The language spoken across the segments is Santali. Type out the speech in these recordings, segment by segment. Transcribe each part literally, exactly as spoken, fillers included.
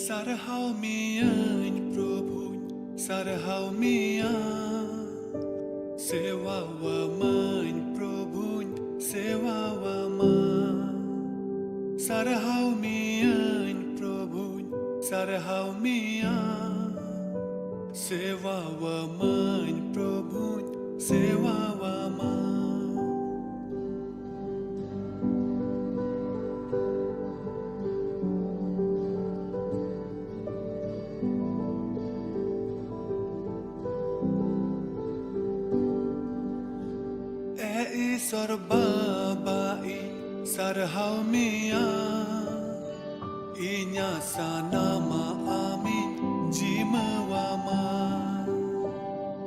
ᱥᱟᱨᱦᱟᱣ ᱢᱤᱭᱟᱹᱧ ᱯᱨᱚᱵᱷᱩᱧ, ᱥᱟᱨᱦᱟᱣ ᱢᱤᱭᱟ᱾ ᱥᱮᱣᱟᱣᱟᱢᱟᱹᱧ ᱯᱨᱚᱵᱷᱩᱧ, ᱥᱮᱣᱟᱣᱟᱢᱟ᱾ ᱥᱟᱨᱦᱟᱣ ᱢᱤᱭᱟᱹᱧ ᱯᱨᱚᱵᱷᱩᱧ, ᱥᱟᱨᱦᱟᱣ ᱢᱤᱭᱟ᱾ ᱥᱮᱣᱟᱣᱟᱢᱟᱹᱧ ᱯᱨᱚᱵᱷᱩᱧ, ᱥᱮᱣᱟᱣᱟᱢᱟ᱾ ᱮ ᱤᱥᱚᱨ ᱵᱟᱵᱟ, ᱤᱧ ᱥᱟᱨᱦᱟᱣ ᱢᱮᱭᱟ᱾ ᱤᱧᱟᱹᱜ ᱥᱟᱱᱟᱢᱟᱜ ᱟᱢᱤᱧ ᱡᱤᱢᱟᱹᱣᱟᱢᱟ᱾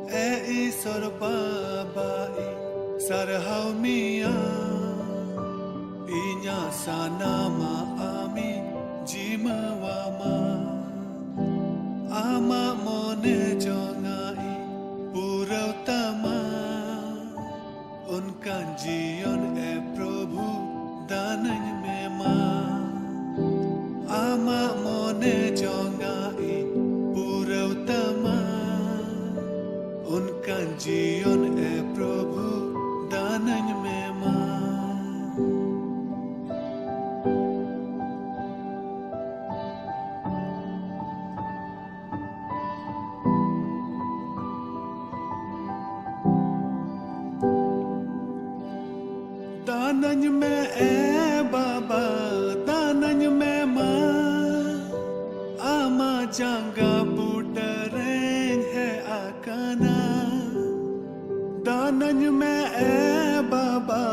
ᱮ ᱤᱥᱚᱨ ᱵᱟᱵᱟ, ᱤᱧ ᱥᱟᱨᱦᱟᱣ ᱢᱮᱭᱟ᱾ ᱤᱧᱟᱹᱜ ᱥᱟᱱᱟᱢᱟᱜ ᱟᱢᱤᱧ ᱡᱤᱢᱟᱹᱣᱟᱢᱟ᱾ ᱟᱢᱟᱜ ᱢᱚᱱᱮ ᱡᱚᱝᱟᱜ ᱤᱧ ᱯᱩᱨᱟᱹᱣ ᱛᱟᱢᱟ᱾ ᱚᱱᱠᱟᱱ ᱡᱤᱭᱚᱱ ᱮ ᱯᱨᱚᱵᱷᱩ ᱫᱟᱱᱟᱹᱧ ᱢᱮ ᱢᱟ᱾ ᱟᱢᱟᱜ ᱢᱚᱱᱮ ᱡᱚᱝᱟᱜ ᱤᱧ ᱯᱩᱨᱟᱹᱣ ᱛᱟᱢᱟ᱾ ᱚᱱᱠᱟᱱ ᱡᱤᱭᱚᱱ ᱮ ᱯᱨᱚᱵᱷᱩ ᱫᱟᱱᱟᱹᱧ ᱢᱮ ᱢᱟ᱾ ᱫᱟᱱᱟᱹᱧ ᱢᱮ ᱮ ᱵᱟᱵᱟ, ᱫᱟᱱᱟᱹᱧ ᱢᱮ ᱢᱟ᱾ ᱟᱢᱟᱜ ᱡᱟᱸᱜᱟ ᱵᱩᱴᱟᱹ ᱨᱮᱧ ᱦᱮᱡ ᱟᱠᱟᱱᱟ᱾ ᱫᱟᱱᱟᱹᱧ ᱢᱮ ᱮ ᱵᱟᱵᱟ,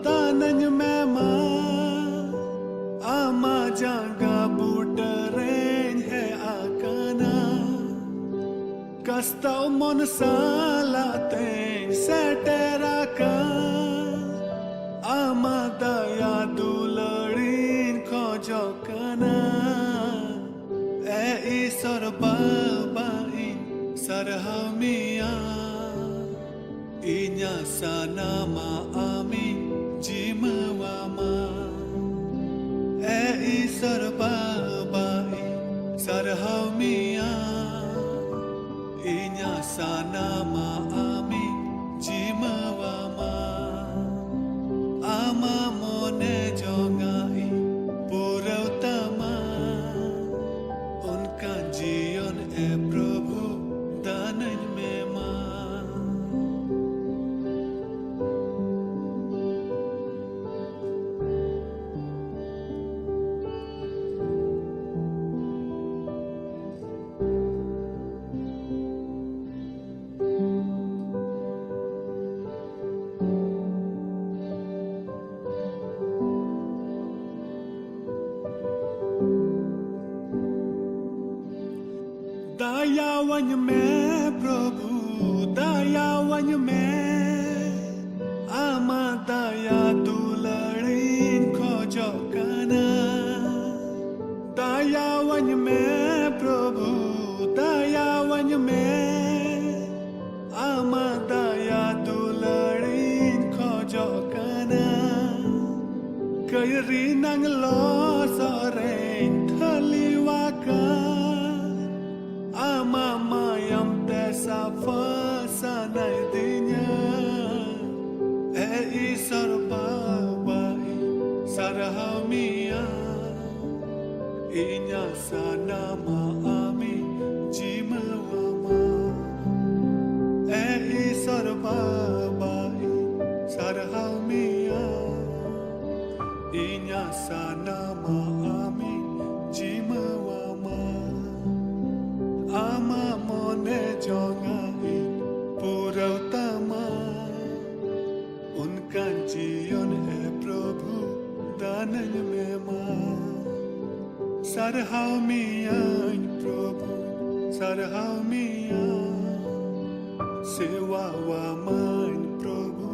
ᱫᱟᱱᱟᱹᱧ ᱢᱮ ᱢᱟ᱾ ᱟᱢᱟᱜ ᱡᱟᱸᱜᱟ ᱵᱩᱴᱟᱹ ᱨᱮᱧ ᱦᱮᱡ ᱟᱠᱟᱱᱟ᱾ ᱠᱟᱥᱛᱟᱣ ᱢᱚᱱ ᱥᱟᱞᱟᱜ ᱛᱮᱧ ᱥᱮᱴᱮᱨ ᱟᱠᱟᱱ᱾ ᱟᱢᱟᱜ ᱫᱟᱭᱟ ᱫᱩᱞᱟᱹᱲᱤᱧ ᱠᱷᱚᱡᱚᱜ ᱠᱟᱱᱟ᱾ ᱮ ᱤᱥᱚᱨ ᱵᱟᱵᱟ, ᱤᱧ ᱥᱟᱨᱦᱟᱣ ᱢᱮᱭᱟ᱾ ᱤᱧᱟᱹᱜ ᱥᱟᱱᱟᱢᱟᱜ ᱟᱢᱤᱧ ᱡᱤᱢᱟᱹᱣᱟᱢᱟ᱾ ᱮ ᱤᱥᱚᱨ ᱵᱟᱵᱟ, ᱤᱧ ᱥᱟᱨᱦᱟᱣ ᱢᱮᱭᱟ, ᱤᱧᱟᱜ ᱥᱟᱱᱟᱢᱟᱜ ᱟᱢᱤᱧ ᱡᱤᱢᱟᱹᱣᱟᱢᱟ᱾ ᱟᱢᱟᱜ ᱢᱚᱱᱮ ᱡᱚᱝᱟᱜ ᱤᱧ ᱯᱩᱨᱟᱹᱣ ᱛᱟᱢᱟ᱾ ᱚᱱᱠᱟᱱ ᱡᱤᱭᱚᱱ ᱮ ᱯᱨᱚᱵᱷᱩ ᱫᱟᱱᱟᱹᱧ ᱢᱮ ᱢᱟ᱾ ᱫᱟᱭᱟᱣᱟᱹᱧ ᱢᱮ ᱯᱨᱚᱵᱷᱩ, ᱫᱟᱭᱟᱣᱟᱹᱧ ᱢᱮ, ᱟᱢᱟᱜ ᱫᱟᱭᱟ ᱫᱩᱞᱟᱹᱲᱤᱧ ᱠᱷᱚᱡᱚᱜ ᱠᱟᱱᱟ᱾ ᱫᱟᱭᱟᱣᱟᱹᱧ ᱢᱮ ᱯᱨᱚᱵᱷᱩ, ᱫᱟᱭᱟᱣᱟᱹᱧ ᱢᱮ, ᱟᱢᱟᱜ ᱫᱟᱭᱟ ᱫᱩᱞᱟᱹᱲᱤᱧ ᱠᱷᱚᱡᱚᱜ ᱠᱟᱱᱟ᱾ ᱠᱟᱹᱭᱨᱤ ᱱᱟᱝ ᱞᱚᱥᱚᱫ ᱨᱮᱧ ᱴᱷᱟᱹᱞᱤᱣᱟᱠᱟᱱ, ᱟᱢᱟᱜ ᱢᱟᱭᱟᱢ ᱛᱮ ᱥᱟᱯᱷᱟ ᱥᱟᱱᱟᱭ ᱫᱤᱧᱟ᱾ ᱮ ᱤᱥᱚᱨ ᱵᱟᱵᱟ, ᱤᱧ ᱥᱟᱨᱦᱟᱣ ᱢᱮᱭᱟ, ᱤᱧᱟᱜ ᱥᱟᱱᱟᱢᱟᱜ ᱟᱢᱤᱧ ᱡᱤᱢᱟᱹᱣᱟᱢᱟ᱾ ᱮ ᱤᱥᱚᱨ ᱵᱟᱵᱟ, ᱤᱧ ᱥᱟᱨᱦᱟᱣ ᱢᱮᱭᱟ, ᱤᱧᱟᱜ ᱥᱟᱱᱟᱢᱟᱜ ᱟᱢᱤᱧ ᱡᱤᱢᱟᱹᱣᱟᱢᱟ᱾ ᱟᱢᱟᱜ ᱢᱚᱱᱮ ᱡᱚᱝᱟᱜ ᱤᱧ ᱯᱩᱨᱟᱹᱣ ᱛᱟᱢᱟ᱾ ᱚᱱᱠᱟᱱ ᱡᱤᱭᱚᱱ ᱮ ᱯᱨᱚᱵᱷᱩ ᱫᱟᱱᱟᱹᱧ ᱢᱮ ᱢᱟ᱾ ᱥᱟᱨᱦᱟᱣ ᱢᱮᱭᱟᱹᱧ ᱯᱨᱚᱵᱷᱩ, ᱥᱟᱨᱦᱟᱣ ᱢᱮᱭᱟ᱾ ᱥᱮᱣᱟᱣᱟᱢᱟᱹᱧ ᱯᱨᱚᱵᱷᱩ,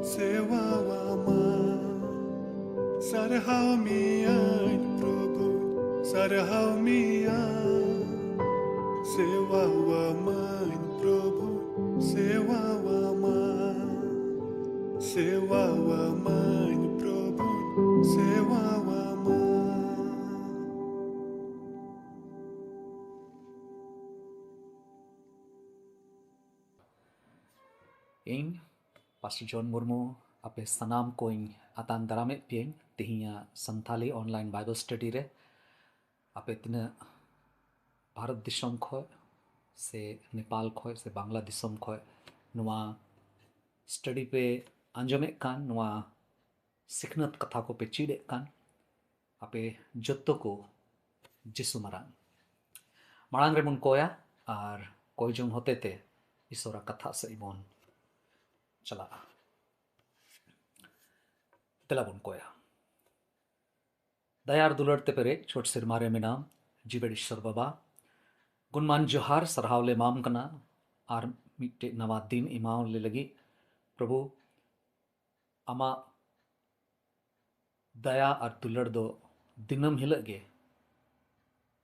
ᱥᱮᱣᱟᱣᱟᱢᱟ᱾ ᱥᱟᱨᱦᱟᱣ ᱢᱮᱭᱟᱹᱧ ᱯᱨᱚᱵᱷᱩ, ᱥᱟᱨᱦᱟᱣ ᱢᱮᱭᱟ᱾ ᱥᱮᱣᱟᱣᱟᱢᱟᱹᱧ ᱯᱨᱚᱵᱷᱩ, ᱥᱮᱣᱟᱣᱟᱢᱟ᱾ ᱥᱮᱣᱟᱣᱟᱢᱟᱹᱧ ᱯᱨᱚᱵᱷᱩ, ᱥᱮᱣᱟᱣᱟᱢᱟ᱾ ᱤᱧ ᱯᱟᱥᱴᱚᱨ ᱡᱚᱱ ᱢᱩᱨᱢᱩ ᱟᱯᱮ ᱥᱟᱱᱟᱢ ᱠᱚᱧ ᱟᱛᱟᱝ ᱫᱟᱨᱟᱢᱮᱫ ᱯᱮᱭᱟᱹᱧ ᱛᱮᱦᱮᱧᱟᱜ ᱥᱟᱱᱛᱷᱟᱞᱤ online Bible study ᱨᱮ᱾ ᱟᱯᱮ ᱛᱤᱱᱟᱹᱜ ᱵᱷᱟᱨᱚᱛ ᱫᱤᱥᱚᱢ ᱠᱷᱚᱱ ᱥᱮ ᱱᱮᱯᱟᱞ ᱠᱷᱚᱱ ᱥᱮ ᱵᱟᱝᱞᱟ ᱫᱤᱥᱚᱢ ᱠᱷᱚᱱ ᱱᱚᱣᱟ study ᱯᱮ ᱟᱸᱡᱚᱢᱮᱫ ᱠᱟᱱ, ᱱᱚᱣᱟ ᱥᱤᱠᱷᱱᱟᱹᱛ ᱠᱟᱛᱷᱟ ᱠᱚᱯᱮ ᱪᱮᱫ ᱮᱫ ᱠᱟᱱ, ᱟᱯᱮ ᱡᱚᱛᱚ ᱠᱚ ᱡᱤᱥᱩ ᱢᱟᱨᱟᱝ ᱢᱟᱲᱟᱝ ᱨᱮᱵᱚᱱ ᱠᱚᱭᱟ ᱟᱨ ᱠᱚᱭ ᱡᱚᱝ ᱦᱚᱛᱮᱛᱮ ᱤᱥᱚᱨᱟᱜ ᱠᱟᱛᱷᱟ ᱥᱮᱫ ᱵᱚᱱ ᱪᱟᱞᱟᱜᱼᱟ᱾ ᱫᱮᱞᱟ ᱵᱚᱱ ᱠᱚᱭᱟ᱾ ᱫᱟᱭᱟ ᱟᱨ ᱫᱩᱞᱟᱹᱲ ᱛᱮ ᱯᱮᱨᱮᱡ ᱪᱷᱚᱴ ᱥᱮᱨᱢᱟ ᱨᱮ ᱢᱮᱱᱟᱢ ᱡᱤᱣᱮᱫ ᱤᱥᱚᱨ ᱵᱟᱵᱟ, ᱜᱩᱱᱢᱟᱱ ᱡᱚᱦᱟᱨ ᱥᱟᱨᱦᱟᱣ ᱞᱮ ᱮᱢᱟᱢ ᱠᱟᱱᱟ ᱟᱨ ᱢᱤᱫᱴᱮᱡ ᱱᱟᱣᱟ ᱫᱤᱱ ᱮᱢᱟᱣ ᱞᱮ ᱞᱟᱹᱜᱤᱫ᱾ ᱯᱨᱚᱵᱷᱩ, ᱟᱢᱟᱜ ᱫᱟᱭᱟ ᱟᱨ ᱫᱩᱞᱟᱹᱲ ᱫᱚ ᱫᱤᱱᱟᱹᱢ ᱦᱤᱞᱳᱜ ᱜᱮ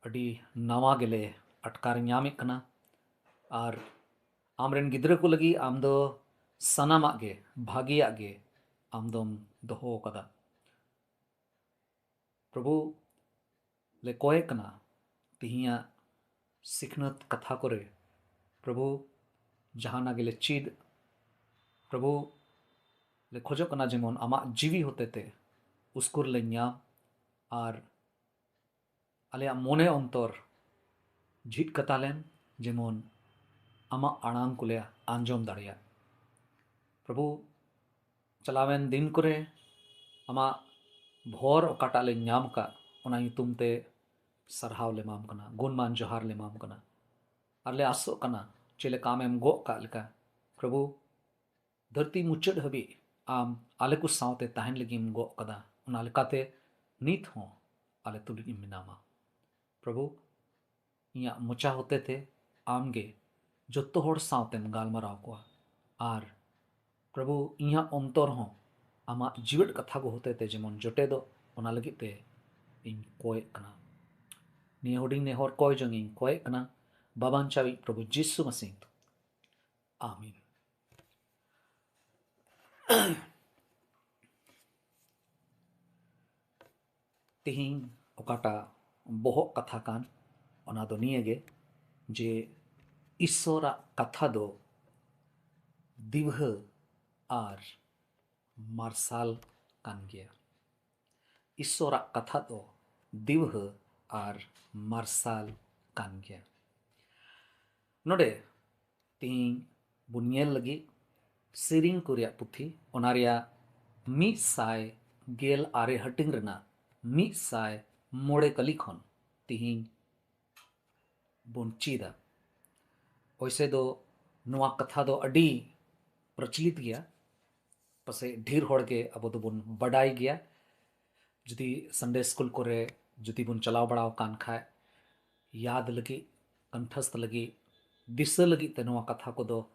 ᱟᱹᱰᱤ ᱱᱟᱣᱟ ᱜᱮᱞᱮ ᱟᱴᱠᱟᱨ ᱧᱟᱢᱮᱫ ᱠᱟᱱᱟ᱾ ᱟᱨ ᱟᱢᱨᱮᱱ ᱜᱤᱫᱽᱨᱟᱹ ᱠᱚ ᱞᱟᱹᱜᱤᱫ ᱟᱢ ᱫᱚ ᱥᱟᱱᱟᱢᱟᱜ ᱜᱮ, ᱵᱷᱟᱜᱮᱭᱟᱜ ᱜᱮ ᱟᱢ ᱫᱚᱢ ᱫᱚᱦᱚ ᱟᱠᱟᱫᱟ᱾ ᱯᱨᱚᱵᱷᱩ, ᱞᱮ ᱠᱚᱭᱮ ᱠᱟᱱᱟ ᱛᱤᱦᱤᱧᱟᱜ ᱥᱤᱠᱷᱱᱟᱹᱛ ᱠᱟᱛᱷᱟ ᱠᱚᱨᱮ, ᱯᱨᱚᱵᱷᱩ, ᱡᱟᱦᱟᱱᱟᱜ ᱜᱮᱞᱮ ᱪᱮᱫ, ᱯᱨᱚᱵᱷᱩ, ᱞᱮ ᱠᱷᱚᱡᱚᱜ ᱠᱟᱱᱟ ᱡᱮᱢᱚᱱ ᱟᱢᱟᱜ ᱡᱤᱣᱤ ᱦᱚᱛᱮᱛᱮ ᱩᱥᱠᱩᱨ ᱞᱮ ᱧᱟᱢ ᱟᱨ ᱟᱞᱮᱭᱟᱜ ᱢᱚᱱᱮ ᱚᱱᱛᱚᱨ ᱡᱷᱤᱡ ᱠᱟᱛᱟ ᱞᱮᱢ, ᱡᱮᱢᱚᱱ ᱟᱢᱟᱜ ᱟᱲᱟᱝ ᱠᱚᱞᱮ ᱟᱸᱡᱚᱢ ᱫᱟᱲᱮᱭᱟᱜ᱾ ᱯᱨᱚᱵᱷᱩ, ᱪᱟᱞᱟᱣᱮᱱ ᱫᱤᱱ ᱠᱚᱨᱮ ᱟᱢᱟᱜ ᱵᱷᱚᱨ ᱚᱠᱟᱴᱟᱜ ᱞᱮ ᱧᱟᱢ ᱟᱠᱟᱫ, ᱚᱱᱟ ᱧᱩᱛᱩᱢ ᱛᱮ ᱥᱟᱨᱦᱟᱣ ᱞᱮ ᱮᱢᱟᱢ ᱠᱟᱱᱟ, ᱜᱩᱱᱢᱟᱱ ᱡᱚᱦᱟᱨ ᱞᱮ ᱮᱢᱟᱢ ᱠᱟᱱᱟ᱾ ᱟᱨ ᱞᱮ ᱟᱥᱚᱜ ᱠᱟᱱᱟ, ᱪᱮᱫ ᱞᱮᱠᱟ ᱟᱢᱮᱢ ᱜᱚᱜ ᱠᱟᱜ ᱞᱮᱠᱟ, ᱯᱨᱚᱵᱷᱩ, ᱫᱷᱟᱹᱨᱛᱤ ᱢᱩᱪᱟᱹᱫ ᱦᱟᱹᱵᱤᱡ ᱟᱢ ᱟᱞᱮ ᱠᱚ ᱥᱟᱶᱛᱮ ᱛᱟᱦᱮᱱ ᱞᱟᱹᱜᱤᱫ ᱮᱢ ᱜᱚᱜ ᱠᱟᱫᱟ, ᱚᱱᱟ ᱞᱮᱠᱟᱛᱮ ᱱᱤᱛ ᱦᱚᱸ ᱟᱞᱮ ᱛᱩᱞᱩᱡ ᱮᱢ ᱢᱮᱱᱟᱢᱟ᱾ ᱯᱨᱚᱵᱷᱩ, ᱤᱧᱟᱹᱜ ᱢᱚᱪᱟ ᱦᱚᱛᱮᱛᱮ ᱟᱢ ᱜᱮ ᱡᱚᱛᱚ ᱦᱚᱲ ᱥᱟᱶᱛᱮᱢ ᱜᱟᱞᱢᱟᱨᱟᱣ ᱠᱚᱣᱟ᱾ ᱟᱨ ᱯᱨᱚᱵᱷᱩ, ᱤᱧᱟᱹᱜ ᱚᱱᱛᱚᱨ ᱦᱚᱸ ᱟᱢᱟᱜ ᱡᱤᱣᱮᱫ ᱠᱟᱛᱷᱟ ᱠᱚ ᱦᱚᱛᱮᱛᱮ ᱡᱮᱢᱚᱱ ᱡᱚᱴᱮᱫᱚᱜ, ᱚᱱᱟ ᱞᱟᱹᱜᱤᱫ ᱛᱮ ᱤᱧ ᱠᱚᱭᱮᱫ ᱠᱟᱱᱟ᱾ ᱱᱤᱭᱟᱹ ᱦᱩᱰᱤᱧ ᱱᱮᱦᱚᱨ ᱠᱚᱭ ᱡᱚᱝ ᱤᱧ ᱠᱚᱭᱮᱫ ᱠᱟᱱᱟ, ᱵᱟᱵᱟᱧᱪᱟᱣᱤᱡ ᱯᱨᱚᱵᱷᱩ ᱡᱤᱥᱩ ᱢᱟᱥᱤ ᱧᱩᱛᱩᱢ᱾ ᱟᱢᱤᱱ᱾ ᱛᱤᱦᱤᱧ ᱚᱠᱟᱴᱟᱜ ᱵᱚᱦᱚᱜ ᱠᱟᱛᱷᱟ ᱠᱟᱱ, ᱚᱱᱟ ᱫᱚ ᱱᱤᱭᱟᱹ ᱜᱮ ᱡᱮ ᱤᱥᱥᱚᱨᱟᱜ ᱠᱟᱛᱷᱟ ᱫᱚ ᱫᱤᱣᱦᱟᱹ ᱟᱨ ᱢᱟᱨᱥᱟᱞ ᱠᱟᱱ ᱜᱮᱭᱟ᱾ ᱤᱥᱥᱚᱨᱟᱜ ᱠᱟᱛᱷᱟ ᱫᱚ ᱫᱤᱣᱦᱟᱹ ᱟᱨ ᱢᱟᱨᱥᱟᱞ ᱠᱟᱱ ᱜᱮᱭᱟ᱾ ᱱᱚᱰᱮ ᱛᱤᱦᱤᱧ ᱵᱚᱱ ᱧᱮᱞ ᱞᱟᱹᱜᱤᱫ ᱥᱮᱨᱮᱧ ᱠᱚ ᱨᱮᱭᱟᱜ ᱯᱩᱛᱷᱤ, ᱚᱱᱟ ᱨᱮᱭᱟᱜ ᱢᱤᱫ ᱥᱟᱭ ᱜᱮᱞ ᱟᱨᱮ ᱦᱟᱹᱴᱤᱧ ᱨᱮᱱᱟᱜ ᱢᱤᱫ ᱥᱟᱭ ᱢᱚᱬᱮ ᱠᱟᱹᱞᱤ ᱠᱷᱚᱱ ᱛᱤᱦᱤᱧ ᱵᱚᱱ ᱪᱮᱫᱟ᱾ ᱚᱭᱥᱮ ᱫᱚ ᱱᱚᱣᱟ ᱠᱟᱛᱷᱟ ᱫᱚ ᱟᱹᱰᱤ ᱯᱨᱚᱪᱚᱞᱤᱛ ᱜᱮᱭᱟ, ᱯᱟᱥᱮᱡ ᱰᱷᱮᱨ ᱦᱚᱲ ᱜᱮ ᱟᱵᱚ ᱫᱚᱵᱚᱱ ᱵᱟᱰᱟᱭ ᱜᱮᱭᱟ᱾ ᱡᱩᱫᱤ ᱥᱟᱱᱰᱮ ᱥᱠᱩᱞ ᱠᱚᱨᱮ ᱡᱩᱫᱤ ᱵᱚᱱ ᱪᱟᱞᱟᱣ ᱵᱟᱲᱟ ᱟᱠᱟᱱ ᱠᱷᱟᱡ, ᱭᱟᱫ ᱞᱟᱹᱜᱤᱫ, ᱠᱚᱱᱴᱷᱚᱥᱛ ᱞᱟᱹᱜᱤᱫ, ᱫᱤᱥᱟᱹ ᱞᱟᱹᱜᱤᱫ ᱛᱮ ᱱᱚᱣᱟ ᱠᱟᱛᱷᱟ ᱠᱚᱫᱚ,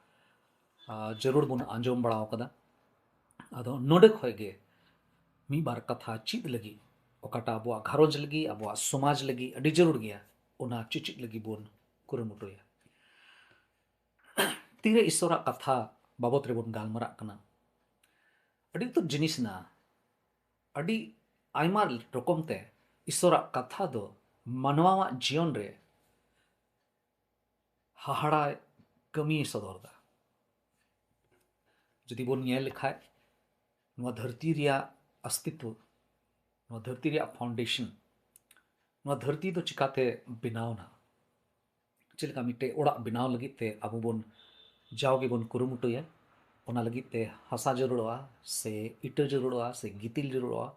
ᱟ, ᱡᱟᱹᱨᱩᱲ ᱵᱚᱱ ᱟᱸᱡᱚᱢ ᱵᱟᱲᱟ ᱟᱠᱟᱫᱟ᱾ ᱟᱫᱚ ᱱᱚᱰᱮ ᱠᱷᱚᱡ ᱜᱮ ᱢᱤᱫ ᱵᱟᱨ ᱠᱟᱛᱷᱟ ᱪᱮᱫ ᱞᱟᱹᱜᱤᱫ, ᱚᱠᱟᱴᱟᱜ ᱟᱵᱚᱣᱟᱜ ᱜᱷᱟᱨᱚᱸᱡᱽ ᱞᱟᱹᱜᱤᱫ, ᱟᱵᱚᱣᱟᱜ ᱥᱚᱢᱟᱡᱽ ᱞᱟᱹᱜᱤᱫ ᱟᱹᱰᱤ ᱡᱟᱹᱨᱩᱲ ᱜᱮᱭᱟ, ᱚᱱᱟ ᱪᱮᱪᱮᱫ ᱞᱟᱹᱜᱤᱫ ᱵᱚᱱ ᱠᱩᱨᱩᱢᱩᱴᱩᱭᱟ᱾ ᱛᱤᱨᱮ ᱤᱥᱥᱚᱨᱟᱜ ᱠᱟᱛᱷᱟ ᱵᱟᱵᱚᱛ ᱨᱮᱵᱚᱱ ᱜᱟᱞᱢᱟᱨᱟᱜ ᱠᱟᱱᱟ, ᱟᱹᱰᱤ ᱩᱛᱟᱹᱨ ᱡᱤᱱᱤᱥ ᱢᱮᱱᱟᱜᱼᱟ᱾ ᱟᱹᱰᱤ ᱟᱭᱢᱟ ᱨᱚᱠᱚᱢ ᱛᱮ ᱤᱥᱥᱚᱨᱟᱜ ᱠᱟᱛᱷᱟ ᱫᱚ ᱢᱟᱱᱣᱟᱣᱟᱜ ᱡᱤᱭᱚᱱ ᱨᱮ ᱦᱟᱦᱟᱲᱟ ᱠᱟᱹᱢᱤᱭ ᱥᱚᱫᱚᱨ ᱮᱫᱟ᱾ ᱡᱩᱫᱤ ᱵᱚᱱ ᱧᱮᱞ ᱞᱮᱠᱷᱟᱡ, ᱱᱚᱣᱟ ᱫᱷᱟᱹᱨᱛᱤ ᱨᱮᱭᱟᱜ ᱚᱥᱛᱤᱛᱣᱚ, ᱱᱚᱣᱟ ᱫᱷᱟᱹᱨᱛᱤ ᱨᱮᱭᱟᱜ foundation, ᱱᱚᱣᱟ ᱫᱷᱟᱹᱨᱛᱤ ᱫᱚ ᱪᱤᱠᱟᱛᱮ ᱵᱮᱱᱟᱣ ᱮᱱᱟ? ᱪᱮᱫ ᱞᱮᱠᱟ ᱢᱤᱫᱴᱮᱡ ᱚᱲᱟᱜ ᱵᱮᱱᱟᱣ ᱞᱟᱹᱜᱤᱫ ᱛᱮ ᱟᱵᱚ ᱵᱚᱱ ᱡᱟᱣ ᱜᱮᱵᱚᱱ ᱠᱩᱨᱩᱢᱩᱴᱩᱭᱟ, ᱚᱱᱟ ᱞᱟᱹᱜᱤᱫ ᱛᱮ ᱦᱟᱥᱟ ᱡᱟᱹᱨᱩᱲᱚᱜᱼᱟ, ᱥᱮ ᱤᱴᱟᱹ ᱡᱟᱹᱨᱩᱲᱚᱜᱼᱟ, ᱥᱮ ᱜᱤᱛᱤᱞ ᱡᱟᱹᱨᱩᱲᱚᱜᱼᱟ᱾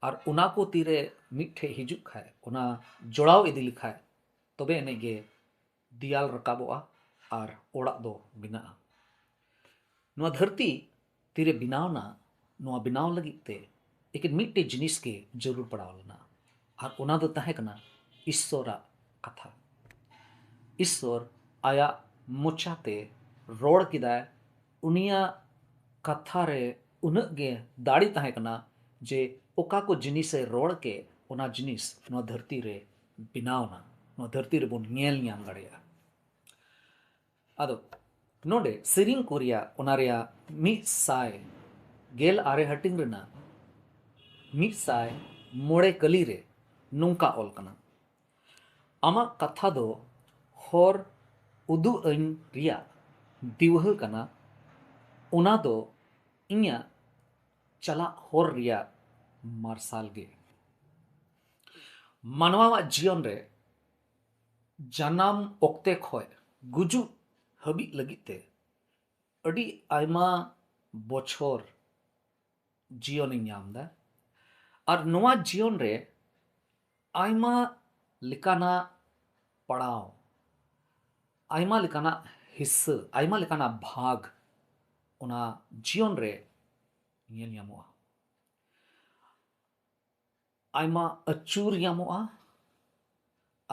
ᱟᱨ ᱚᱱᱟ ᱠᱚ ᱛᱤᱨᱮ ᱢᱤᱫᱴᱷᱮᱡ ᱦᱤᱡᱩᱜ ᱠᱷᱟᱡ, ᱚᱱᱟ ᱡᱚᱲᱟᱣ ᱤᱫᱤ ᱞᱮᱠᱷᱟᱡ, ᱛᱚᱵᱮ ᱟᱹᱱᱤᱡ ᱜᱮ ᱫᱮᱭᱟᱞ ᱨᱟᱠᱟᱵᱚᱜᱼᱟ ᱟᱨ ᱚᱲᱟᱜ ᱫᱚ ᱵᱮᱱᱟᱜᱼᱟ᱾ ᱱᱚᱣᱟ ᱫᱷᱟᱹᱨᱛᱤ ᱛᱤᱨᱮ ᱵᱮᱱᱟᱣ ᱮᱱᱟ, ᱱᱚᱣᱟ ᱵᱮᱱᱟᱣ ᱞᱟᱹᱜᱤᱫ ᱛᱮ ᱮᱠᱮᱱ ᱢᱤᱫᱴᱮᱡ ᱡᱤᱱᱤᱥ ᱜᱮ ᱡᱟᱹᱨᱩᱲ ᱯᱟᱲᱟᱣ ᱞᱮᱱᱟ, ᱟᱨ ᱚᱱᱟ ᱫᱚ ᱛᱟᱦᱮᱸ ᱠᱟᱱᱟ ᱤᱥᱥᱚᱨᱟᱜ ᱠᱟᱛᱷᱟ᱾ ᱤᱥᱥᱚᱨ ᱟᱭᱟᱜ ᱢᱚᱪᱟᱛᱮ ᱨᱚᱲ ᱠᱮᱫᱟᱭ, ᱩᱱᱤᱭᱟᱜ ᱠᱟᱛᱷᱟ ᱨᱮ ᱩᱱᱟᱹᱜ ᱜᱮ ᱫᱟᱲᱮ ᱛᱟᱦᱮᱸ ᱠᱟᱱᱟ ᱡᱮ ᱚᱠᱟ ᱠᱚ ᱡᱤᱱᱤᱥᱮ ᱨᱚᱲ ᱠᱮᱫ, ᱚᱱᱟ ᱡᱤᱱᱤᱥ ᱱᱚᱣᱟ ᱫᱷᱟᱹᱨᱛᱤ ᱨᱮ ᱵᱮᱱᱟᱣ ᱮᱱᱟ, ᱱᱚᱣᱟ ᱫᱷᱟᱹᱨᱛᱤ ᱨᱮᱵᱚᱱ ᱧᱮᱞ ᱧᱟᱢ ᱫᱟᱲᱮᱭᱟᱜᱼᱟ᱾ ᱟᱫᱚ ᱱᱚᱰᱮ ᱥᱮᱨᱮᱧ ᱠᱚ ᱨᱮᱭᱟᱜ, ᱚᱱᱟ ᱨᱮᱭᱟᱜ ᱢᱤᱫ ᱥᱟᱭ ᱜᱮᱞ ᱟᱨᱮ ᱦᱟᱹᱴᱤᱧ ᱨᱮᱱᱟᱜ ᱢᱤᱫ ᱥᱟᱭ ᱢᱚᱬᱮ ᱠᱟᱹᱞᱤ ᱨᱮ ᱱᱚᱝᱠᱟ ᱚᱞ ᱠᱟᱱᱟ, ᱟᱢᱟᱜ ᱠᱟᱛᱷᱟ ᱫᱚ ᱦᱚᱨ ᱩᱫᱩᱜ ᱟᱹᱧ ᱨᱮᱭᱟᱜ ᱫᱤᱣᱦᱟᱹ ᱠᱟᱱᱟ, ᱚᱱᱟ ᱫᱚ ᱤᱧᱟᱹᱜ ᱪᱟᱞᱟᱜ ᱦᱚᱨ ᱨᱮᱭᱟᱜ ᱢᱟᱨᱥᱟᱞ ᱜᱮ᱾ ᱢᱟᱱᱣᱟᱣᱟᱜ ᱡᱤᱭᱚᱱ ᱨᱮ ᱡᱟᱱᱟᱢ ᱚᱠᱛᱮ ᱠᱷᱚᱱ ᱜᱩᱡᱩᱜ ᱦᱟᱹᱵᱤᱡ ᱞᱟᱹᱜᱤᱫ ᱛᱮ ᱟᱹᱰᱤ ᱟᱭᱢᱟ ᱵᱚᱪᱷᱚᱨ ᱡᱤᱭᱚᱱᱤᱧ ᱧᱟᱢ ᱮᱫᱟ᱾ ᱟᱨ ᱱᱚᱣᱟ ᱡᱤᱭᱚᱱ ᱨᱮ ᱟᱭᱢᱟ ᱞᱮᱠᱟᱱᱟᱜ ᱯᱟᱲᱟᱣ, ᱟᱭᱢᱟ ᱞᱮᱠᱟᱱᱟᱜ ᱦᱤᱥᱥᱟᱹ, ᱟᱭᱢᱟ ᱞᱮᱠᱟᱱᱟᱜ ᱵᱷᱟᱜᱽ ᱚᱱᱟ ᱡᱤᱭᱚᱱ ᱨᱮ ᱧᱮᱞ ᱧᱟᱢᱚᱜᱼᱟ᱾ ᱟᱭᱢᱟ ᱟᱹᱪᱩᱨ ᱧᱟᱢᱚᱜᱼᱟ,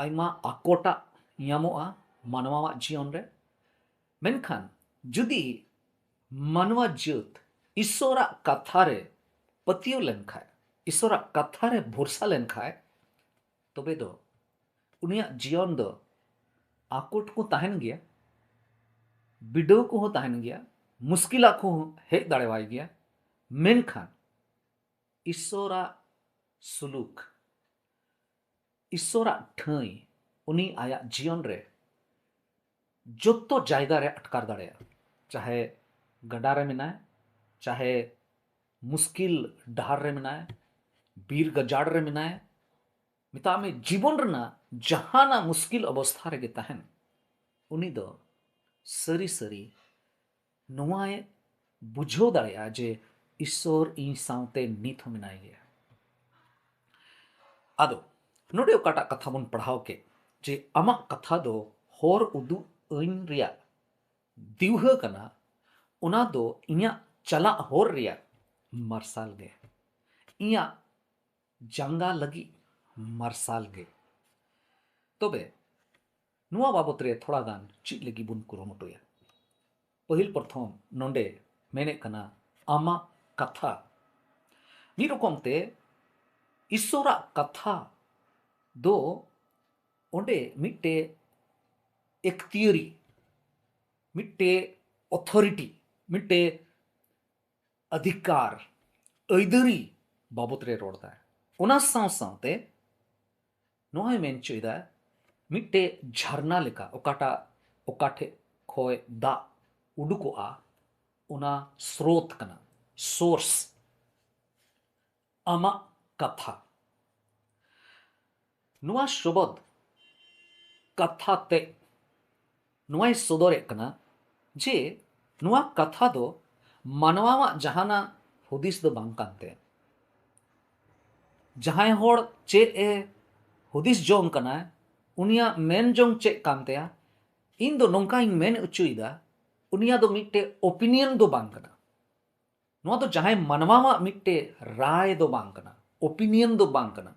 ᱟᱭᱢᱟ ᱟᱠᱚᱴᱟᱜ ᱧᱟᱢᱚᱜᱼᱟ ᱢᱟᱱᱣᱟᱣᱟᱜ ᱡᱤᱭᱚᱱ ᱨᱮ᱾ ᱢᱮᱱᱠᱷᱟᱱ ᱡᱩᱫᱤ ᱢᱟᱱᱣᱟ ᱡᱟᱹᱛ ᱤᱥᱚᱨᱟᱜ ᱠᱟᱛᱷᱟ ᱨᱮ ᱯᱟᱹᱛᱭᱟᱹᱣ ᱞᱮᱱᱠᱷᱟᱱ, ᱤᱥᱚᱨᱟᱜ ᱠᱟᱛᱷᱟ ᱨᱮ ᱵᱷᱚᱨᱥᱟ ᱞᱮᱱᱠᱷᱟᱱ, ᱛᱚᱵᱮ ᱫᱚ ᱩᱱᱤᱭᱟᱜ ᱡᱤᱭᱚᱱ ᱫᱚ ᱟᱠᱚᱴ ᱠᱚ ᱛᱟᱦᱮᱱ ᱜᱮᱭᱟ, ᱵᱤᱰᱟᱹᱣ ᱠᱚᱦᱚᱸ ᱛᱟᱦᱮᱱ ᱜᱮᱭᱟ, ᱢᱩᱥᱠᱤᱞᱟᱜ ᱠᱚᱦᱚᱸ ᱦᱮᱡ ᱫᱟᱲᱮᱣᱟᱭ ᱜᱮᱭᱟ᱾ ᱢᱮᱱᱠᱷᱟᱱ ᱤᱥᱚᱨᱟᱜ ᱥᱩᱞᱩᱠ, ᱤᱥᱚᱨᱟᱜ ᱴᱷᱟᱹᱭ ᱩᱱᱤ ᱟᱭᱟᱜ ᱡᱤᱭᱚᱱ ᱨᱮ ᱡᱚᱛᱚ ᱡᱟᱭᱜᱟ ᱨᱮ ᱟᱴᱠᱟᱨ ᱫᱟᱲᱮᱭᱟᱜᱼᱟ᱾ ᱪᱟᱦᱮ ᱜᱟᱰᱟ ᱨᱮ ᱢᱮᱱᱟᱭ, ᱪᱟᱦᱮ ᱢᱩᱥᱠᱤᱞ ᱰᱟᱦᱟᱨ ᱨᱮ ᱢᱮᱱᱟᱭ, ᱵᱤᱨ ᱜᱟᱡᱟᱲ ᱨᱮ ᱢᱮᱱᱟᱭ, ᱢᱮᱛᱟᱜ ᱢᱮ ᱡᱤᱵᱚᱱ ᱨᱮᱱᱟᱜ ᱡᱟᱦᱟᱱᱟᱜ ᱢᱩᱥᱠᱤᱞ ᱚᱵᱚᱥᱛᱷᱟ ᱨᱮᱜᱮ ᱛᱟᱦᱮᱱ, ᱩᱱᱤ ᱫᱚ ᱥᱟᱹᱨᱤ ᱥᱟᱹᱨᱤ ᱱᱚᱣᱟᱭ ᱵᱩᱡᱷᱟᱹᱣ ᱫᱟᱲᱮᱭᱟᱜᱼᱟ ᱡᱮ ᱤᱥᱚᱨ ᱤᱧ ᱥᱟᱶᱛᱮ ᱱᱤᱛ ᱦᱚᱸ ᱢᱮᱱᱟᱭ ᱜᱮᱭᱟ᱾ ᱟᱫᱚ ᱱᱚᱰᱮ ᱚᱠᱟᱴᱟᱜ ᱠᱟᱛᱷᱟ ᱵᱚᱱ ᱯᱟᱲᱦᱟᱣ ᱠᱮᱫ, ᱡᱮ ᱟᱢᱟᱜ ᱠᱟᱛᱷᱟ ᱫᱚ ᱦᱚᱨ ᱩᱫᱩᱜ ᱟᱹᱧ ᱨᱮᱭᱟᱜ ᱫᱤᱣᱦᱟᱹ ᱠᱟᱱᱟ, ᱚᱱᱟ ᱫᱚ ᱤᱧᱟᱹᱜ ᱪᱟᱞᱟᱜ ᱦᱚᱨ ᱨᱮᱭᱟᱜ ᱢᱟᱨᱥᱟᱞ ᱜᱮ, ᱤᱧᱟᱹᱜ ᱡᱟᱸᱜᱟ ᱞᱟᱹᱜᱤᱫ ᱢᱟᱨᱥᱟᱞ ᱜᱮ᱾ ᱛᱚᱵᱮ ᱱᱚᱣᱟ ᱵᱟᱵᱚᱛ ᱨᱮ ᱛᱷᱚᱲᱟ ᱜᱟᱱ ᱪᱮᱫ ᱞᱟᱹᱜᱤᱫ ᱵᱚᱱ ᱠᱩᱨᱩᱢᱩᱴᱩᱭᱟ? ᱯᱟᱹᱦᱤᱞ ᱯᱨᱚᱛᱷᱚᱢ ᱱᱚᱰᱮ ᱢᱮᱱᱮᱫ ᱠᱟᱱᱟ ᱟᱢᱟᱜ ᱠᱟᱛᱷᱟ᱾ ᱢᱤᱫ ᱨᱚᱠᱚᱢ ᱛᱮ ᱤᱥᱚᱨᱟᱜ ᱠᱟᱛᱷᱟ ᱫᱚ ᱚᱸᱰᱮ ᱢᱤᱫᱴᱮᱡ ᱮᱠᱛᱤᱭᱟᱹᱨᱤ, ᱢᱤᱫᱴᱮᱡ ᱚᱛᱷᱚᱨᱤᱴᱤ, ᱢᱤᱫᱴᱮᱡ ᱚᱫᱷᱤᱠᱟᱨ, ᱟᱹᱭᱫᱟᱹᱨᱤ ᱵᱟᱵᱚᱛ ᱨᱮ ᱨᱚᱲ ᱫᱟᱭ᱾ ᱚᱱᱟ ᱥᱟᱶ ᱥᱟᱶᱛᱮ ᱱᱚᱣᱟᱭ ᱢᱮᱱ ᱦᱚᱪᱚᱭᱮᱫᱟ, ᱢᱤᱫᱴᱮᱡ ᱡᱷᱟᱨᱱᱟ ᱞᱮᱠᱟ ᱚᱠᱟᱴᱟᱜ, ᱚᱠᱟ ᱴᱷᱮᱡ ᱠᱷᱚᱡ ᱫᱟᱜ ᱩᱰᱩᱠᱚᱜᱼᱟ, ᱚᱱᱟ ᱥᱨᱳᱛ ᱠᱟᱱᱟ, ᱥᱳᱨᱥ᱾ ᱟᱢᱟᱜ ᱠᱟᱛᱷᱟ᱾ ᱱᱚᱣᱟ ᱥᱚᱵᱚᱫ ᱠᱟᱛᱷᱟ ᱛᱮ ᱱᱚᱣᱟᱭ ᱥᱚᱫᱚᱨᱮᱫ ᱠᱟᱱᱟ ᱡᱮ ᱱᱚᱣᱟ ᱠᱟᱛᱷᱟ ᱫᱚ ᱢᱟᱱᱣᱟᱣᱟᱜ ᱡᱟᱦᱟᱱᱟᱜ ᱦᱩᱫᱤᱥ ᱫᱚ ᱵᱟᱝ ᱠᱟᱱ ᱛᱟᱭᱟ᱾ ᱡᱟᱦᱟᱸᱭ ᱦᱚᱲ ᱪᱮᱫ ᱮ ᱦᱩᱫᱤᱥ ᱡᱚᱝ ᱠᱟᱱᱟ, ᱩᱱᱤᱭᱟᱜ ᱢᱮᱱ ᱡᱚᱝ ᱪᱮᱫ ᱠᱟᱱ ᱛᱟᱭᱟ, ᱤᱧ ᱫᱚ ᱱᱚᱝᱠᱟᱧ ᱢᱮᱱ ᱦᱚᱪᱚᱭᱮᱫᱟ, ᱩᱱᱤᱭᱟᱜ ᱫᱚ ᱢᱤᱫᱴᱮᱡ ᱳᱯᱤᱱᱤᱭᱚᱱ ᱫᱚ ᱵᱟᱝ ᱠᱟᱱᱟ᱾ ᱱᱚᱣᱟ ᱫᱚ ᱡᱟᱦᱟᱸᱭ ᱢᱟᱱᱣᱟᱣᱟᱜ ᱢᱤᱫᱴᱮᱡ ᱨᱟᱭ ᱫᱚ ᱵᱟᱝ ᱠᱟᱱᱟ, ᱳᱯᱤᱱᱤᱭᱚᱱ ᱫᱚ ᱵᱟᱝ ᱠᱟᱱᱟ᱾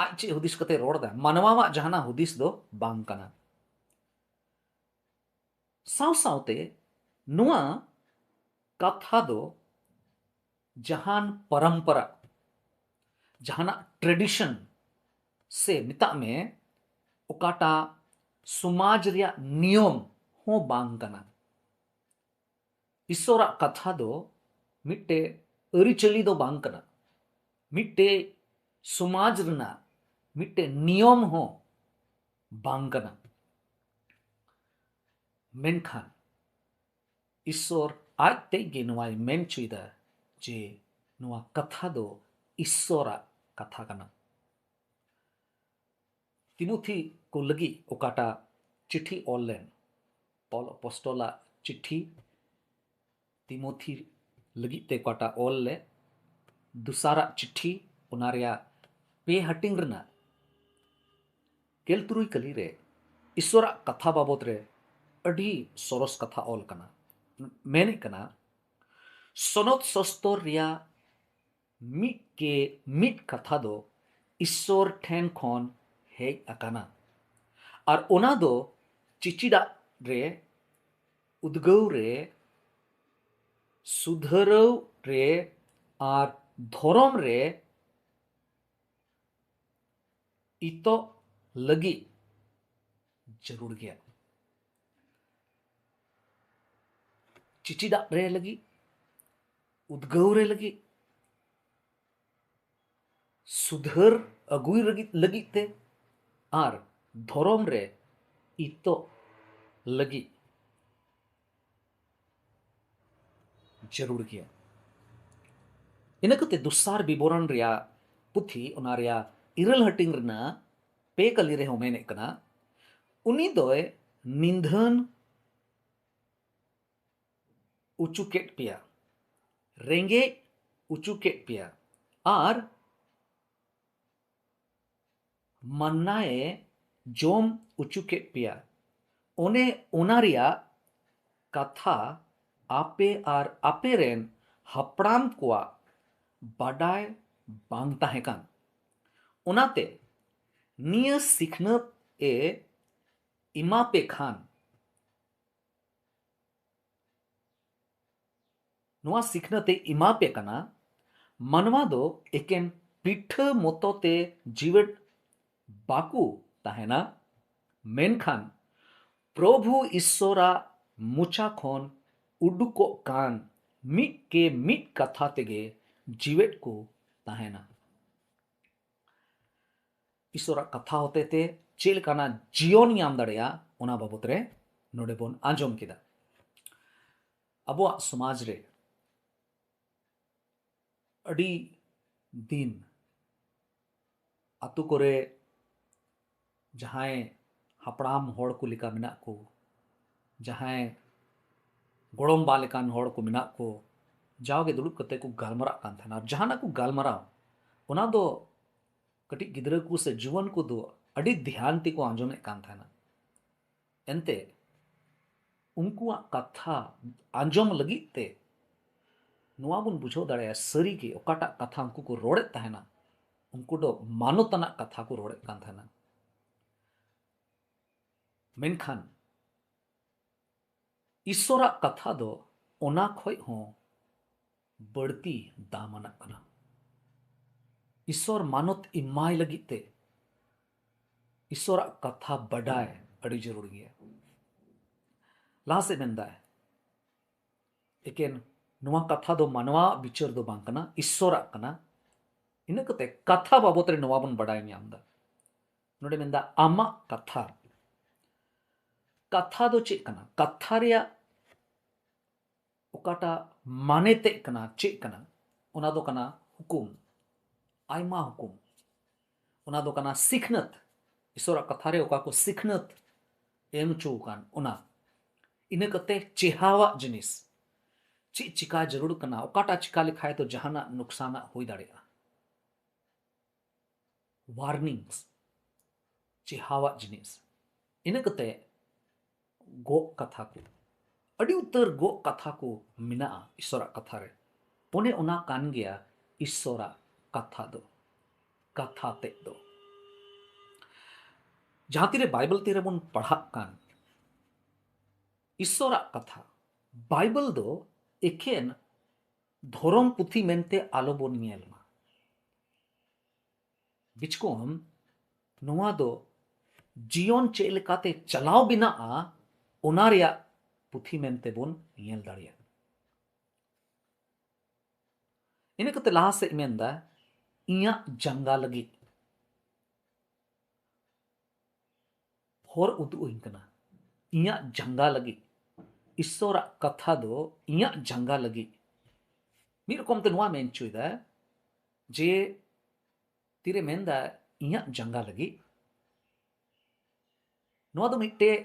ᱟᱡ ᱪᱮᱫ ᱦᱩᱫᱤᱥ ᱠᱟᱛᱮ ᱨᱚᱲ ᱫᱟ, ᱢᱟᱱᱣᱟᱣᱟᱜ ᱡᱟᱦᱟᱱᱟᱜ ᱦᱩᱫᱤᱥ ᱫᱚ ᱵᱟᱝ ᱠᱟᱱᱟ᱾ ᱥᱟᱶ ᱥᱟᱶᱛᱮ ᱱᱚᱣᱟ ᱠᱟᱛᱷᱟ ᱫᱚ ᱡᱟᱦᱟᱱ ᱯᱚᱨᱚᱢᱯᱚᱨᱟ, ᱡᱟᱦᱟᱱᱟᱜ ᱴᱨᱮᱰᱤᱥᱚᱱ ᱥᱮ ᱢᱮᱛᱟᱜ ᱢᱮ ᱚᱠᱟᱴᱟᱜ ᱥᱚᱢᱟᱡᱽ ᱨᱮᱭᱟᱜ ᱱᱤᱭᱚᱢ ᱦᱚᱸ ᱵᱟᱝ ᱠᱟᱱᱟ᱾ ᱤᱥᱥᱚᱨᱟᱜ ᱠᱟᱛᱷᱟ ᱫᱚ ᱢᱤᱫᱴᱮᱡ ᱟᱹᱨᱤᱪᱟᱹᱞᱤ ᱫᱚ ᱵᱟᱝ ᱠᱟᱱᱟ, ᱢᱤᱫᱴᱮᱡ ᱥᱚᱢᱟᱡᱽ ᱨᱮᱱᱟᱜ ᱢᱤᱫᱴᱮᱡ ᱱᱤᱭᱚᱢ ᱦᱚᱸ ᱵᱟᱝ ᱠᱟᱱᱟ᱾ ᱢᱮᱱᱠᱷᱟᱱ ᱤᱥᱥᱚᱨ ᱟᱡ ᱛᱮᱡ ᱜᱮ ᱱᱚᱣᱟᱭ ᱢᱮᱱ ᱦᱚᱪᱚᱭᱮᱫᱟ ᱡᱮ ᱱᱚᱣᱟ ᱠᱟᱛᱷᱟ ᱫᱚ ᱤᱥᱥᱚᱨᱟᱜ ᱠᱟᱛᱷᱟ ᱠᱟᱱᱟ᱾ ᱛᱤᱢᱳᱛᱷᱤ ᱠᱚ ᱞᱟᱹᱜᱤᱫ ᱚᱠᱟᱴᱟᱜ ᱪᱤᱴᱷᱤ ᱚᱞ ᱞᱮᱱ, ᱯᱚᱞ ᱟᱯᱚᱥᱴᱚᱞᱟᱜ ᱪᱤᱴᱷᱤ ᱛᱤᱢᱳᱛᱷᱤ ᱞᱟᱹᱜᱤᱫ ᱛᱮ ᱚᱠᱟᱴᱟᱜ ᱚᱞ ᱞᱮ ᱫᱚᱥᱟᱨᱟᱜ ᱪᱤᱴᱷᱤ, ᱚᱱᱟ ᱨᱮᱭᱟᱜ ᱯᱮ ᱦᱟᱹᱴᱤᱧ ᱨᱮᱱᱟᱜ ᱜᱮᱞ ᱛᱩᱨᱩᱭ ᱠᱟᱹᱞᱤ ᱨᱮ ᱤᱥᱥᱚᱨᱟᱜ ᱠᱟᱛᱷᱟ ᱵᱟᱵᱚᱛ ᱨᱮ ᱟᱹᱰᱤ ᱥᱚᱨᱚᱥ ᱠᱟᱛᱷᱟ ᱚᱞ ᱠᱟᱱᱟ᱾ ᱢᱮᱱᱮᱫ ᱠᱟᱱᱟ, ᱥᱚᱱᱚᱛ ᱥᱚᱥᱛᱚᱨ ᱨᱮᱭᱟᱜ ᱢᱤᱫ ᱜᱮ ᱢᱤᱫ ᱠᱟᱛᱷᱟ ᱫᱚ ᱤᱥᱥᱚᱨ ᱴᱷᱮᱱ ᱠᱷᱚᱱ ᱦᱮᱡ ᱟᱠᱟᱱᱟ, ᱟᱨ ᱚᱱᱟ ᱫᱚ ᱪᱤᱪᱤᱰᱟᱜ ᱨᱮ, ᱩᱫᱽᱜᱟᱹᱣ ᱨᱮ, ᱥᱩᱫᱷᱟᱹᱨᱟᱹᱣ ᱨᱮ ᱟᱨ ᱫᱷᱚᱨᱚᱢ ᱨᱮ ᱤᱛᱚᱜ ᱞᱟᱹᱜᱤᱫ ᱡᱟᱹᱨᱩᱲ ᱜᱮᱭᱟ᱾ ᱪᱤᱪᱤᱰᱟᱜ ᱨᱮ ᱞᱟᱹᱜᱤᱫ, ᱩᱫᱽᱜᱟᱹᱣ ᱨᱮ ᱞᱟᱹᱜᱤᱫ, ᱥᱩᱫᱷᱟᱹᱨ ᱟᱹᱜᱩᱭ ᱞᱟᱹᱜᱤᱫ, ᱞᱟᱹᱜᱤᱫ ᱛᱮ ᱟᱨ ᱫᱷᱚᱨᱚᱢ ᱨᱮ ᱤᱛᱚᱜ ᱞᱟᱹᱜᱤᱫ᱾ ᱡᱟᱹᱨᱩᱲ ᱜᱮᱭᱟ᱾ ᱤᱱᱟᱹ ᱠᱟᱛᱮ ᱫᱚᱥᱟᱨ ᱵᱤᱵᱚᱨᱚᱱ ᱨᱮᱭᱟᱜ ᱯᱩᱛᱷᱤ, ᱚᱱᱟ ᱨᱮᱭᱟᱜ ᱤᱨᱟᱹᱞ ᱦᱟᱹᱴᱤᱧ ᱨᱮᱱᱟᱜ ᱯᱮ ᱠᱟᱹᱞᱤ ᱨᱮᱦᱚᱸ ᱢᱮᱱᱮᱫ ᱠᱟᱱᱟ, ᱩᱱᱤ ᱫᱚᱭ ᱱᱤᱫᱷᱟᱹᱱ ᱚᱪᱚ ᱠᱮᱫ ᱯᱮᱭᱟ, ᱨᱮᱸᱜᱮᱡ ᱚᱪᱚ ᱠᱮᱫ ᱯᱮᱭᱟ, ᱟᱨ ᱢᱟᱱᱱᱟᱭᱮ ᱡᱚᱢ ᱚᱪᱚ ᱠᱮᱫ ᱯᱮᱭᱟ᱾ ᱚᱱᱮ ᱚᱱᱟ ᱨᱮᱭᱟᱜ ᱠᱟᱛᱷᱟ ᱟᱯᱮ ᱟᱨ ᱟᱯᱮ ᱨᱮᱱ ᱦᱟᱯᱲᱟᱢ ᱠᱚᱣᱟᱜ ᱵᱟᱰᱟᱭ ᱵᱟᱝ ᱛᱟᱦᱮᱸ ᱠᱟᱱ᱾ ᱚᱱᱟᱛᱮ ᱱᱤᱭᱟᱹ ᱥᱤᱠᱷᱱᱟᱹᱛ ᱮ ᱮᱢᱟ ᱯᱮ ᱠᱷᱟᱱ, ᱱᱚᱣᱟ ᱥᱤᱠᱷᱱᱟᱹᱛ ᱮ ᱮᱢᱟ ᱯᱮ ᱠᱟᱱᱟ, ᱢᱟᱱᱣᱟ ᱫᱚ ᱮᱠᱮᱱ ᱯᱤᱴᱷᱟᱹ ᱢᱚᱛᱚ ᱛᱮ ᱡᱤᱣᱮᱫ ᱵᱟᱠᱚ ᱛᱟᱦᱮᱱᱟ, ᱢᱮᱱᱠᱷᱟᱱ ᱯᱨᱚᱵᱷᱩ ᱤᱥᱥᱚᱨᱟᱜ ᱢᱚᱪᱟ ᱠᱷᱚᱱ ᱩᱰᱩᱠᱚᱜ ᱠᱟᱱ ᱢᱤᱫ ᱠᱮ ᱢᱤᱫ ᱠᱟᱛᱷᱟ ᱛᱮᱜᱮ ᱡᱤᱣᱮᱫ ᱠᱚ ᱛᱟᱦᱮᱱᱟ᱾ ᱤᱥᱚᱨᱟᱜ ᱠᱟᱛᱷᱟ ᱦᱚᱛᱮᱛᱮ ᱪᱮᱫ ᱞᱮᱠᱟᱱᱟᱜ ᱡᱤᱭᱚᱱ ᱧᱟᱢ ᱫᱟᱲᱮᱭᱟᱜᱼᱟ, ᱚᱱᱟ ᱵᱟᱵᱚᱛ ᱨᱮ ᱱᱚᱰᱮ ᱵᱚᱱ ᱟᱸᱡᱚᱢ ᱠᱮᱫᱟ᱾ ᱟᱵᱚᱣᱟᱜ ᱥᱚᱢᱟᱡᱽ ᱨᱮ ᱟᱹᱰᱤ ᱫᱤᱱ ᱟᱛᱳ ᱠᱚᱨᱮ ᱡᱟᱦᱟᱸᱭ ᱦᱟᱯᱲᱟᱢ ᱦᱚᱲ ᱠᱚ ᱞᱮᱠᱟ ᱢᱮᱱᱟᱜ ᱠᱚ, ᱡᱟᱦᱟᱸᱭ ᱜᱚᱲᱚᱢᱵᱟ ᱞᱮᱠᱟᱱ ᱦᱚᱲ ᱠᱚ ᱢᱮᱱᱟᱜ ᱠᱚ, ᱡᱟᱣᱜᱮ ᱫᱩᱲᱩᱵ ᱠᱟᱛᱮ ᱠᱚ ᱜᱟᱞᱢᱟᱨᱟᱜ ᱠᱟᱱ ᱛᱟᱦᱮᱱᱟ᱾ ᱟᱨ ᱡᱟᱦᱟᱱᱟᱜ ᱠᱚ ᱜᱟᱞᱢᱟᱨᱟᱣ, ᱚᱱᱟ ᱫᱚ ᱠᱟᱹᱴᱤᱡ ᱜᱤᱫᱽᱨᱟᱹ ᱠᱚ ᱥᱮ ᱡᱩᱣᱟᱹᱱ ᱠᱚᱫᱚ ᱟᱹᱰᱤ ᱫᱷᱮᱭᱟᱱ ᱛᱮᱠᱚ ᱟᱸᱡᱚᱢᱮᱫ ᱠᱟᱱ ᱛᱟᱦᱮᱱᱟ᱾ ᱮᱱᱛᱮ ᱩᱱᱠᱩᱣᱟᱜ ᱠᱟᱛᱷᱟ ᱟᱸᱡᱚᱢ ᱞᱟᱹᱜᱤᱫ ᱛᱮ ᱱᱚᱣᱟ ᱵᱚᱱ ᱵᱩᱡᱷᱟᱹᱣ ᱫᱟᱲᱮᱭᱟᱜᱼᱟ, ᱥᱟᱹᱨᱤᱜᱮ ᱚᱠᱟᱴᱟᱜ ᱠᱟᱛᱷᱟ ᱩᱱᱠᱩ ᱠᱚ ᱨᱚᱲᱮᱫ ᱛᱟᱦᱮᱱᱟ, ᱩᱱᱠᱩ ᱫᱚ ᱢᱟᱱᱚᱛ ᱟᱱᱟᱜ ᱠᱟᱛᱷᱟ ᱠᱚ ᱨᱚᱲᱮᱫ ᱠᱟᱱ ᱛᱟᱦᱮᱱᱟ᱾ ᱢᱮᱱᱠᱷᱟᱱ ᱤᱥᱚᱨᱟᱜ ᱠᱟᱛᱷᱟ ᱫᱚ ᱚᱱᱟ ᱠᱷᱚᱡ ᱦᱚᱸ ᱵᱟᱹᱲᱛᱤ ᱫᱟᱢ ᱟᱱᱟᱜ ᱠᱟᱱᱟ᱾ ᱤᱥᱚᱨ ᱢᱟᱱᱚᱛ ᱮᱢᱟᱭ ᱞᱟᱹᱜᱤᱫ ᱛᱮ ᱤᱥᱚᱨᱟᱜ ᱠᱟᱛᱷᱟ ᱵᱟᱰᱟᱭ ᱟᱹᱰᱤ ᱡᱟᱹᱨᱩᱲ ᱜᱮᱭᱟ᱾ ᱞᱟᱦᱟ ᱥᱮᱫ ᱢᱮᱱᱫᱟᱭ, ᱮᱠᱮᱱ ᱱᱚᱣᱟ ᱠᱟᱛᱷᱟ ᱫᱚ ᱢᱟᱱᱣᱟᱣᱟᱜ ᱵᱤᱪᱟᱹᱨ ᱫᱚ ᱵᱟᱝ ᱠᱟᱱᱟ, ᱤᱥᱚᱨᱟᱜ ᱠᱟᱱᱟ᱾ ᱤᱱᱟᱹ ᱠᱟᱛᱮ ᱠᱟᱛᱷᱟ ᱵᱟᱵᱚᱛ ᱨᱮ ᱱᱚᱣᱟ ᱵᱚᱱ ᱵᱟᱰᱟᱭ ᱧᱟᱢ ᱮᱫᱟ᱾ ᱱᱚᱰᱮ ᱢᱮᱱᱫᱟ ᱟᱢᱟᱜ ᱠᱟᱛᱷᱟ᱾ ᱠᱟᱛᱷᱟ ᱫᱚ ᱪᱮᱫ ᱠᱟᱱᱟ? ᱠᱟᱛᱷᱟ ᱨᱮᱭᱟᱜ ᱚᱠᱟᱴᱟᱜ ᱢᱟᱱᱮ ᱛᱮᱫ ᱠᱟᱱᱟ, ᱪᱮᱫ ᱠᱟᱱᱟ? ᱚᱱᱟ ᱫᱚ ᱠᱟᱱᱟ ᱦᱩᱠᱩᱢ, ᱟᱭᱢᱟ ᱦᱩᱠᱩᱢ᱾ ᱚᱱᱟ ᱫᱚ ᱠᱟᱱᱟ ᱥᱤᱠᱷᱱᱟᱹᱛ, ᱤᱥᱚᱨᱟᱜ ᱠᱟᱛᱷᱟ ᱨᱮ ᱚᱠᱟ ᱠᱚ ᱥᱤᱠᱷᱱᱟᱹᱛ ᱮᱢ ᱦᱚᱪᱚ ᱟᱠᱟᱱ ᱚᱱᱟ᱾ ᱤᱱᱟᱹ ᱠᱟᱛᱮ ᱪᱮᱦᱟᱣᱟᱜ ᱡᱤᱱᱤᱥ, ᱪᱮᱫ ᱪᱤᱠᱟ ᱡᱟᱹᱨᱩᱲ ᱠᱟᱱᱟ, ᱚᱠᱟᱴᱟᱜ ᱪᱤᱠᱟ ᱞᱮᱠᱷᱟᱡ ᱫᱚ ᱡᱟᱦᱟᱱᱟᱜ ᱱᱩᱠᱥᱟᱱᱟᱜ ᱦᱩᱭ ᱫᱟᱲᱮᱭᱟᱜᱼᱟ᱾ ᱣᱟᱨᱱᱤᱝᱥ, ᱪᱮᱦᱟᱣᱟᱜ ᱡᱤᱱᱤᱥ᱾ ᱤᱱᱟᱹ ᱠᱟᱛᱮ ᱜᱚᱜ ᱠᱟᱛᱷᱟ ᱠᱚ, ᱟᱹᱰᱤ ᱩᱛᱟᱹᱨ ᱜᱚᱜ ᱠᱟᱛᱷᱟ ᱠᱚ ᱢᱮᱱᱟᱜᱼᱟ ᱤᱥᱚᱨᱟᱜ ᱠᱟᱛᱷᱟ ᱨᱮ᱾ ᱚᱱᱮ ᱚᱱᱟ ᱠᱟᱱ ᱜᱮᱭᱟ ᱤᱥᱚᱨᱟᱜ ᱠᱟᱛᱷᱟ ᱫᱚ, ᱠᱟᱛᱷᱟ ᱛᱮᱫ ᱫᱚ᱾ ᱡᱟᱦᱟᱸ ᱛᱤᱨᱮ ᱵᱟᱭᱵᱮᱞ ᱛᱤᱨᱮᱵᱚᱱ ᱯᱟᱲᱦᱟᱜ ᱠᱟᱱ, ᱤᱥᱚᱨᱟᱜ ᱠᱟᱛᱷᱟ, ᱵᱟᱭᱵᱮᱞ ᱫᱚ ᱮᱠᱮᱱ ᱫᱷᱚᱨᱚᱢ ᱯᱩᱛᱷᱤ ᱢᱮᱱᱛᱮ ᱟᱞᱚᱵᱚᱱ ᱧᱮᱞ ᱢᱟ᱾ ᱵᱤᱪᱠᱚᱢ ᱱᱚᱣᱟ ᱫᱚ ᱡᱤᱭᱚᱱ ᱪᱮᱫ ᱞᱮᱠᱟᱛᱮ ᱪᱟᱞᱟᱣ ᱵᱮᱱᱟᱜᱼᱟ, ᱚᱱᱟ ᱨᱮᱭᱟᱜ ᱯᱩᱛᱷᱤ ᱢᱮᱱᱛᱮ ᱵᱚᱱ ᱧᱮᱞ ᱫᱟᱲᱮᱭᱟᱜᱼᱟ᱾ ᱤᱱᱟᱹ ᱠᱟᱛᱮ ᱞᱟᱦᱟ ᱥᱮᱫ ᱢᱮᱱᱫᱟ, ᱤᱧᱟᱹᱜ ᱡᱟᱸᱜᱟ ᱞᱟᱹᱜᱤᱫ ᱦᱚᱨ ᱩᱫᱩᱜ ᱟᱹᱧ ᱠᱟᱱᱟ, ᱤᱧᱟᱹᱜ ᱡᱟᱸᱜᱟ ᱞᱟᱹᱜᱤᱫ᱾ ᱤᱥᱚᱨᱟᱜ ᱠᱟᱛᱷᱟ ᱫᱚ ᱤᱧᱟᱹᱜ ᱡᱟᱸᱜᱟ ᱞᱟᱹᱜᱤᱫ᱾ ᱢᱤᱫ ᱨᱚᱠᱚᱢ ᱛᱮ ᱱᱚᱣᱟ ᱢᱮᱱ ᱦᱚᱪᱚᱭᱮᱫᱟ ᱡᱮ ᱛᱤᱨᱮ ᱢᱮᱱᱫᱟ ᱤᱧᱟᱹᱜ ᱡᱟᱸᱜᱟ ᱞᱟᱹᱜᱤᱫ, ᱱᱚᱣᱟ ᱫᱚ ᱢᱤᱫᱴᱮᱡ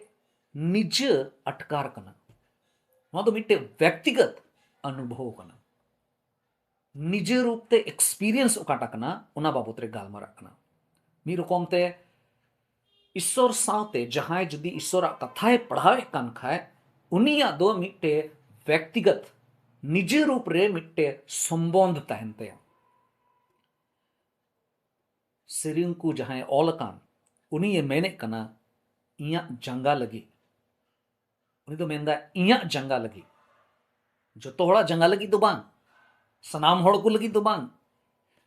ᱱᱤᱡᱮ ᱟᱴᱠᱟᱨ ᱠᱟᱱᱟ, ᱱᱚᱣᱟ ᱫᱚ ᱢᱤᱫᱴᱮᱡ ᱵᱮᱠᱛᱤᱜᱚᱛ ᱚᱱᱩᱵᱷᱚᱵ ᱠᱟᱱᱟ᱾ ᱱᱤᱡᱮ ᱨᱩᱯ ᱛᱮ ᱮᱠᱥᱯᱤᱨᱤᱭᱮᱱᱥ ᱚᱠᱟᱴᱟ ᱠᱟᱱᱟ, ᱚᱱᱟ ᱵᱟᱵᱚᱛ ᱨᱮ ᱜᱟᱞᱢᱟᱨᱟᱜ ᱠᱟᱱᱟ᱾ ᱢᱤᱫ ᱨᱚᱠᱚᱢ ᱛᱮ ᱤᱥᱥᱚᱨ ᱥᱟᱶᱛᱮ ᱡᱟᱦᱟᱸᱭ ᱡᱩᱫᱤ ᱤᱥᱥᱚᱨᱟᱜ ᱠᱟᱛᱷᱟᱭ ᱯᱟᱲᱦᱟᱣᱮᱫ ᱠᱟᱱ ᱠᱷᱟᱡ, ᱩᱱᱤᱭᱟᱜ ᱫᱚ ᱢᱤᱫᱴᱮᱡ ᱵᱮᱠᱛᱤᱜᱚᱛ, ᱱᱤᱡᱮ ᱨᱩᱯ ᱨᱮ ᱢᱤᱫᱴᱮᱡ ᱥᱚᱢᱵᱚᱱᱫᱷ ᱛᱟᱦᱮᱱ ᱛᱟᱭᱟ᱾ ᱥᱮᱨᱮᱧ ᱠᱚ ᱡᱟᱦᱟᱸᱭ ᱚᱞ ᱟᱠᱟᱱ, ᱩᱱᱤᱭᱮ ᱢᱮᱱᱮᱫ ᱠᱟᱱᱟ, ᱤᱧᱟᱹᱜ ᱡᱟᱸᱜᱟ ᱞᱟᱹᱜᱤᱫ᱾ ᱩᱱᱤ ᱫᱚ ᱢᱮᱱᱫᱟ, ᱤᱧᱟᱹᱜ ᱡᱟᱸᱜᱟ ᱞᱟᱹᱜᱤᱫ, ᱡᱚᱛᱚ ᱦᱚᱲᱟᱜ ᱡᱟᱸᱜᱟ ᱞᱟᱹᱜᱤᱫ ᱫᱚ ᱵᱟᱝ, ᱥᱟᱱᱟᱢ ᱦᱚᱲ ᱠᱚ ᱞᱟᱹᱜᱤᱫ ᱫᱚ ᱵᱟᱝ,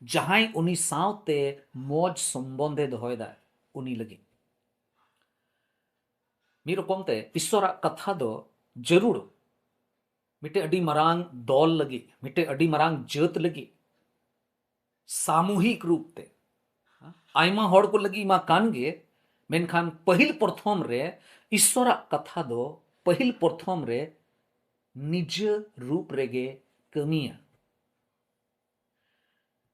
ᱡᱟᱦᱟᱸᱭ ᱩᱱᱤ ᱥᱟᱶᱛᱮ ᱢᱚᱡᱽ ᱥᱚᱢᱵᱚᱱᱫᱷᱮ ᱫᱚᱦᱚᱭᱮᱫᱟ, ᱩᱱᱤ ᱞᱟᱹᱜᱤᱫ᱾ ᱢᱤᱫ ᱨᱚᱠᱚᱢ ᱛᱮ ᱤᱥᱥᱚᱨᱟᱜ ᱠᱟᱛᱷᱟ ᱫᱚ ᱡᱟᱹᱨᱩᱲ ᱢᱤᱫᱴᱮᱡ ᱟᱹᱰᱤ ᱢᱟᱨᱟᱝ ᱫᱚᱞ ᱞᱟᱹᱜᱤᱫ, ᱢᱤᱫᱴᱮᱡ ᱟᱹᱰᱤ ᱢᱟᱨᱟᱝ ᱡᱟᱹᱛ ᱞᱟᱹᱜᱤᱫ, ᱥᱟᱢᱩᱦᱤᱠ ᱨᱩᱯ ᱛᱮ, ᱟᱭᱢᱟ ᱦᱚᱲ ᱠᱚ ᱞᱟᱹᱜᱤᱫ ᱢᱟ ᱠᱟᱱ ᱜᱮ, ᱢᱮᱱᱠᱷᱟᱱ ᱯᱟᱹᱦᱤᱞ ᱯᱨᱚᱛᱷᱚᱢ ᱨᱮ ᱤᱥᱥᱚᱨᱟᱜ ᱠᱟᱛᱷᱟ ᱫᱚ ᱯᱟᱹᱦᱤᱞ ᱯᱨᱚᱛᱷᱚᱢ ᱨᱮ ᱱᱤᱡᱮ ᱨᱩᱯ ᱨᱮᱜᱮ ᱠᱟᱹᱢᱤᱭᱟ᱾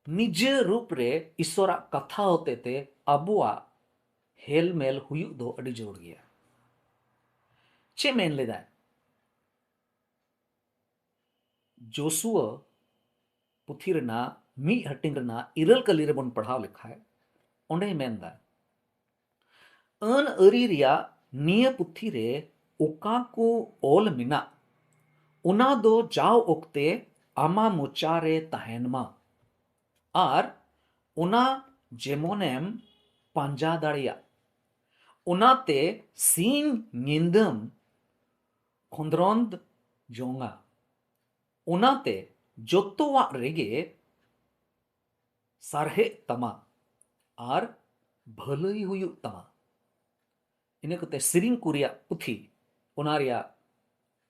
ᱱᱤᱡᱮ ᱨᱩᱯ ᱨᱮ ᱤᱥᱚᱨᱟᱜ ᱠᱟᱛᱷᱟ ᱦᱚᱛᱮᱛᱮ ᱟᱵᱚᱣᱟᱜ ᱦᱮᱞᱢᱮᱞ ᱦᱩᱭᱩᱜ ᱫᱚ ᱟᱹᱰᱤ ᱡᱟᱹᱨᱩᱲ ᱜᱮᱭᱟ᱾ ᱪᱮᱫ ᱢᱮᱱ ᱞᱮᱫᱟᱭ? ᱡᱳᱥᱩᱣᱟ ᱯᱩᱛᱷᱤ ᱨᱮᱱᱟᱜ ᱢᱤᱫ ᱦᱟᱹᱴᱤᱧ ᱨᱮᱱᱟᱜ ᱤᱨᱟᱹᱞ ᱠᱟᱹᱞᱤ ᱨᱮᱵᱚᱱ ᱯᱟᱲᱦᱟᱣ ᱞᱮᱠᱷᱟᱡ, ᱚᱸᱰᱮᱭ ᱢᱮᱱᱫᱟ, ᱟᱹᱱ ᱟᱹᱨᱤ ᱨᱮᱭᱟᱜ ᱱᱤᱭᱟᱹ ᱯᱩᱛᱷᱤ ᱨᱮ ᱚᱠᱟ ᱠᱚ ᱚᱞ ᱢᱮᱱᱟᱜ, ᱚᱱᱟ ᱫᱚ ᱡᱟᱣ ᱚᱠᱛᱮ ᱟᱢᱟ ᱢᱚᱪᱟ ᱨᱮ ᱛᱟᱦᱮᱱ ᱢᱟ, ᱟᱨ ᱚᱱᱟ ᱡᱮᱢᱚᱱᱮᱢ ᱯᱟᱸᱡᱟ ᱫᱟᱲᱮᱭᱟᱜ, ᱚᱱᱟᱛᱮ ᱥᱤᱧ ᱧᱤᱫᱟᱹᱢ ᱠᱷᱚᱸᱫᱽᱨᱚᱸᱫᱽ ᱡᱚᱝᱟ᱾ ᱚᱱᱟᱛᱮ ᱡᱚᱛᱚᱣᱟᱜ ᱨᱮᱜᱮ ᱥᱟᱨᱦᱮᱜ ᱛᱟᱢᱟ ᱟᱨ ᱵᱷᱟᱹᱞᱟᱹᱭ ᱦᱩᱭᱩᱜ ᱛᱟᱢᱟ᱾ ᱤᱱᱟᱹ ᱠᱟᱛᱮ ᱥᱮᱨᱮᱧ ᱠᱚ ᱨᱮᱭᱟᱜ ᱯᱩᱛᱷᱤ, ᱚᱱᱟ ᱨᱮᱭᱟᱜ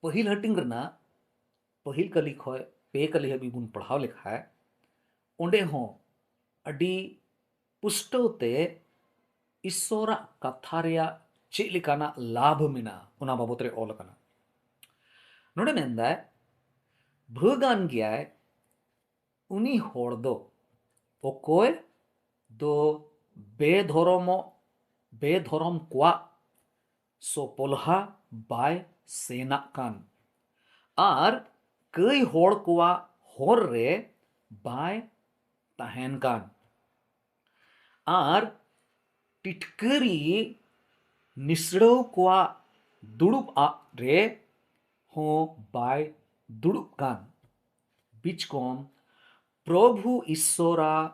ᱯᱟᱹᱦᱤᱞ ᱦᱟᱹᱴᱤᱧ ᱨᱮᱱᱟᱜ ᱯᱟᱹᱦᱤᱞ ᱠᱟᱹᱞᱤ ᱠᱷᱚᱱ ᱯᱮ ᱠᱟᱹᱞᱤ ᱦᱟᱹᱵᱤᱡ ᱵᱚᱱ ᱯᱟᱲᱦᱟᱣ ᱞᱮᱠᱷᱟᱡ, ᱚᱸᱰᱮ ᱦᱚᱸ ᱟᱹᱰᱤ ᱯᱩᱥᱴᱟᱹᱣ ᱛᱮ ᱤᱥᱚᱨᱟᱜ ᱠᱟᱛᱷᱟ ᱨᱮᱭᱟᱜ ᱪᱮᱫ ᱞᱮᱠᱟᱱᱟᱜ ᱞᱟᱵᱷ ᱢᱮᱱᱟᱜᱼᱟ, ᱚᱱᱟ ᱵᱟᱵᱚᱛ ᱨᱮ ᱚᱞ ᱟᱠᱟᱱᱟ᱾ ᱱᱚᱰᱮ ᱢᱮᱱᱫᱟᱭ, ᱵᱷᱟᱹᱜᱟᱱ ᱜᱮᱭᱟᱭ ᱩᱱᱤ ᱦᱚᱲ ᱫᱚ, ᱚᱠᱚᱭ ᱫᱚ ᱵᱮᱫᱷᱚᱨᱚᱢᱚᱜ, ᱵᱮᱫᱷᱚᱨᱚᱢ ᱠᱚᱣᱟᱜ ᱥᱚᱯᱚᱞᱦᱟ ᱵᱟᱭ ᱥᱮᱱᱟᱜ ᱠᱟᱱ, ᱟᱨ ᱠᱟᱹᱭ ᱦᱚᱲ ᱠᱚᱣᱟᱜ ᱦᱚᱨ ᱨᱮ ᱵᱟᱭ ᱛᱟᱦᱮᱱ ᱠᱟᱱ, ᱟᱨ ᱴᱤᱴᱠᱟᱹᱨᱤ ᱱᱤᱥᱲᱟᱹᱣ ᱠᱚᱣᱟᱜ ᱫᱩᱲᱩᱵ ᱟᱜ ᱨᱮ ᱦᱚᱸ ᱵᱟᱭ ᱫᱩᱲᱩᱵ ᱠᱟᱱ᱾ ᱵᱤᱪᱠᱚᱢ ᱯᱨᱚᱵᱷᱩ ᱤᱥᱥᱚᱨᱟᱜ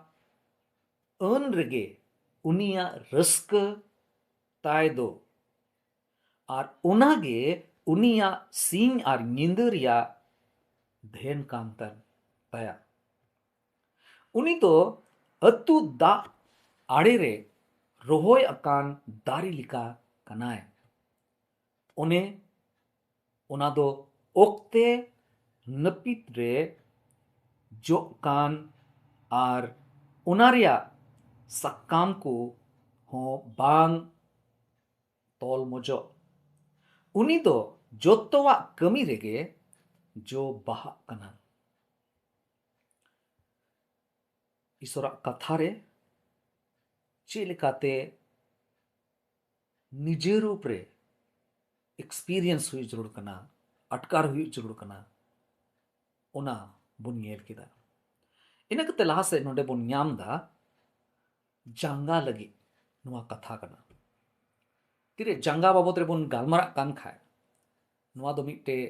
ᱟᱹᱱ ᱨᱮᱜᱮ ᱩᱱᱤᱭᱟᱜ ᱨᱟᱹᱥᱠᱟᱹ ᱛᱟᱭ ᱫᱚ, ᱟᱨ ᱚᱱᱟᱜᱮ ᱩᱱᱤᱭᱟᱜ ᱥᱤᱧ ᱟᱨ ᱧᱤᱫᱟᱹ ᱨᱮᱭᱟᱜ ᱫᱷᱮᱱ ᱠᱟᱱ ᱛᱟᱭᱟ᱾ ᱩᱱᱤ ᱫᱚ ᱟᱹᱛᱩ ᱫᱟᱜ ᱟᱲᱮ ᱨᱮ ᱨᱚᱦᱚᱭ ᱟᱠᱟᱱ ᱫᱟᱨᱮ ᱞᱮᱠᱟ ᱠᱟᱱᱟᱭ᱾ ᱚᱱᱮ ᱚᱱᱟ ᱫᱚ ᱚᱠᱛᱮ ᱱᱟᱹᱯᱤᱛ ᱨᱮ ᱡᱚᱜ ᱠᱟᱱ ᱟᱨ ᱚᱱᱟ ᱨᱮᱭᱟᱜ ᱥᱟᱠᱟᱢ ᱠᱚ ᱦᱚᱸ ᱵᱟᱝ ᱛᱚᱞ ᱢᱚᱡᱚᱜ᱾ ᱩᱱᱤ ᱫᱚ ᱡᱚᱛᱚᱣᱟᱜ ᱠᱟᱹᱢᱤ ᱨᱮᱜᱮ ᱡᱚ ᱵᱟᱦᱟᱜ ᱠᱟᱱᱟ᱾ ᱤᱥᱚᱨᱟᱜ ᱠᱟᱛᱷᱟ ᱨᱮ ᱪᱮᱫ ᱞᱮᱠᱟᱛᱮ ᱱᱤᱡᱮ ᱨᱩᱯ ᱨᱮ experience ᱦᱩᱭᱩᱜ ᱡᱟᱹᱨᱩᱲ ᱠᱟᱱᱟ, ᱟᱴᱠᱟᱨ ᱦᱩᱭᱩᱜ ᱡᱟᱹᱨᱩᱲ ᱠᱟᱱᱟ, ᱚᱱᱟ ᱵᱚᱱ ᱧᱮᱞ ᱠᱮᱫᱟ᱾ ᱤᱱᱟᱹ ᱠᱟᱛᱮ ᱞᱟᱦᱟ ᱥᱮᱫ ᱱᱚᱰᱮ ᱵᱚᱱ ᱧᱟᱢ ᱫᱟ ᱡᱟᱸᱜᱟ ᱞᱟᱹᱜᱤᱫ ᱱᱚᱣᱟ ᱠᱟᱛᱷᱟ ᱠᱟᱱᱟ᱾ ᱛᱤᱨᱮ ᱡᱟᱸᱜᱟ ᱵᱟᱵᱚᱫ ᱨᱮᱵᱚᱱ ᱜᱟᱞᱢᱟᱨᱟᱜ ᱠᱟᱱ ᱠᱷᱟᱡ, ᱱᱚᱣᱟ ᱫᱚ ᱢᱤᱫᱴᱮᱡ,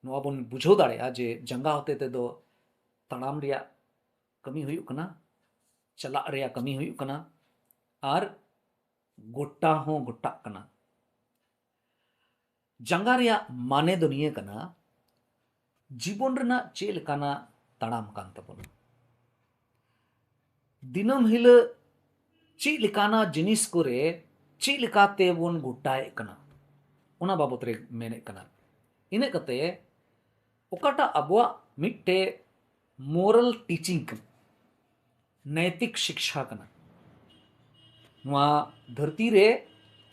ᱱᱚᱣᱟ ᱵᱚᱱ ᱵᱩᱡᱷᱟᱹᱣ ᱫᱟᱲᱮᱭᱟᱜᱼᱟ ᱡᱮ ᱡᱟᱸᱜᱟ ᱦᱚᱛᱮ ᱛᱮᱫᱚ ᱛᱟᱲᱟᱢ ᱨᱮᱭᱟᱜ ᱠᱟᱹᱢᱤ ᱦᱩᱭᱩᱜ ᱠᱟᱱᱟ, ᱪᱟᱞᱟᱜ ᱨᱮᱭᱟᱜ ᱠᱟᱹᱢᱤ ᱦᱩᱭᱩᱜ ᱠᱟᱱᱟ, ᱟᱨ ᱜᱚᱴᱟ ᱦᱚᱸ ᱜᱚᱴᱟᱜ ᱠᱟᱱᱟ᱾ ᱡᱟᱸᱜᱟ ᱨᱮᱭᱟᱜ ᱢᱟᱱᱮ ᱫᱚ ᱱᱤᱭᱟᱹ ᱠᱟᱱᱟ, ᱡᱤᱵᱚᱱ ᱨᱮᱱᱟᱜ ᱪᱮᱫ ᱞᱮᱠᱟᱱᱟᱜ ᱛᱟᱲᱟᱢ ᱠᱟᱱ ᱛᱟᱵᱚᱱᱟ, ᱫᱤᱱᱟᱹᱢ ᱦᱤᱞᱳᱜ ᱪᱮᱫ ᱞᱮᱠᱟᱱᱟᱜ ᱡᱤᱱᱤᱥ ᱠᱚᱨᱮ ᱪᱮᱫ ᱞᱮᱠᱟᱛᱮ ᱵᱚᱱ ᱜᱚᱴᱟᱭᱮᱫ ᱠᱟᱱᱟ, ᱚᱱᱟ ᱵᱟᱵᱚᱛ ᱨᱮ ᱢᱮᱱᱮᱫ ᱠᱟᱱᱟ᱾ ᱤᱱᱟᱹ ᱠᱟᱛᱮ ᱚᱠᱟᱴᱟᱜ ᱟᱵᱚᱣᱟᱜ ᱢᱤᱫᱴᱮᱡ moral teaching ᱠᱟᱱᱟ, ᱱᱮᱭᱛᱤᱠ ᱥᱤᱠᱥᱟ ᱠᱟᱱᱟ᱾ ᱱᱚᱣᱟ ᱫᱷᱟᱹᱨᱛᱤ ᱨᱮ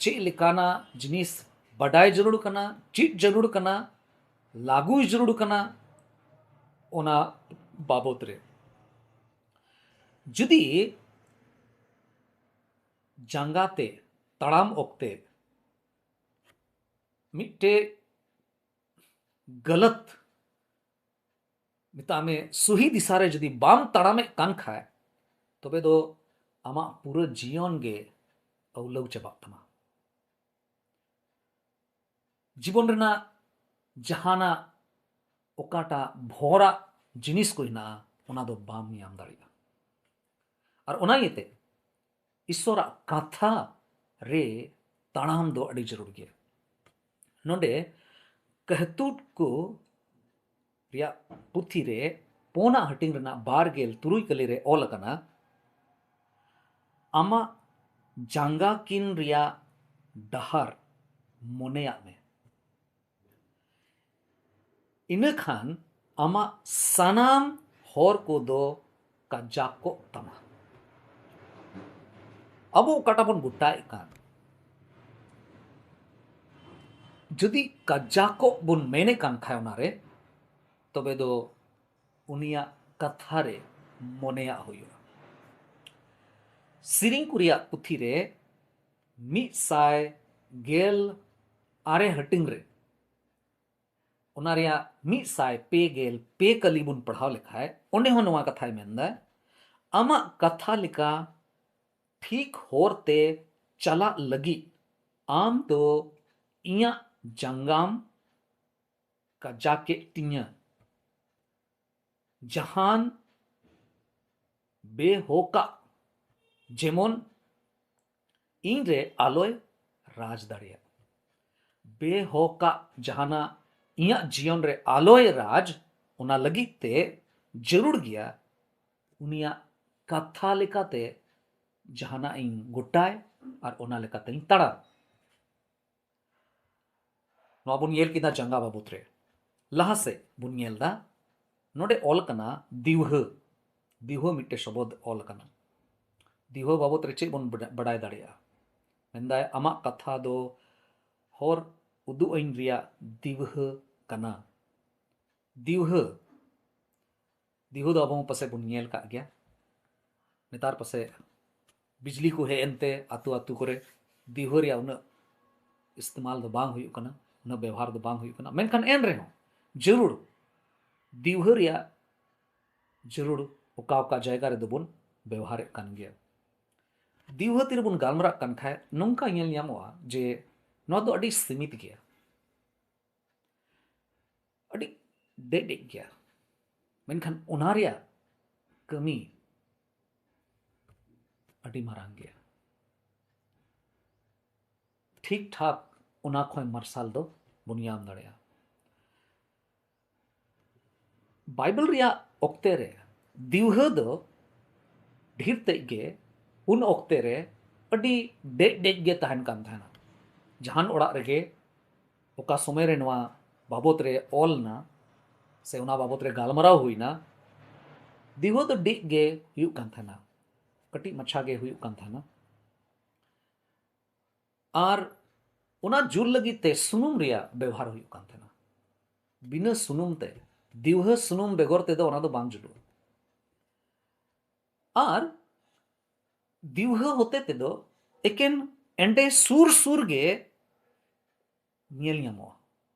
ᱪᱮᱫ ᱞᱮᱠᱟᱱᱟᱜ ᱡᱤᱱᱤᱥ ᱵᱟᱰᱟᱭ ᱡᱟᱹᱨᱩᱲ ᱠᱟᱱᱟ, ᱪᱮᱫ ᱡᱟᱹᱨᱩᱲ ᱠᱟᱱᱟ, ᱞᱟᱹᱜᱩᱭ ᱡᱟᱹᱨᱩᱲ ᱠᱟᱱᱟ, ᱚᱱᱟ ᱵᱟᱵᱚᱛ ᱨᱮ᱾ ᱡᱩᱫᱤ ᱡᱟᱸᱜᱟ ᱛᱮ ᱛᱟᱲᱟᱢ ᱚᱠᱛᱮ ᱢᱤᱫᱴᱮᱡ ᱜᱟᱞᱟᱛ, ᱢᱮᱛᱟᱜ ᱢᱮ, ᱥᱩᱦᱤ ᱫᱤᱥᱟ ᱨᱮ ᱡᱩᱫᱤ ᱵᱟᱢ ᱛᱟᱲᱟᱢᱮᱫ ᱠᱟᱱ ᱠᱷᱟᱡ, ᱛᱚᱵᱮ ᱫᱚ ᱟᱢᱟᱜ ᱯᱩᱨᱟᱹ ᱡᱤᱭᱚᱱ ᱜᱮ ᱟᱹᱣᱞᱟᱹᱣ ᱪᱟᱵᱟᱜ ᱛᱟᱢᱟ᱾ ᱡᱤᱵᱚᱱ ᱨᱮᱱᱟᱜ ᱡᱟᱦᱟᱱᱟᱜ ᱚᱠᱟᱴᱟᱜ ᱵᱷᱚᱨᱟᱜ ᱡᱤᱱᱤᱥ ᱠᱚ ᱦᱮᱱᱟᱜᱼᱟ, ᱚᱱᱟ ᱫᱚ ᱵᱟᱢ ᱧᱟᱢ ᱫᱟᱲᱮᱭᱟᱜᱼᱟ᱾ ᱟᱨ ᱚᱱᱟ ᱤᱭᱟᱹᱛᱮ ᱤᱥᱚᱨᱟᱜ ᱠᱟᱛᱷᱟ ᱨᱮ ᱛᱟᱲᱟᱢ ᱫᱚ ᱟᱹᱰᱤ ᱡᱟᱹᱨᱩᱲ ᱜᱮᱭᱟ᱾ ᱱᱚᱰᱮ ᱠᱟᱦᱛᱩᱴ ᱠᱚ ᱨᱮᱭᱟᱜ ᱯᱩᱛᱷᱤ ᱨᱮ ᱯᱳᱱᱟᱜ ᱦᱟᱹᱴᱤᱧ ᱨᱮᱱᱟᱜ ᱵᱟᱨ ᱜᱮᱞ ᱛᱩᱨᱩᱭ ᱠᱟᱹᱞᱤ ᱨᱮ ᱚᱞ ᱟᱠᱟᱱᱟ, ᱟᱢᱟᱜ ᱡᱟᱸᱜᱟ ᱠᱤᱱ ᱨᱮᱭᱟᱜ ᱰᱟᱦᱟᱨ ᱢᱚᱱᱮᱭᱟᱜ ᱢᱮ, ᱤᱱᱟᱹ ᱠᱷᱟᱱ ᱟᱢᱟᱜ ᱥᱟᱱᱟᱢ ᱦᱚᱨ ᱠᱚᱫᱚ ᱠᱟᱡᱟᱠᱚᱜ ᱛᱟᱢᱟ᱾ ᱟᱵᱚ ᱚᱠᱟᱴᱟᱜ ᱵᱚᱱ ᱜᱚᱴᱟᱭᱮᱫ ᱠᱟᱱ, ᱡᱩᱫᱤ ᱠᱟᱡᱟᱠᱚᱜ ᱵᱚᱱ ᱢᱮᱱᱮᱫ ᱠᱟᱱ ᱠᱷᱟᱡ, ᱚᱱᱟᱨᱮ ᱛᱚᱵᱮ ᱫᱚ ᱩᱱᱤᱭᱟᱜ ᱠᱟᱛᱷᱟ ᱨᱮ ᱢᱚᱱᱮᱭᱟᱜ ᱦᱩᱭᱩᱜᱼᱟ᱾ ᱥᱮᱨᱮᱧ ᱠᱚ ᱨᱮᱭᱟᱜ ᱯᱩᱛᱷᱤ ᱨᱮ ᱢᱤᱫ ᱥᱟᱭ ᱜᱮᱞ ᱟᱨᱮ ᱦᱟᱹᱴᱤᱧ ᱨᱮ, ᱚᱱᱟ ᱨᱮᱭᱟᱜ ᱢᱤᱫ ᱥᱟᱭ ᱯᱮ ᱜᱮᱞ ᱯᱮ ᱠᱟᱹᱞᱤ ᱵᱚᱱ ᱯᱟᱲᱦᱟᱣ ᱞᱮᱠᱷᱟᱡ, ᱚᱸᱰᱮ ᱦᱚᱸ ᱱᱚᱣᱟ ᱠᱟᱛᱷᱟᱭ ᱢᱮᱱᱫᱟ, "ᱟᱢᱟᱜ ᱠᱟᱛᱷᱟ ᱞᱮᱠᱟ ᱴᱷᱤᱠ ᱦᱚᱨ ᱛᱮ ᱪᱟᱞᱟᱜ ᱞᱟᱹᱜᱤᱫ ᱟᱢ ᱫᱚ ᱤᱧᱟᱜ ᱡᱟᱸᱜᱟᱢ ᱠᱟᱡᱟᱠᱮᱫ ᱛᱤᱧᱟᱹ, ᱡᱟᱦᱟᱱ ᱵᱮᱦᱚᱠᱟᱜ ᱡᱮᱢᱚᱱ ᱤᱧ ᱨᱮ ᱟᱞᱚᱭ ᱨᱟᱡᱽ ᱫᱟᱲᱮᱭᱟᱜ᱾ ᱵᱮᱦᱚᱠᱟᱜ ᱡᱟᱦᱟᱱᱟᱜ ᱤᱧᱟᱜ ᱡᱤᱭᱚᱱ ᱨᱮ ᱟᱞᱚᱭ ᱨᱟᱡᱽ, ᱚᱱᱟ ᱞᱟᱹᱜᱤᱫ ᱛᱮ ᱡᱟᱹᱨᱩᱲ ᱜᱮᱭᱟ ᱩᱱᱤᱭᱟᱜ ᱠᱟᱛᱷᱟ ᱞᱮᱠᱟᱛᱮ ᱡᱟᱦᱟᱱᱟᱜ ᱤᱧ ᱜᱚᱴᱟᱭ ᱟᱨ ᱚᱱᱟ ᱞᱮᱠᱟᱛᱮᱧ ᱛᱟᱲᱟᱢ᱾" ᱱᱚᱣᱟ ᱵᱚᱱ ᱧᱮᱞ ᱠᱮᱫᱟ ᱡᱟᱸᱜᱟ ᱵᱟᱵᱚᱛ ᱨᱮ᱾ ᱞᱟᱦᱟ ᱥᱮᱫ ᱵᱚᱱ ᱧᱮᱞ ᱫᱟ, ᱱᱚᱰᱮ ᱚᱞ ᱠᱟᱱᱟ ᱫᱤᱣᱦᱟᱹ᱾ ᱫᱤᱣᱦᱟᱹ ᱢᱤᱫᱴᱮᱡ ᱥᱚᱵᱚᱫ ᱚᱞ ᱠᱟᱱᱟ᱾ ᱫᱤᱣᱦᱟᱹ ᱵᱟᱵᱚᱛ ᱨᱮ ᱪᱮᱫ ᱵᱚᱱ ᱵᱟᱰᱟ-, ᱵᱟᱰᱟᱭ ᱫᱟᱲᱮᱭᱟᱜᱼᱟ? ᱢᱮᱱᱫᱟᱭ, "ᱟᱢᱟᱜ ᱠᱟᱛᱷᱟ ᱫᱚ ᱦᱚᱨ ᱩᱫᱩᱜ ᱟᱹᱧ ᱨᱮᱭᱟᱜ ᱫᱤᱣᱦᱟᱹ ᱠᱟᱱᱟ᱾" ᱫᱤᱣᱦᱟᱹ, ᱫᱤᱣᱦᱟᱹ ᱫᱚ ᱟᱵᱚ ᱦᱚᱸ ᱯᱟᱥᱮᱡ ᱵᱚᱱ ᱧᱮᱞ ᱠᱟᱜ ᱜᱮᱭᱟ᱾ ᱱᱮᱛᱟᱨ ᱯᱟᱥᱮᱡ ᱵᱤᱡᱽᱞᱤ ᱠᱚ ᱦᱮᱡ ᱮᱱᱛᱮ ᱟᱛᱳ ᱟᱛᱳ ᱠᱚᱨᱮ ᱫᱤᱣᱦᱟᱹ ᱨᱮᱭᱟᱜ ᱩᱱᱟᱹᱜ ᱤᱥᱛᱮᱢᱟᱞ ᱫᱚ ᱵᱟᱝ ᱦᱩᱭᱩᱜ ᱠᱟᱱᱟ, ᱩᱱᱟᱹᱜ ᱵᱮᱵᱚᱦᱟᱨ ᱫᱚ ᱵᱟᱝ ᱦᱩᱭᱩᱜ ᱠᱟᱱᱟ᱾ ᱢᱮᱱᱠᱷᱟᱱ ᱮᱱ ᱨᱮᱦᱚᱸ ᱡᱟᱹᱨᱩᱲ ᱫᱤᱣᱦᱟᱹ ᱨᱮᱭᱟᱜ ᱡᱟᱹᱨᱩᱲ ᱚᱠᱟ ᱚᱠᱟ ᱡᱟᱭᱜᱟ ᱨᱮᱫᱚ ᱵᱚᱱ ᱵᱮᱣᱦᱟᱨᱮᱫ ᱠᱟᱱ ᱜᱮᱭᱟ᱾ ᱫᱤᱣᱦᱟᱹ ᱛᱤᱨᱮᱵᱚᱱ ᱜᱟᱞᱢᱟᱨᱟᱜ ᱠᱟᱱ ᱠᱷᱟᱡ ᱱᱚᱝᱠᱟ ᱧᱮᱞ ᱧᱟᱢᱚᱜᱼᱟ ᱡᱮ ᱱᱚᱣᱟ ᱫᱚ ᱟᱹᱰᱤ ᱥᱤᱢᱤᱛ ᱜᱮᱭᱟ, ᱟᱹᱰᱤ ᱰᱮᱡ ᱰᱮᱡ ᱜᱮᱭᱟ, ᱢᱮᱱᱠᱷᱟᱱ ᱚᱱᱟ ᱨᱮᱭᱟᱜ ᱠᱟᱹᱢᱤ ᱟᱹᱰᱤ ᱢᱟᱨᱟᱝ ᱜᱮᱭᱟ᱾ ᱴᱷᱤᱠ ᱴᱷᱟᱠ ᱚᱱᱟ ᱠᱷᱚᱱ ᱢᱟᱨᱥᱟᱞ ᱫᱚ ᱵᱚᱱ ᱧᱟᱢ ᱫᱟᱲᱮᱭᱟᱜᱼᱟ᱾ ᱵᱟᱭᱵᱮᱞ ᱨᱮᱭᱟᱜ ᱚᱠᱛᱮ ᱨᱮ ᱫᱤᱣᱦᱟᱹ ᱫᱚ ᱰᱷᱮᱨ ᱛᱮᱫ ᱜᱮ ᱩᱱ ᱚᱠᱛᱮ ᱨᱮ ᱟᱹᱰᱤ ᱰᱮᱡ ᱰᱮᱡ ᱜᱮ ᱛᱟᱦᱮᱱ ᱠᱟᱱ ᱛᱟᱦᱮᱱᱟ᱾ ᱡᱟᱦᱟᱱ ᱚᱲᱟᱜ ᱨᱮᱜᱮ ᱚᱠᱟ ᱥᱚᱢᱚᱭ ᱨᱮ ᱱᱚᱣᱟ ᱵᱟᱵᱚᱛ ᱨᱮ ᱚᱞ ᱮᱱᱟ ᱥᱮ ᱚᱱᱟ ᱵᱟᱵᱚᱛ ᱨᱮ ᱜᱟᱞᱢᱟᱨᱟᱣ ᱦᱩᱭᱱᱟ, ᱫᱤᱣᱦᱟᱹ ᱫᱚ ᱰᱮᱡ ᱜᱮ ᱦᱩᱭᱩᱜ ᱠᱟᱱ ᱛᱟᱦᱮᱱᱟ, ᱠᱟᱹᱴᱤᱡ ᱢᱟᱪᱷᱟ ᱜᱮ ᱦᱩᱭᱩᱜ ᱠᱟᱱ ᱛᱟᱦᱮᱱᱟ᱾ ᱟᱨ ᱚᱱᱟ ᱡᱩᱞ ᱞᱟᱹᱜᱤᱫ ᱛᱮ ᱥᱩᱱᱩᱢ ᱨᱮᱭᱟᱜ ᱵᱮᱣᱦᱟᱨ ᱦᱩᱭᱩᱜ ᱠᱟᱱ ᱛᱟᱦᱮᱱᱟ᱾ ᱵᱤᱱᱟᱹ ᱥᱩᱱᱩᱢ ᱛᱮ ᱫᱤᱣᱦᱟᱹ ᱥᱩᱱᱩᱢ ᱵᱮᱜᱚᱨ ᱛᱮᱫᱚ ᱚᱱᱟ ᱫᱚ ᱵᱟᱝ ᱡᱩᱞᱩᱜᱼᱟ᱾ ᱟᱨ ᱫᱤᱣᱦᱟᱹ ᱦᱚᱛᱮ ᱛᱮᱫᱚ ᱮᱠᱮᱱ ᱮᱸᱰᱮ ᱥᱩᱨ ᱥᱩᱨ ᱜᱮ ᱧᱮᱞ ᱧᱟᱢᱚᱜᱼᱟ᱾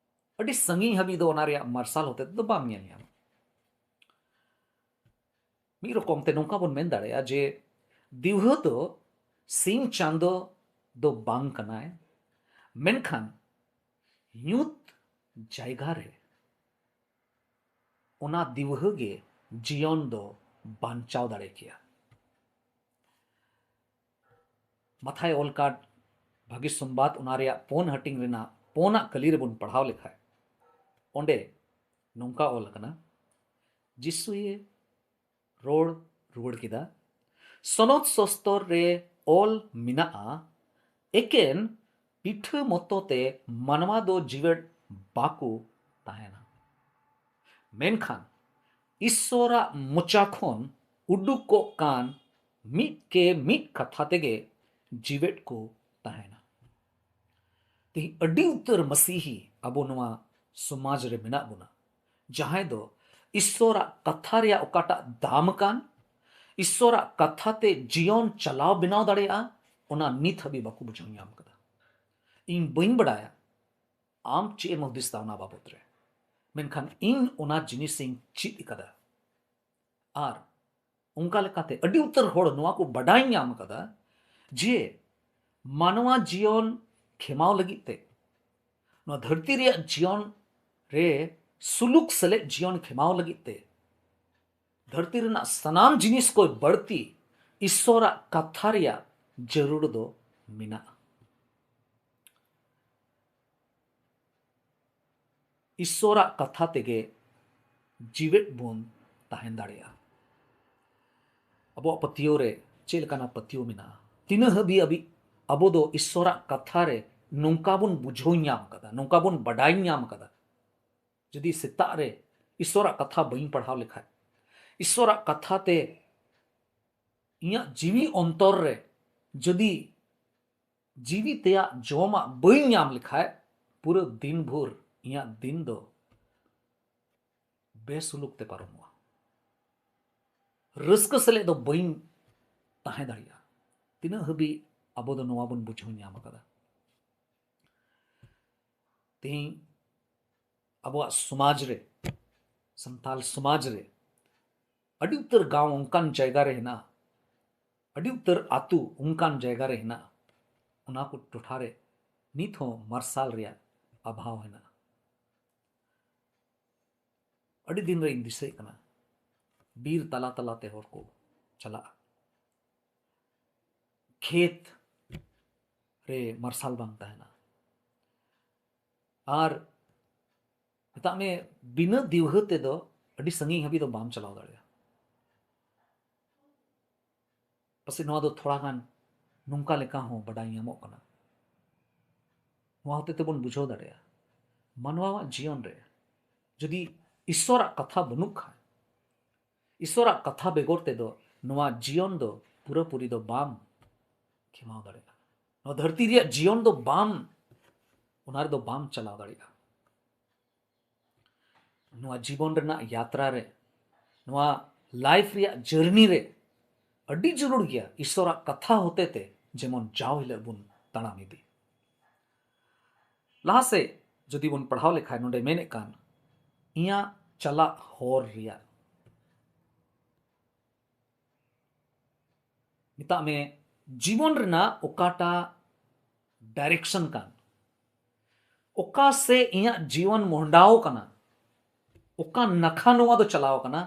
ᱟᱹᱰᱤ ᱥᱟᱺᱜᱤᱧ ᱦᱟᱹᱵᱤᱡ ᱫᱚ ᱚᱱᱟ ᱨᱮᱭᱟᱜ ᱢᱟᱨᱥᱟᱞ ᱦᱚᱛᱮ ᱛᱮᱫᱚ ᱵᱟᱢ ᱧᱮᱞ ᱧᱟᱢᱟ᱾ ᱢᱤᱫ ᱨᱚᱠᱚᱢ ᱛᱮ ᱱᱚᱝᱠᱟ ᱵᱚᱱ ᱢᱮᱱ ᱫᱟᱲᱮᱭᱟᱜᱼᱟ ᱡᱮ ᱫᱤᱣᱦᱟᱹ ᱫᱚ ᱥᱤᱧ ᱪᱟᱸᱫᱚ ᱫᱚ ᱵᱟᱝ ᱠᱟᱱᱟᱭ, ᱢᱮᱱᱠᱷᱟᱱ ᱧᱩᱛ ᱡᱟᱭᱜᱟ ᱨᱮ ᱚᱱᱟ ᱫᱤᱣᱦᱟᱹ ᱜᱮ ᱡᱤᱭᱚᱱ ᱫᱚ ᱵᱟᱧᱪᱟᱣ ᱫᱟᱲᱮ ᱠᱮᱭᱟ᱾ ᱢᱟᱛᱷᱟᱭ ᱚᱞ ᱠᱟᱫ ᱵᱷᱟᱹᱜᱤ ᱥᱚᱢᱵᱟᱫ, ᱚᱱᱟ ᱨᱮᱭᱟᱜ ᱯᱳᱱ ᱦᱟᱹᱴᱤᱧ ᱨᱮᱱᱟᱜ ᱯᱳᱱᱟᱜ ᱠᱟᱹᱞᱤ ᱨᱮᱵᱚᱱ ᱯᱟᱲᱦᱟᱣ ᱞᱮᱠᱷᱟᱡ, ᱚᱸᱰᱮ ᱱᱚᱝᱠᱟ ᱚᱞ ᱟᱠᱟᱱᱟ, ᱡᱤᱥᱩᱭᱮ ᱨᱚᱲ ᱨᱩᱣᱟᱹᱲ ᱠᱮᱫᱟ, ᱥᱚᱱᱚᱛ ᱥᱚᱥᱛᱚᱨ ᱨᱮ ᱚᱞ ᱢᱮᱱᱟᱜᱼᱟ, ᱮᱠᱮᱱ ᱯᱤᱴᱷᱟᱹ ᱢᱚᱛᱚ ᱛᱮ ᱢᱟᱱᱣᱟ ᱫᱚ ᱡᱤᱣᱮᱫ ᱵᱟᱠᱚ ᱛᱟᱦᱮᱱᱟ, ᱢᱮᱱᱠᱷᱟᱱ ᱤᱥᱥᱚᱨᱟᱜ ᱢᱚᱪᱟ ᱠᱷᱚᱱ ᱩᱰᱩᱠᱚᱜ ᱠᱟᱱ ᱢᱤᱫ ᱠᱮ ᱢᱤᱫ ᱠᱟᱛᱷᱟ ᱛᱮᱜᱮ ᱡᱤᱣᱮᱫ ᱠᱚ ᱛᱟᱦᱮᱱᱟ᱾ ᱛᱮᱦᱮᱧ ᱟᱹᱰᱤ ᱩᱛᱟᱹᱨ ᱢᱟᱹᱥᱤᱦᱤ ᱟᱵᱚ ᱱᱚᱣᱟ ᱥᱚᱢᱟᱡᱽ ᱨᱮ ᱢᱮᱱᱟᱜ ᱵᱚᱱᱟ, ᱡᱟᱦᱟᱸᱭ ᱫᱚ ᱤᱥᱥᱚᱨᱟᱜ ᱠᱟᱛᱷᱟ ᱨᱮᱭᱟᱜ ᱚᱠᱟᱴᱟᱜ ᱫᱟᱢ ᱠᱟᱱ, ᱤᱥᱥᱚᱨᱟᱜ ᱠᱟᱛᱷᱟ ᱛᱮ ᱡᱤᱭᱚᱱ ᱪᱟᱞᱟᱣ ᱵᱮᱱᱟᱣ ᱫᱟᱲᱮᱭᱟᱜᱼᱟ, ᱚᱱᱟ ᱱᱤᱛ ᱦᱟᱹᱵᱤᱡ ᱵᱟᱠᱚ ᱵᱩᱡᱷᱟᱹᱣ ᱧᱟᱢ ᱠᱟᱫᱟ᱾ ᱤᱧ ᱵᱟᱹᱧ ᱵᱟᱲᱟᱭᱟ ᱟᱢ ᱪᱮᱫ ᱮᱢ ᱦᱩᱫᱤᱥ ᱫᱟ ᱚᱱᱟ ᱵᱟᱵᱚᱛ ᱨᱮ, ᱢᱮᱱᱠᱷᱟᱱ ᱤᱧ ᱚᱱᱟ ᱡᱤᱱᱤᱥᱤᱧ ᱪᱮᱫ ᱠᱟᱫᱟ᱾ ᱟᱨ ᱚᱱᱠᱟ ᱞᱮᱠᱟᱛᱮ ᱟᱹᱰᱤ ᱩᱛᱟᱹᱨ ᱦᱚᱲ ᱱᱚᱣᱟ ᱠᱚ ᱵᱟᱰᱟᱭ ᱧᱟᱢ ᱠᱟᱫᱟ ᱡᱮ ᱢᱟᱱᱣᱟ ᱡᱤᱭᱚᱱ ᱠᱷᱮᱢᱟᱣ ᱞᱟᱹᱜᱤᱫ ᱛᱮ, ᱱᱚᱣᱟ ᱫᱷᱟᱹᱨᱛᱤ ᱨᱮᱭᱟᱜ ᱡᱤᱭᱚᱱ ᱨᱮ ᱥᱩᱞᱩᱠ ᱥᱮᱞᱮᱫ ᱡᱤᱭᱚᱱ ᱠᱷᱮᱢᱟᱣ ᱞᱟᱹᱜᱤᱫ ᱛᱮ ᱫᱷᱟᱹᱨᱛᱤ ᱨᱮᱱᱟᱜ ᱥᱟᱱᱟᱢ ᱡᱤᱱᱤᱥ ᱠᱷᱚᱱ ᱵᱟᱹᱲᱛᱤ ᱤᱥᱥᱚᱨᱟᱜ ᱠᱟᱛᱷᱟ ᱨᱮᱭᱟᱜ ᱡᱟᱹᱨᱩᱲ ᱫᱚ ᱢᱮᱱᱟᱜᱼᱟ᱾ ᱤᱥᱥᱚᱨᱟᱜ ᱠᱟᱛᱷᱟ ᱛᱮᱜᱮ ᱡᱤᱣᱮᱫ ᱵᱚᱱ ᱛᱟᱦᱮᱸ ᱫᱟᱲᱮᱭᱟᱜᱼᱟ᱾ ᱟᱵᱚᱣᱟᱜ ᱯᱟᱹᱛᱭᱟᱹᱣ ᱨᱮ ᱪᱮᱫ ᱞᱮᱠᱟᱱᱟᱜ ᱯᱟᱹᱛᱭᱟᱹᱣ ᱢᱮᱱᱟᱜᱼᱟ? ᱛᱤᱱᱟᱹᱜ ᱦᱟᱹᱵᱤᱡ ᱦᱟᱹᱵᱤᱡ ᱟᱵᱚ ᱫᱚ ᱤᱥᱥᱚᱨᱟᱜ ᱠᱟᱛᱷᱟ ᱨᱮ ᱱᱚᱝᱠᱟ ᱵᱚᱱ ᱵᱩᱡᱷᱟᱹᱣ ᱧᱟᱢ ᱠᱟᱫᱟ, ᱱᱚᱝᱠᱟ ᱵᱚᱱ ᱵᱟᱰᱟᱭ ᱧᱟᱢ ᱠᱟᱫᱟ? ᱡᱩᱫᱤ ᱥᱮᱛᱟᱜ ᱨᱮ ᱤᱥᱥᱚᱨᱟᱜ ᱠᱟᱛᱷᱟ ᱵᱟᱹᱧ ᱯᱟᱲᱦᱟᱣ ᱞᱮᱠᱷᱟᱡ, ᱤᱥᱥᱚᱨᱟᱜ ᱠᱟᱛᱷᱟ ᱛᱮ ᱤᱧᱟᱹᱜ ᱡᱤᱣᱤ ᱚᱱᱛᱚᱨ ᱨᱮ ᱡᱩᱫᱤ ᱡᱤᱣᱤ ᱛᱮᱭᱟᱜ ᱡᱚᱢᱟᱜ ᱵᱟᱹᱧ ᱧᱟᱢ ᱞᱮᱠᱷᱟᱡ, ᱯᱩᱨᱟᱹ ᱫᱤᱱ ᱵᱷᱳᱨ ᱤᱧᱟᱹᱜ ᱫᱤᱱ ᱫᱚ ᱵᱮᱥᱩᱞᱩᱠ ᱛᱮ ᱯᱟᱨᱚᱢᱚᱜᱼᱟ᱾ ᱨᱟᱹᱥᱠᱟᱹ ᱥᱮᱞᱮᱫ ᱫᱚ ᱵᱟᱹᱧ ᱛᱟᱦᱮᱸ ᱫᱟᱲᱮᱭᱟᱜᱼᱟ᱾ ᱛᱤᱱᱟᱹᱜ ᱦᱟᱹᱵᱤᱡ ᱟᱵᱚ ᱫᱚ ᱱᱚᱣᱟ ᱵᱚᱱ ᱵᱩᱡᱷᱟᱹᱣ ᱧᱟᱢ ᱟᱠᱟᱫᱟ? ᱛᱮᱦᱮᱧ ᱟᱵᱚᱣᱟᱜ ᱥᱚᱢᱟᱡᱽ ᱨᱮ, ᱥᱟᱱᱛᱟᱞ ᱥᱚᱢᱟᱡᱽ ᱨᱮ ᱟᱹᱰᱤ ᱩᱛᱟᱹᱨ ᱜᱟᱶ ᱚᱱᱠᱟᱱ ᱡᱟᱭᱜᱟ ᱨᱮ ᱦᱮᱱᱟᱜᱼᱟ, ᱟᱹᱰᱤ ᱩᱛᱟᱹᱨ ᱟᱹᱛᱩ ᱚᱱᱠᱟᱱ ᱡᱟᱭᱜᱟ ᱨᱮ ᱦᱮᱱᱟᱜᱼᱟ, ᱚᱱᱟ ᱠᱚ ᱴᱚᱴᱷᱟ ᱨᱮ ᱱᱤᱛ ᱦᱚᱸ ᱢᱟᱨᱥᱟᱞ ᱨᱮᱭᱟᱜ ᱚᱵᱷᱟᱵᱽ ᱦᱮᱱᱟᱜᱼᱟ᱾ ᱟᱹᱰᱤ ᱫᱤᱱ ᱨᱮ ᱤᱧ ᱫᱤᱥᱟᱹᱭᱮᱫ ᱠᱟᱱᱟ, ᱵᱤᱨ ᱛᱟᱞᱟ ᱛᱟᱞᱟ ᱛᱮ ᱦᱚᱲ ᱠᱚ ᱪᱟᱞᱟᱜᱼᱟ, ᱠᱷᱮᱛ ᱨᱮ ᱢᱟᱨᱥᱟᱞ ᱵᱟᱝ ᱛᱟᱦᱮᱱᱟ, ᱟᱨ ᱢᱮᱛᱟᱜ ᱢᱮ ᱵᱤᱱᱟᱹ ᱫᱤᱣᱦᱟᱹ ᱛᱮᱫᱚ ᱟᱹᱰᱤ ᱥᱟᱺᱜᱤᱧ ᱦᱟᱹᱵᱤᱡ ᱫᱚ ᱵᱟᱢ ᱪᱟᱞᱟᱣ ᱫᱟᱲᱮᱭᱟᱜᱼᱟ᱾ ᱯᱟᱥᱮᱡ ᱱᱚᱣᱟ ᱫᱚ ᱛᱷᱚᱲᱟ ᱜᱟᱱ ᱱᱚᱝᱠᱟ ᱞᱮᱠᱟ ᱦᱚᱸ ᱵᱟᱰᱟᱭ ᱧᱟᱢᱚᱜ ᱠᱟᱱᱟ᱾ ᱱᱚᱣᱟ ᱦᱚᱛᱮ ᱛᱮᱵᱚᱱ ᱵᱩᱡᱷᱟᱹᱣ ᱫᱟᱲᱮᱭᱟᱜᱼᱟ, ᱢᱟᱱᱣᱟᱣᱟᱜ ᱡᱤᱭᱚᱱ ᱨᱮ ᱡᱩᱫᱤ ᱤᱥᱥᱚᱨᱟᱜ ᱠᱟᱛᱷᱟ ᱵᱟᱹᱱᱩᱜ ᱠᱷᱟᱱ, ᱤᱥᱥᱚᱨᱟᱜ ᱠᱟᱛᱷᱟ ᱵᱮᱜᱚᱨ ᱛᱮᱫᱚ ᱱᱚᱣᱟ ᱡᱤᱭᱚᱱ ᱫᱚ ᱯᱩᱨᱟᱹᱯᱩᱨᱤ ᱫᱚ ᱵᱟᱢ ᱠᱷᱮᱢᱟᱣ ᱫᱟᱲᱮᱭᱟᱜᱼᱟ᱾ ᱱᱚᱣᱟ ᱫᱷᱟᱹᱨᱛᱤ ᱨᱮᱭᱟᱜ ᱡᱤᱭᱚᱱ ᱫᱚ ᱵᱟᱢ, ᱚᱱᱟ ᱨᱮᱫᱚ ᱵᱟᱢ ᱪᱟᱞᱟᱣ ᱫᱟᱲᱮᱭᱟᱜᱼᱟ᱾ ᱱᱚᱣᱟ ᱡᱤᱵᱚᱱ ᱨᱮᱱᱟᱜ ᱭᱟᱛᱨᱟ ᱨᱮ, ᱱᱚᱣᱟ ᱞᱟᱭᱤᱯᱷ ᱨᱮᱭᱟᱜ ᱡᱟᱨᱱᱤ ᱨᱮ ᱟᱹᱰᱤ ᱡᱟᱹᱨᱩᱲ ᱜᱮᱭᱟ ᱤᱥᱥᱚᱨᱟᱜ ᱠᱟᱛᱷᱟ ᱦᱚᱛᱮ ᱛᱮ ᱡᱮᱢᱚᱱ ᱡᱟᱣ ᱦᱤᱞᱳᱜ ᱵᱚᱱ ᱛᱟᱲᱟᱢ ᱤᱫᱤ᱾ ᱞᱟᱦᱟ ᱥᱮᱫ ᱡᱩᱫᱤ ᱵᱚᱱ ᱯᱟᱲᱦᱟᱣ ᱞᱮᱠᱷᱟᱱ ᱱᱚᱰᱮ ᱢᱮᱱᱮᱫ ᱠᱟᱱ, ᱤᱧᱟᱹᱜ ᱪᱟᱞᱟᱜ ᱦᱚᱨ ᱨᱮᱭᱟᱜ, ᱢᱮᱛᱟᱜ ᱢᱮ ᱡᱤᱵᱚᱱ ᱨᱮᱱᱟᱜ ᱚᱠᱟᱴᱟᱜ ᱰᱟᱭᱨᱮᱠᱥᱚᱱ ᱠᱟᱱ, ᱚᱠᱟ ᱥᱮ ᱤᱧᱟᱹᱜ ᱡᱤᱭᱚᱱ ᱢᱚᱦᱰᱟᱣ ᱠᱟᱱᱟ, ᱚᱠᱟ ᱱᱟᱠᱷᱟ ᱱᱚᱣᱟ ᱫᱚ ᱪᱟᱞᱟᱣ ᱠᱟᱱᱟ,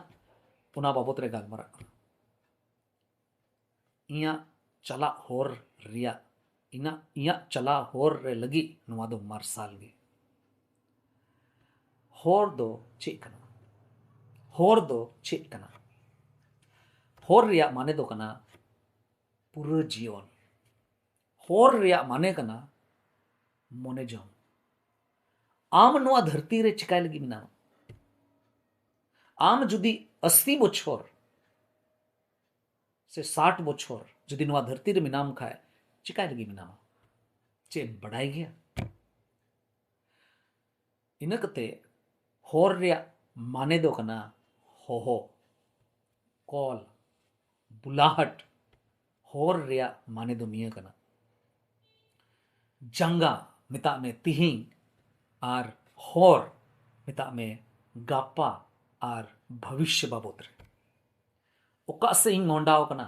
ᱚᱱᱟ ᱵᱟᱵᱚᱛ ᱨᱮ ᱜᱟᱞᱢᱟᱨᱟᱜ ᱠᱟᱱᱟ᱾ ᱤᱧᱟᱹᱜ ᱪᱟᱞᱟᱜ ᱦᱚᱨ ᱨᱮᱭᱟᱜ, ᱤᱧᱟᱹᱜ, ᱤᱧᱟᱹᱜ ᱪᱟᱞᱟᱜ ᱦᱚᱨ ᱨᱮ ᱞᱟᱹᱜᱤᱫ ᱱᱚᱣᱟ ᱫᱚ ᱢᱟᱨᱥᱟᱞ ᱜᱮ᱾ ᱦᱚᱨ ᱫᱚ ᱪᱮᱫ ᱠᱟᱱᱟ? ᱦᱚᱨ ᱫᱚ ᱪᱮᱫ ᱠᱟᱱᱟ? ᱦᱚᱨ ᱨᱮᱭᱟᱜ ᱢᱟᱱᱮ ᱫᱚ ᱠᱟᱱᱟ ᱯᱩᱨᱟᱹ ᱡᱤᱭᱚᱱ᱾ ᱦᱚᱨ ᱨᱮᱭᱟᱜ ᱢᱟᱱᱮ ᱠᱟᱱᱟ ᱢᱚᱱᱮ ᱡᱚᱝ᱾ ᱟᱢ ᱱᱚᱣᱟ ᱫᱷᱟᱹᱨᱛᱤ ᱨᱮ ᱪᱤᱠᱟᱭ ᱞᱟᱹᱜᱤᱫ ᱢᱮᱱᱟᱢᱟ? ᱟᱢ ᱡᱩᱫᱤ ᱟᱥᱤ ᱵᱚᱪᱷᱚᱨ ᱥᱮ ᱥᱟᱴ ᱵᱚᱪᱷᱚᱨ ᱡᱩᱫᱤ ᱱᱚᱣᱟ ᱫᱷᱟᱹᱨᱛᱤ ᱨᱮ ᱢᱮᱱᱟᱢ ᱠᱷᱟᱡ, ᱪᱤᱠᱟᱭ ᱞᱟᱹᱜᱤᱫ ᱢᱮᱱᱟᱢᱟ? ᱪᱮᱫ ᱮᱢ ᱵᱟᱰᱟᱭ ᱜᱮᱭᱟ? ᱤᱱᱟᱹ ᱠᱟᱛᱮ ᱦᱚᱨ ᱨᱮᱭᱟᱜ ᱢᱟᱱᱮ ᱫᱚ ᱠᱟᱱᱟ ᱦᱚᱦᱚ, ᱠᱚᱞ, ᱵᱩᱞᱟᱦᱟᱴ᱾ ᱦᱚᱨ ᱨᱮᱭᱟᱜ ᱢᱟᱱᱮ ᱫᱚ ᱱᱤᱭᱟᱹ ᱠᱟᱱᱟ᱾ ᱡᱟᱸᱜᱟ ᱢᱮᱛᱟᱜ ᱢᱮ ᱛᱤᱦᱤᱧ, ᱟᱨ ᱦᱚᱨ ᱢᱮᱛᱟᱜ ᱢᱮ ᱜᱟᱯᱟ ᱟᱨ ᱵᱷᱚᱵᱤᱥᱥᱚ ᱵᱟᱵᱚᱛ ᱨᱮ᱾ ᱚᱠᱟ ᱥᱮᱫ ᱤᱧ ᱢᱚᱦᱰᱟᱣ ᱠᱟᱱᱟ?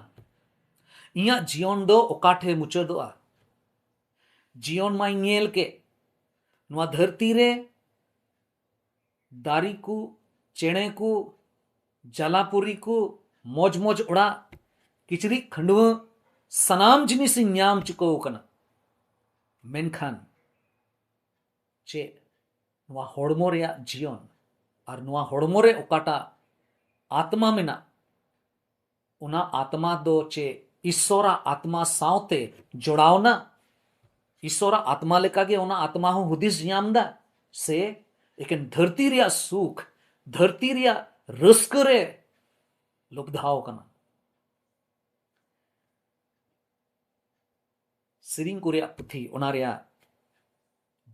ᱤᱧᱟᱹᱜ ᱡᱤᱭᱚᱱ ᱫᱚ ᱚᱠᱟ ᱴᱷᱮᱱ ᱢᱩᱪᱟᱹᱫᱚᱜᱼᱟ? ᱡᱤᱭᱚᱱ ᱢᱟᱧ ᱧᱮᱞ ᱠᱮᱫ, ᱱᱚᱣᱟ ᱫᱷᱟᱹᱨᱛᱤ ᱨᱮ ᱫᱟᱨᱮ ᱠᱚ, ᱪᱮᱬᱮ ᱠᱚ, ᱡᱟᱞᱟᱯᱩᱨᱤ ᱠᱚ, ᱢᱚᱡᱽ ᱢᱚᱡᱽ ᱚᱲᱟᱜ, ᱠᱤᱪᱨᱤᱡ ᱠᱷᱟᱹᱰᱣᱟᱹᱜ, ᱥᱟᱱᱟᱢ ᱡᱤᱱᱤᱥ ᱤᱧ ᱧᱟᱢ ᱪᱩᱠᱟᱹᱣ ᱠᱟᱱᱟ᱾ ᱢᱮᱱᱠᱷᱟᱱ ᱪᱮᱫ ᱱᱚᱣᱟ ᱦᱚᱲᱢᱚ ᱨᱮᱭᱟᱜ ᱡᱤᱭᱚᱱ ᱟᱨ ᱱᱚᱣᱟ ᱦᱚᱲᱢᱚ ᱨᱮ ᱚᱠᱟᱴᱟᱜ ᱟᱛᱢᱟ ᱢᱮᱱᱟᱜ, ᱚᱱᱟ ᱟᱛᱢᱟ ᱫᱚ ᱪᱮᱫ ᱤᱥᱥᱚᱨᱟᱜ ᱟᱛᱢᱟ ᱥᱟᱶᱛᱮ ᱡᱚᱲᱟᱣ ᱱᱟ? ᱤᱥᱥᱚᱨᱟᱜ ᱟᱛᱢᱟ ᱞᱮᱠᱟᱜᱮ ᱚᱱᱟ ᱟᱛᱢᱟ ᱦᱚᱸ ᱦᱩᱫᱤᱥ ᱧᱟᱢ ᱫᱟ? ᱥᱮ ᱮᱠᱮᱱ ᱫᱷᱟᱹᱨᱛᱤ ᱨᱮᱭᱟᱜ ᱥᱩᱠ, ᱫᱷᱟᱹᱨᱛᱤ ᱨᱮᱭᱟᱜ ᱨᱟᱹᱥᱠᱟᱹ ᱨᱮ ᱞᱚᱵᱫᱷᱟᱣ ᱠᱟᱱᱟ? ᱥᱮᱨᱮᱧ ᱠᱚ ᱨᱮᱭᱟᱜ ᱯᱩᱛᱷᱤ, ᱚᱱᱟ ᱨᱮᱭᱟᱜ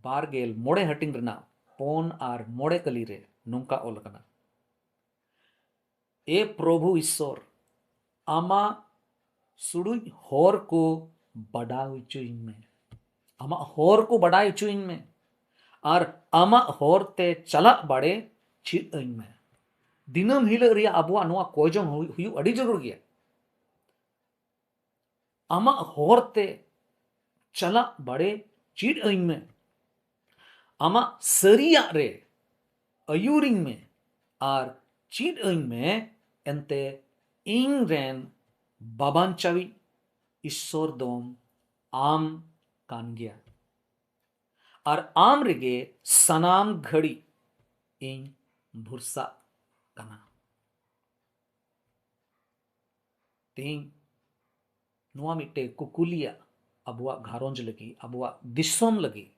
ᱵᱟᱨ ᱜᱮᱞ ᱢᱚᱬᱮ ᱦᱟᱹᱴᱤᱧ ᱨᱮᱱᱟᱜ ᱯᱩᱱ ᱟᱨ ᱢᱚᱬᱮ ᱠᱟᱹᱞᱤ ᱨᱮ ᱱᱚᱝᱠᱟ ᱚᱞ ᱟᱠᱟᱱᱟ, ᱮ ᱯᱨᱚᱵᱷᱩ ᱤᱥᱥᱚᱨ, ᱟᱢᱟᱜ ᱥᱩᱲᱩᱡ ᱦᱚᱨ ᱠᱚ ᱵᱟᱰᱟᱭ ᱦᱚᱪᱚᱧ ᱢᱮ᱾ ᱟᱢᱟᱜ ᱦᱚᱨ ᱠᱚ ᱵᱟᱰᱟᱭ ᱦᱚᱪᱚᱧ ᱢᱮ᱾ ᱟᱨ ᱟᱢᱟᱜ ᱦᱚᱨ ᱛᱮ ᱪᱟᱞᱟᱜ ᱵᱟᱲᱮ ᱪᱮᱫ ᱟᱹᱧ ᱢᱮ᱾ ᱫᱤᱱᱟᱹᱢ ᱦᱤᱞᱳᱜ ᱨᱮᱭᱟᱜ ᱟᱵᱚᱣᱟᱜ ᱱᱚᱣᱟ ᱠᱚᱭᱡᱚᱝ ᱦᱩᱭ-, ᱦᱩᱭᱩᱜ ᱟᱹᱰᱤ ᱡᱟᱹᱨᱩᱲ ᱜᱮᱭᱟ᱾ ᱟᱢᱟᱜ ᱦᱚᱨ ᱛᱮ ᱪᱟᱞᱟᱜ ᱵᱟᱲᱮ ᱪᱮᱫ ᱟᱹᱧ ᱢᱮ᱾ ᱟᱢᱟᱜ ᱥᱟᱹᱨᱤᱭᱟᱜ ᱨᱮ ᱟᱹᱭᱩᱨᱤᱧ ᱢᱮ ᱟᱨ ᱪᱮᱫ ᱟᱹᱧ ᱢᱮ, ᱮᱱᱛᱮ ᱤᱧ ᱨᱮᱱ ᱵᱟᱵᱟᱧᱪᱟᱣᱤᱡ ᱤᱥᱥᱚᱨ ᱫᱚᱢ ᱟᱢ ᱠᱟᱱ ᱜᱮᱭᱟ᱾ ᱟᱨ ᱟᱢ ᱨᱮᱜᱮ ᱥᱟᱱᱟᱢ ᱜᱷᱟᱹᱲᱤᱡ ᱤᱧ ᱵᱷᱚᱨᱥᱟᱜ ᱠᱟᱱᱟ᱾ ᱛᱮᱦᱮᱧ ᱱᱚᱣᱟ ᱢᱤᱫᱴᱮᱡ ᱠᱩᱠᱞᱤᱭᱟᱜ ᱟᱵᱚᱣᱟᱜ ᱜᱷᱟᱨᱚᱸᱡᱽ ᱞᱟᱹᱜᱤᱫ, ᱟᱵᱚᱣᱟᱜ ᱫᱤᱥᱚᱢ ᱞᱟᱹᱜᱤᱫ,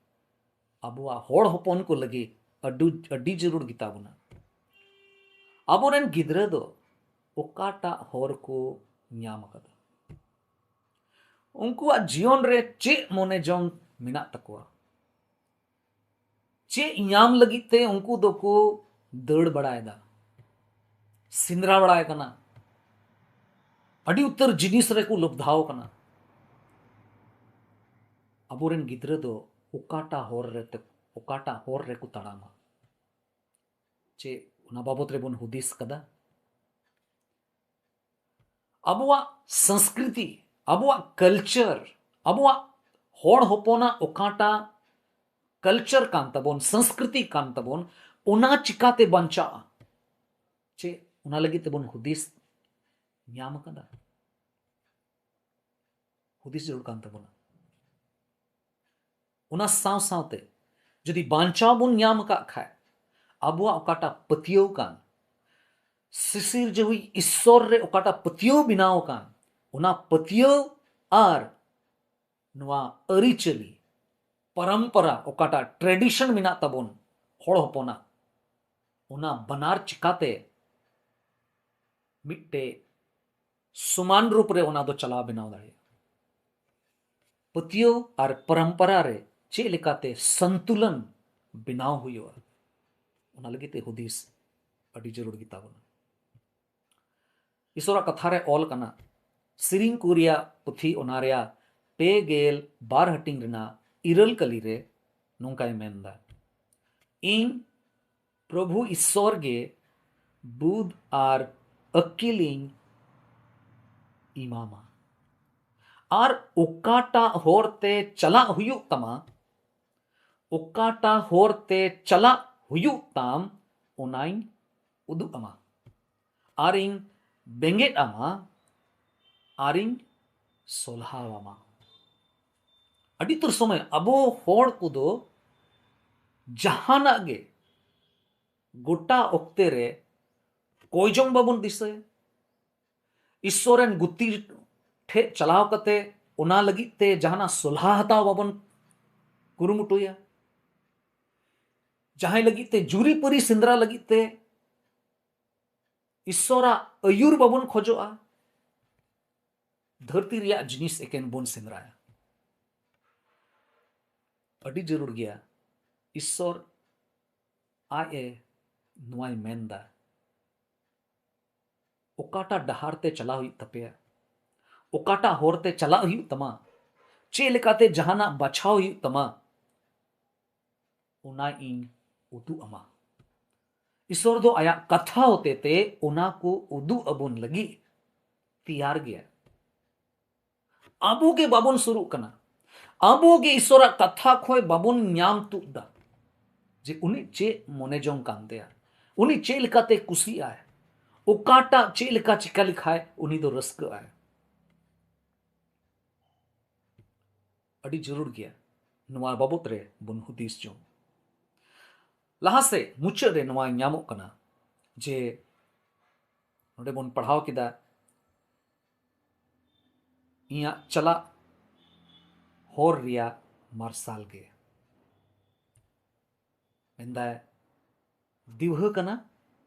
ᱟᱵᱚᱣᱟᱜ ᱦᱚᱲ ᱦᱚᱯᱚᱱ ᱠᱚ ᱞᱟᱹᱜᱤᱫ ᱟᱹᱰᱤ, ᱟᱹᱰᱤ ᱡᱟᱹᱨᱩᱲ ᱜᱮᱛᱟ ᱵᱚᱱᱟ᱾ ᱟᱵᱚᱨᱮᱱ ᱜᱤᱫᱽᱨᱟᱹ ᱫᱚ ᱚᱠᱟᱴᱟᱜ ᱦᱚᱨ ᱠᱚ ᱧᱟᱢ ᱟᱠᱟᱫᱟ? ᱩᱱᱠᱩᱣᱟᱜ ᱡᱤᱭᱚᱱ ᱨᱮ ᱪᱮᱫ ᱢᱚᱱᱮ ᱡᱚᱝ ᱢᱮᱱᱟᱜ ᱛᱟᱠᱚᱣᱟ? ᱪᱮᱫ ᱧᱟᱢ ᱞᱟᱹᱜᱤᱫ ᱛᱮ ᱩᱱᱠᱩ ᱫᱚᱠᱚ ᱫᱟᱹᱲ ᱵᱟᱲᱟᱭᱮᱫᱟ, ᱥᱮᱸᱫᱽᱨᱟ ᱵᱟᱲᱟᱭ ᱠᱟᱱᱟ, ᱟᱹᱰᱤ ᱩᱛᱟᱹᱨ ᱡᱤᱱᱤᱥ ᱨᱮᱠᱚ ᱞᱚᱵᱫᱷᱟᱣ ᱠᱟᱱᱟ᱾ ᱟᱵᱚᱨᱮᱱ ᱜᱤᱫᱽᱨᱟᱹ ᱫᱚ ᱚᱠᱟᱴᱟᱜ ᱦᱚᱨ ᱨᱮ, ᱚᱠᱟᱴᱟᱜ ᱦᱚᱨ ᱨᱮᱠᱚ ᱛᱟᱲᱟᱢᱟ? ᱪᱮᱫ ᱚᱱᱟ ᱵᱟᱵᱚᱛ ᱨᱮᱵᱚᱱ ᱦᱩᱫᱤᱥ ᱠᱟᱫᱟ? ᱟᱵᱚᱣᱟᱜ ᱥᱚᱝᱥᱠᱨᱤᱛᱤ, ᱟᱵᱚᱣᱟᱜ ᱠᱟᱞᱪᱟᱨ, ᱟᱵᱚᱣᱟᱜ ᱦᱚᱲ ᱦᱚᱯᱚᱱᱟᱜ ᱚᱠᱟᱴᱟᱜ ᱠᱟᱞᱪᱟᱨ ᱠᱟᱱ ᱛᱟᱵᱚᱱ, ᱥᱚᱝᱥᱠᱨᱤᱛᱤ ᱠᱟᱱ ᱛᱟᱵᱚᱱ, ᱚᱱᱟ ᱪᱤᱠᱟᱛᱮ ᱵᱟᱧᱪᱟᱜᱼᱟ? ᱪᱮᱫ ᱚᱱᱟ ᱞᱟᱹᱜᱤᱫ ᱛᱮᱵᱚᱱ ᱦᱩᱫᱤᱥ ᱧᱟᱢ ᱟᱠᱟᱫᱟ? ᱦᱩᱫᱤᱥ ᱡᱟᱹᱨᱩᱲ ᱠᱟᱱ ᱛᱟᱵᱚᱱᱟ᱾ ᱚᱱᱟ ᱥᱟᱶ ᱥᱟᱶᱛᱮ ᱡᱩᱫᱤ ᱵᱟᱧᱪᱟᱣ ᱵᱚᱱ ᱧᱟᱢ ᱟᱠᱟᱫ ᱠᱷᱟᱡ, ᱟᱵᱚᱣᱟᱜ ᱚᱠᱟᱴᱟᱜ ᱯᱟᱹᱛᱭᱟᱹᱣ ᱠᱟᱱ, ᱥᱤᱥᱤᱨ ᱡᱟᱹᱣᱤᱡ ᱤᱥᱥᱚᱨ ᱨᱮ ᱚᱠᱟᱴᱟᱜ ᱯᱟᱹᱛᱭᱟᱹᱣ ᱵᱮᱱᱟᱣ ᱟᱠᱟᱱ, ᱚᱱᱟ ᱯᱟᱹᱛᱭᱟᱹᱣ ᱟᱨ ᱱᱚᱣᱟ ᱟᱹᱨᱤᱪᱟᱹᱞᱤ, ᱯᱚᱨᱚᱢᱯᱚᱨᱟ, ᱚᱠᱟᱴᱟᱜ ᱴᱨᱮᱰᱤᱥᱚᱱ ᱢᱮᱱᱟᱜ ᱛᱟᱵᱚᱱ ᱦᱚᱲ ᱦᱚᱯᱚᱱᱟᱜ, ᱚᱱᱟ ᱵᱟᱱᱟᱨ ᱪᱤᱠᱟᱛᱮ ᱢᱤᱫᱴᱮᱡ ᱥᱚᱢᱟᱱ ᱨᱩᱯ ᱨᱮ ᱚᱱᱟ ᱫᱚ ᱪᱟᱞᱟᱣ ᱵᱮᱱᱟᱣ ᱫᱟᱲᱮᱭᱟᱜᱼᱟ? ᱯᱟᱹᱛᱭᱟᱹᱣ ᱟᱨ ᱯᱚᱨᱚᱢᱯᱚᱨᱟ ᱨᱮ ᱪᱮᱫ ᱞᱮᱠᱟᱛᱮ ᱥᱚᱱᱛᱩᱞᱚᱱ ᱵᱮᱱᱟᱣ ᱦᱩᱭᱩᱜᱼᱟ, ᱚᱱᱟ ᱞᱟᱹᱜᱤᱫ ᱛᱮ ᱦᱩᱫᱤᱥ ᱟᱹᱰᱤ ᱡᱟᱹᱨᱩᱲ ᱜᱮ ᱛᱟᱵᱚᱱᱟ᱾ ᱤᱥᱚᱨᱟᱜ ᱠᱟᱛᱷᱟ ᱨᱮ ᱚᱞ ᱠᱟᱱᱟ, ᱥᱮᱨᱮᱧ ᱠᱚ ᱨᱮᱭᱟᱜ ᱯᱩᱛᱷᱤ, ᱚᱱᱟ ᱨᱮᱭᱟᱜ ᱯᱮ ᱜᱮᱞ ᱵᱟᱨ ᱦᱟᱹᱴᱤᱧ ᱨᱮᱱᱟᱜ ᱤᱨᱟᱹᱞ ᱠᱟᱹᱞᱤ ᱨᱮ ᱱᱚᱝᱠᱟᱭ ᱢᱮᱱᱫᱟ, "ᱤᱧ ᱯᱨᱚᱵᱷᱩ ᱤᱥᱚᱨ ᱜᱮ ᱵᱩᱫᱷ ᱟᱨ ᱟᱹᱠᱤᱞᱤᱧ ᱮᱢᱟᱢᱟ, ᱟᱨ ᱚᱠᱟᱴᱟᱜ ᱦᱚᱨ ᱛᱮ ᱪᱟᱞᱟᱜ ᱦᱩᱭᱩᱜ ᱛᱟᱢᱟ, ᱚᱠᱟᱴᱟᱜ ᱦᱚᱨ ᱛᱮ ᱪᱟᱞᱟᱜ ᱦᱩᱭᱩᱜ ᱛᱟᱢ, ᱚᱱᱟᱧ ᱩᱫᱩᱜ ᱟᱢᱟ, ᱟᱨᱤᱧ ᱵᱮᱸᱜᱮᱫ ᱟᱢᱟ, ᱟᱨᱤᱧ ᱥᱚᱞᱦᱟᱣ ᱟᱢᱟ᱾" ᱟᱹᱰᱤ ᱩᱛᱟᱹᱨ ᱥᱚᱢᱚᱭ ᱟᱵᱚ ᱦᱚᱲ ᱠᱚᱫᱚ ᱡᱟᱦᱟᱱᱟᱜ ᱜᱮ ᱜᱚᱴᱟ ᱚᱠᱛᱮ ᱨᱮ ᱠᱚᱭ ᱡᱚᱝ ᱵᱟᱵᱚᱱ ᱫᱤᱥᱟᱹᱭᱟ᱾ ᱤᱥᱥᱚᱨ ᱨᱮᱱ ᱜᱩᱛᱤ ᱴᱷᱮᱡ ᱪᱟᱞᱟᱣ ᱠᱟᱛᱮ ᱚᱱᱟ ᱞᱟᱹᱜᱤᱫ ᱛᱮ ᱡᱟᱦᱟᱱᱟᱜ ᱥᱚᱞᱦᱟ ᱦᱟᱛᱟᱣ ᱵᱟᱵᱚᱱ ᱠᱩᱨᱩᱢᱩᱴᱩᱭᱟ᱾ ᱡᱟᱦᱟᱸᱭ ᱞᱟᱹᱜᱤᱫ ᱛᱮ ᱡᱩᱨᱤᱯᱟᱹᱨᱤ ᱥᱮᱸᱫᱽᱨᱟ ᱞᱟᱹᱜᱤᱫ ᱛᱮ ᱤᱥᱥᱚᱨᱟᱜ ᱟᱹᱭᱩᱨ ᱵᱟᱵᱚᱱ ᱠᱷᱚᱡᱚᱜᱼᱟ᱾ ᱫᱷᱟᱹᱨᱛᱤ ᱨᱮᱭᱟᱜ ᱡᱤᱱᱤᱥ ᱮᱠᱮᱱ ᱵᱚᱱ ᱥᱮᱸᱫᱽᱨᱟᱭᱟ᱾ ᱟᱹᱰᱤ ᱡᱟᱹᱨᱩᱲ ᱜᱮᱭᱟ ᱤᱥᱥᱚᱨ ᱟᱡ ᱮ ᱱᱚᱣᱟᱭ ᱢᱮᱱᱫᱟ, ᱚᱠᱟᱴᱟᱜ ᱰᱟᱦᱟᱨ ᱛᱮ ᱪᱟᱞᱟᱣ ᱦᱩᱭᱩᱜ ᱛᱟᱯᱮᱭᱟ, ᱚᱠᱟᱴᱟᱜ ᱦᱚᱨ ᱛᱮ ᱪᱟᱞᱟᱜ ᱦᱩᱭᱩᱜ ᱛᱟᱢᱟ, ᱪᱮᱫ ᱞᱮᱠᱟᱛᱮ ᱡᱟᱦᱟᱱᱟᱜ ᱵᱟᱪᱷᱟᱣ ᱦᱩᱭᱩᱜ ᱛᱟᱢᱟ, ᱚᱱᱟ ᱤᱧ ᱩᱫᱩᱜ ᱟᱢᱟ᱾ ᱤᱥᱚᱨ ᱫᱚ ᱟᱭᱟᱜ ᱠᱟᱛᱷᱟ ᱦᱚᱛᱮᱛᱮ ᱚᱱᱟ ᱠᱚ ᱩᱫᱩᱜ ᱟᱵᱚᱱ ᱞᱟᱹᱜᱤᱫ ᱛᱮᱭᱟᱨ ᱜᱮᱭᱟ᱾ ᱟᱵᱚ ᱜᱮ ᱵᱟᱵᱚᱱ ᱥᱩᱨᱩᱜ ᱠᱟᱱᱟ, ᱟᱵᱚ ᱜᱮ ᱤᱥᱚᱨᱟᱜ ᱠᱟᱛᱷᱟ ᱠᱷᱚᱱ ᱵᱟᱵᱚᱱ ᱧᱟᱢ ᱛᱩᱫ ᱫᱟ ᱡᱮ ᱩᱱᱤ ᱪᱮᱫ ᱢᱚᱱᱮ ᱡᱚᱝ ᱠᱟᱱ ᱛᱟᱭᱟ, ᱩᱱᱤ ᱪᱮᱫ ᱞᱮᱠᱟᱛᱮ ᱠᱩᱥᱤᱜ ᱟᱭ, ᱚᱠᱟᱴᱟᱜ ᱪᱮᱫ ᱞᱮᱠᱟ ᱪᱤᱠᱟ ᱞᱮᱠᱷᱟᱡ ᱩᱱᱤ ᱫᱚ ᱨᱟᱹᱥᱠᱟᱹᱜ ᱟᱭ᱾ ᱟᱹᱰᱤ ᱡᱟᱹᱨᱩᱲ ᱜᱮᱭᱟ ᱱᱚᱣᱟ ᱵᱟᱵᱚᱛ ᱨᱮ ᱵᱚᱱ ᱦᱩᱫᱤᱥ ᱡᱚᱝ᱾ ᱞᱟᱦᱟ ᱥᱮᱫ ᱢᱩᱪᱟᱹᱫ ᱨᱮ ᱱᱚᱣᱟ ᱧᱟᱢᱚᱜ ᱠᱟᱱᱟ ᱡᱮ ᱱᱚᱰᱮ ᱵᱚᱱ ᱯᱟᱲᱦᱟᱣ ᱠᱮᱫᱟ, ᱤᱧᱟᱹᱜ ᱪᱟᱞᱟᱜ ᱦᱚᱨ ᱨᱮᱭᱟᱜ ᱢᱟᱨᱥᱟᱞ ᱜᱮ᱾ ᱢᱮᱱᱫᱟᱭ, ᱫᱤᱣᱦᱟᱹ ᱠᱟᱱᱟ,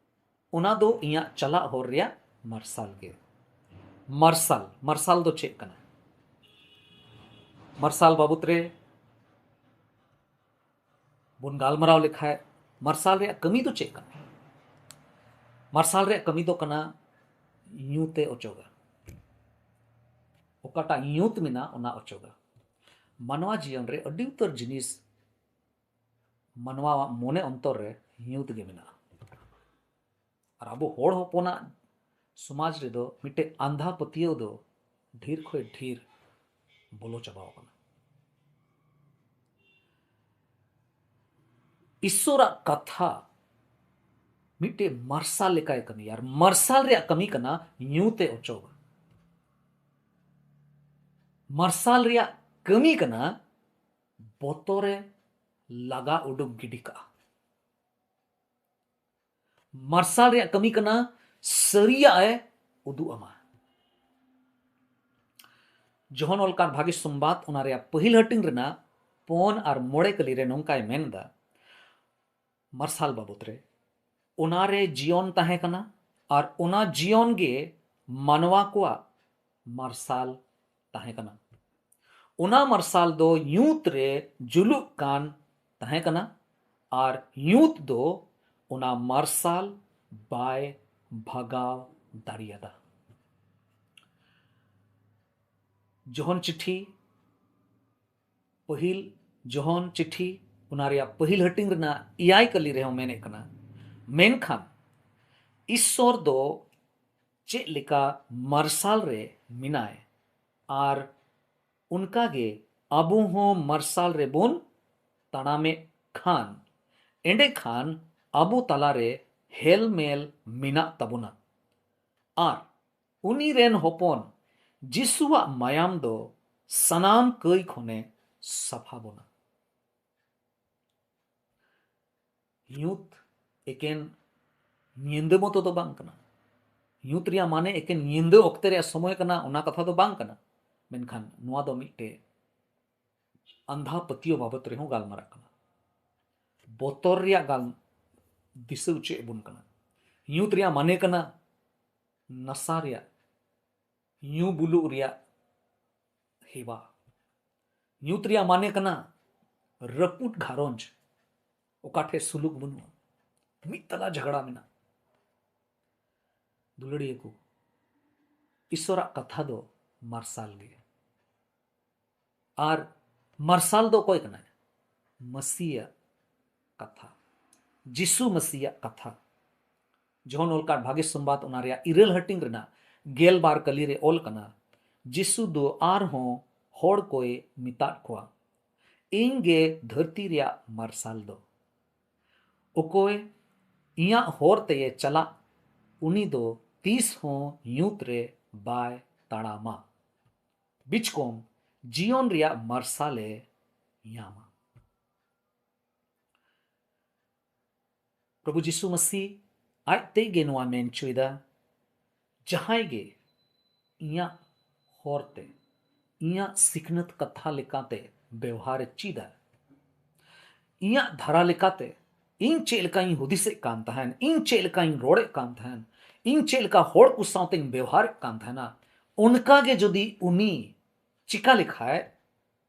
ᱚᱱᱟ ᱫᱚ ᱤᱧᱟᱹᱜ ᱪᱟᱞᱟᱜ ᱦᱚᱨ ᱨᱮᱭᱟᱜ ᱢᱟᱨᱥᱟᱞ ᱜᱮ᱾ ᱢᱟᱨᱥᱟᱞ, ᱢᱟᱨᱥᱟᱞ ᱫᱚ ᱪᱮᱫ ᱠᱟᱱᱟ? ᱢᱟᱨᱥᱟᱞ ᱵᱟᱵᱚᱛ ᱨᱮ ᱵᱚᱱ ᱜᱟᱞᱢᱟᱨᱟᱣ ᱞᱮᱠᱷᱟᱡ, ᱢᱟᱨᱥᱟᱞ ᱨᱮᱭᱟᱜ ᱠᱟᱹᱢᱤ ᱫᱚ ᱪᱮᱫ ᱠᱟᱱᱟ? ᱢᱟᱨᱥᱟᱞ ᱨᱮᱭᱟᱜ ᱠᱟᱹᱢᱤ ᱫᱚ ᱠᱟᱱᱟ ᱧᱩᱛ ᱮ ᱚᱪᱚᱜᱟ᱾ ᱚᱠᱟᱴᱟᱜ ᱧᱩᱛ ᱢᱮᱱᱟᱜ, ᱚᱱᱟ ᱚᱪᱚᱜᱟ᱾ ᱢᱟᱱᱣᱟ ᱡᱤᱭᱚᱱ ᱨᱮ ᱟᱹᱰᱤ ᱩᱛᱟᱹᱨ ᱡᱤᱱᱤᱥ ᱢᱟᱱᱣᱟᱣᱟᱜ ᱢᱚᱱᱮ ᱚᱱᱛᱚᱨ ᱨᱮ ᱧᱩᱛ ᱜᱮ ᱢᱮᱱᱟᱜᱼᱟ᱾ ᱟᱨ ᱟᱵᱚ ᱦᱚᱲ ᱦᱚᱯᱚᱱᱟᱜ ᱥᱚᱢᱟᱡᱽ ᱨᱮᱫᱚ ᱢᱤᱫᱴᱮᱡ ᱟᱸᱫᱷᱟ ᱯᱟᱹᱛᱭᱟᱹᱣ ᱫᱚ ᱰᱷᱮᱨ ᱠᱷᱚᱱ ᱰᱷᱮᱨ ᱵᱚᱞᱚ ᱪᱟᱵᱟᱣ ᱟᱠᱟᱱᱟ᱾ ᱤᱥᱥᱚᱨᱟᱜ ᱠᱟᱛᱷᱟ ᱢᱤᱫᱴᱮᱡ ᱢᱟᱨᱥᱟᱞ ᱞᱮᱠᱟᱭ ᱠᱟᱹᱢᱤᱭᱟ, ᱟᱨ ᱢᱟᱨᱥᱟᱞ ᱨᱮᱭᱟᱜ ᱠᱟᱹᱢᱤ ᱠᱟᱱᱟ ᱧᱩᱛ ᱮ ᱚᱪᱚᱜᱟ᱾ ᱢᱟᱨᱥᱟᱞ ᱨᱮᱭᱟᱜ ᱠᱟᱹᱢᱤ ᱠᱟᱱᱟ ᱵᱚᱛᱚᱨᱮ ᱞᱟᱜᱟ ᱩᱰᱩᱠ ᱜᱤᱰᱤ ᱠᱟᱜᱼᱟ᱾ ᱢᱟᱨᱥᱟᱞ ᱨᱮᱭᱟᱜ ᱠᱟᱹᱢᱤ ᱠᱟᱱᱟ ᱥᱟᱹᱨᱤᱭᱟᱜ ᱮ ᱩᱫᱩᱜ ᱟᱢᱟ᱾ ᱡᱚᱦᱚᱱ ᱚᱞ ᱠᱟᱱ ᱵᱷᱟᱜᱮ ᱥᱚᱢᱵᱟᱫ, ᱚᱱᱟ ᱨᱮᱭᱟᱜ ᱯᱟᱹᱦᱤᱞ ᱦᱟᱹᱴᱤᱧ ᱨᱮᱱᱟᱜ ᱯᱩᱱ ᱟᱨ ᱢᱚᱬᱮ ᱠᱟᱹᱞᱤ ᱨᱮ ᱱᱚᱝᱠᱟᱭ ᱢᱮᱱ ᱮᱫᱟ, ᱢᱟᱨᱥᱟᱞ ᱵᱟᱵᱚᱛ ᱨᱮ, ᱚᱱᱟ ᱨᱮ ᱡᱤᱭᱚᱱ ᱛᱟᱦᱮᱸ ᱠᱟᱱᱟ, ᱟᱨ ᱚᱱᱟ ᱡᱤᱭᱚᱱ ᱜᱮ ᱢᱟᱱᱣᱟ ᱠᱚᱣᱟᱜ ᱢᱟᱨᱥᱟᱞ ᱛᱟᱦᱮᱸ ᱠᱟᱱᱟ᱾ ᱚᱱᱟ ᱢᱟᱨᱥᱟᱞ ᱫᱚ ᱧᱩᱛ ᱨᱮ ᱡᱩᱞᱩᱜ ᱠᱟᱱ ᱛᱟᱦᱮᱸ ᱠᱟᱱᱟ, ᱟᱨ ᱧᱩᱛ ᱫᱚ ᱚᱱᱟ ᱢᱟᱨᱥᱟᱞ ᱵᱟᱭ ᱵᱷᱟᱜᱟᱣ ᱫᱟᱲᱮᱭᱟᱫᱟ᱾ ᱡᱚᱦᱚᱱ ᱪᱤᱴᱷᱤ, ᱯᱟᱹᱦᱤᱞ ᱡᱚᱦᱚᱱ ᱪᱤᱴᱷᱤ, ᱚᱱᱟ ᱨᱮᱭᱟᱜ ᱯᱟᱹᱦᱤᱞ ᱦᱟᱹᱴᱤᱧ ᱨᱮᱱᱟᱜ ᱮᱭᱟᱭ ᱠᱟᱹᱞᱤ ᱨᱮᱦᱚᱸ ᱢᱮᱱᱮᱫ ᱠᱟᱱᱟ, ᱢᱮᱱᱠᱷᱟᱱ ᱤᱥᱥᱚᱨ ᱫᱚ ᱪᱮᱫ ᱞᱮᱠᱟ ᱢᱟᱨᱥᱟᱞ ᱨᱮ ᱢᱮᱱᱟᱭ, ᱟᱨ ᱚᱱᱠᱟᱜᱮ ᱟᱵᱚ ᱦᱚᱸ ᱢᱟᱨᱥᱟᱞ ᱨᱮᱵᱚᱱ ᱛᱟᱲᱟᱢᱮᱫ ᱠᱷᱟᱱ, ᱮᱸᱰᱮᱠᱷᱟᱱ ᱟᱵᱚ ᱛᱟᱞᱟᱨᱮ ᱦᱮᱞᱢᱮᱞ ᱢᱮᱱᱟᱜ ᱛᱟᱵᱚᱱᱟ᱾ ᱟᱨ ᱩᱱᱤ ᱨᱮᱱ ᱦᱚᱯᱚᱱ ᱡᱤᱥᱩᱣᱟᱜ ᱢᱟᱭᱟᱢ ᱫᱚ ᱥᱟᱱᱟᱢ ᱠᱟᱹᱭ ᱠᱷᱚᱱᱮ ᱥᱟᱯᱷᱟ ᱵᱚᱱᱟ᱾ ᱧᱩᱛ ᱮᱠᱮᱱ ᱧᱤᱫᱟᱹ ᱢᱚᱛᱚ ᱫᱚ ᱵᱟᱝ ᱠᱟᱱᱟ᱾ ᱧᱩᱛ ᱨᱮᱭᱟᱜ ᱢᱟᱱᱮ ᱮᱠᱮᱱ ᱧᱤᱫᱟᱹ ᱚᱠᱛᱮ ᱨᱮᱭᱟᱜ ᱥᱚᱢᱚᱭ ᱠᱟᱱᱟ, ᱚᱱᱟ ᱠᱟᱛᱷᱟ ᱫᱚ ᱵᱟᱝ ᱠᱟᱱᱟ᱾ ᱢᱮᱱᱠᱷᱟᱱ ᱱᱚᱣᱟ ᱫᱚ ᱢᱤᱫᱴᱮᱡ ᱟᱸᱫᱷᱟ ᱯᱟᱹᱛᱭᱟᱹᱣ ᱵᱟᱵᱚᱛ ᱨᱮᱦᱚᱸ ᱜᱟᱞᱢᱟᱨᱟᱜ ᱠᱟᱱᱟ᱾ ᱵᱚᱛᱚᱨ ᱨᱮᱭᱟᱜ ᱜᱟᱞ ᱫᱤᱥᱟᱹ ᱦᱚᱪᱚᱭᱮᱫ ᱵᱚᱱ ᱠᱟᱱᱟ᱾ ᱧᱩᱛ ᱨᱮᱭᱟᱜ ᱢᱟᱱᱮ ᱠᱟᱱᱟ ᱱᱟᱥᱟ ᱨᱮᱭᱟᱜ, ᱧᱩ ᱵᱩᱞᱩᱜ ᱨᱮᱭᱟᱜ ᱦᱮᱣᱟ᱾ ᱧᱩᱛ ᱨᱮᱭᱟᱜ ᱢᱟᱱᱮ ᱠᱟᱱᱟ ᱨᱟᱹᱯᱩᱫ ᱜᱷᱟᱨᱚᱸᱡᱽ, ᱚᱠᱟ ᱴᱷᱮᱡ ᱥᱩᱞᱩᱠ ᱵᱟᱹᱱᱩᱜᱼᱟ, ᱢᱤᱫ ᱛᱟᱞᱟ ᱡᱷᱟᱜᱽᱲᱟ ᱢᱮᱱᱟᱜᱼᱟ᱾ ᱫᱩᱞᱟᱹᱲᱤᱭᱟᱹ ᱠᱚ, ᱤᱥᱥᱚᱨᱟᱜ ᱠᱟᱛᱷᱟ ᱫᱚ ᱢᱟᱨᱥᱟᱞ ᱜᱮ᱾ ᱟᱨ ᱢᱟᱨᱥᱟᱞ ᱫᱚ ᱚᱠᱚᱭ ᱠᱟᱱᱟᱭ? ᱢᱟᱹᱥᱤᱭᱟᱜ ᱠᱟᱛᱷᱟ, ᱡᱤᱥᱩ ᱢᱟᱹᱥᱤᱭᱟᱜ ᱠᱟᱛᱷᱟ᱾ ᱡᱚᱦᱚᱱ ᱚᱞ ᱠᱟᱨᱰ ᱵᱷᱟᱜᱮ ᱥᱚᱢᱵᱟᱫ, ᱚᱱᱟ ᱨᱮᱭᱟᱜ ᱤᱨᱟᱹᱞ ᱦᱟᱹᱴᱤᱧ ᱨᱮᱱᱟᱜ ᱜᱮᱞ ᱵᱟᱨ ᱠᱟᱹᱞᱤ ᱨᱮ ᱚᱞ ᱠᱟᱱᱟ, ᱡᱤᱥᱩ ᱫᱚ ᱟᱨᱦᱚᱸ ᱦᱚᱲ ᱠᱚᱭ ᱢᱮᱛᱟᱫ ᱠᱚᱣᱟ, "ᱤᱧ ᱜᱮ ᱫᱷᱟᱹᱨᱛᱤ ᱨᱮᱭᱟᱜ ᱢᱟᱨᱥᱟᱞ ᱫᱚ᱾ ᱚᱠᱚᱭ ᱤᱧᱟᱹᱜ ᱦᱚᱨ ᱛᱮᱭᱮ ᱪᱟᱞᱟᱜ, ᱩᱱᱤ ᱫᱚ ᱛᱤᱥ ᱦᱚᱸ ᱧᱩᱛ ᱨᱮ ᱵᱟᱭ ᱛᱟᱲᱟᱢᱟ, ᱵᱤᱪᱠᱚᱢ ᱡᱤᱭᱚᱱ ᱨᱮᱭᱟᱜ ᱢᱟᱨᱥᱟᱞᱮ ᱧᱟᱢᱟ᱾" ᱯᱨᱚᱵᱷᱩ ᱡᱤᱥᱩ ᱢᱟᱹᱥᱤ ᱟᱡ ᱛᱮ ᱜᱮ ᱱᱚᱣᱟ ᱢᱮᱱ ᱦᱚᱪᱚᱭᱮᱫᱟ, ᱡᱟᱦᱟᱸᱭ ᱜᱮ ᱤᱧᱟᱹᱜ ᱦᱚᱨ ᱛᱮ, ᱤᱧᱟᱹᱜ ᱥᱤᱠᱷᱱᱟᱹᱛ ᱠᱟᱛᱷᱟ ᱞᱮᱠᱟᱛᱮ ᱵᱮᱣᱦᱟᱨ ᱮ ᱪᱮᱫᱟ, ᱤᱧᱟᱹᱜ ᱫᱷᱟᱨᱟ ᱞᱮᱠᱟᱛᱮ, ᱤᱧ ᱪᱮᱫ ᱞᱮᱠᱟᱧ ᱦᱩᱫᱤᱥᱮᱫ ᱠᱟᱱ ᱛᱟᱦᱮᱱ, ᱤᱧ ᱪᱮᱫ ᱞᱮᱠᱟᱧ ᱨᱚᱲᱮᱫ ᱠᱟᱱ ᱛᱟᱦᱮᱱ, ᱤᱧ ᱪᱮᱫ ᱞᱮᱠᱟ ᱦᱚᱲ ᱠᱚ ᱥᱟᱶᱛᱮᱧ ᱵᱮᱣᱦᱟᱨᱮᱫ ᱠᱟᱱ ᱛᱟᱦᱮᱱᱟ, ᱚᱱᱠᱟ ᱜᱮ ᱡᱩᱫᱤ ᱩᱱᱤ ᱪᱤᱠᱟ ᱞᱮᱠᱷᱟᱡ,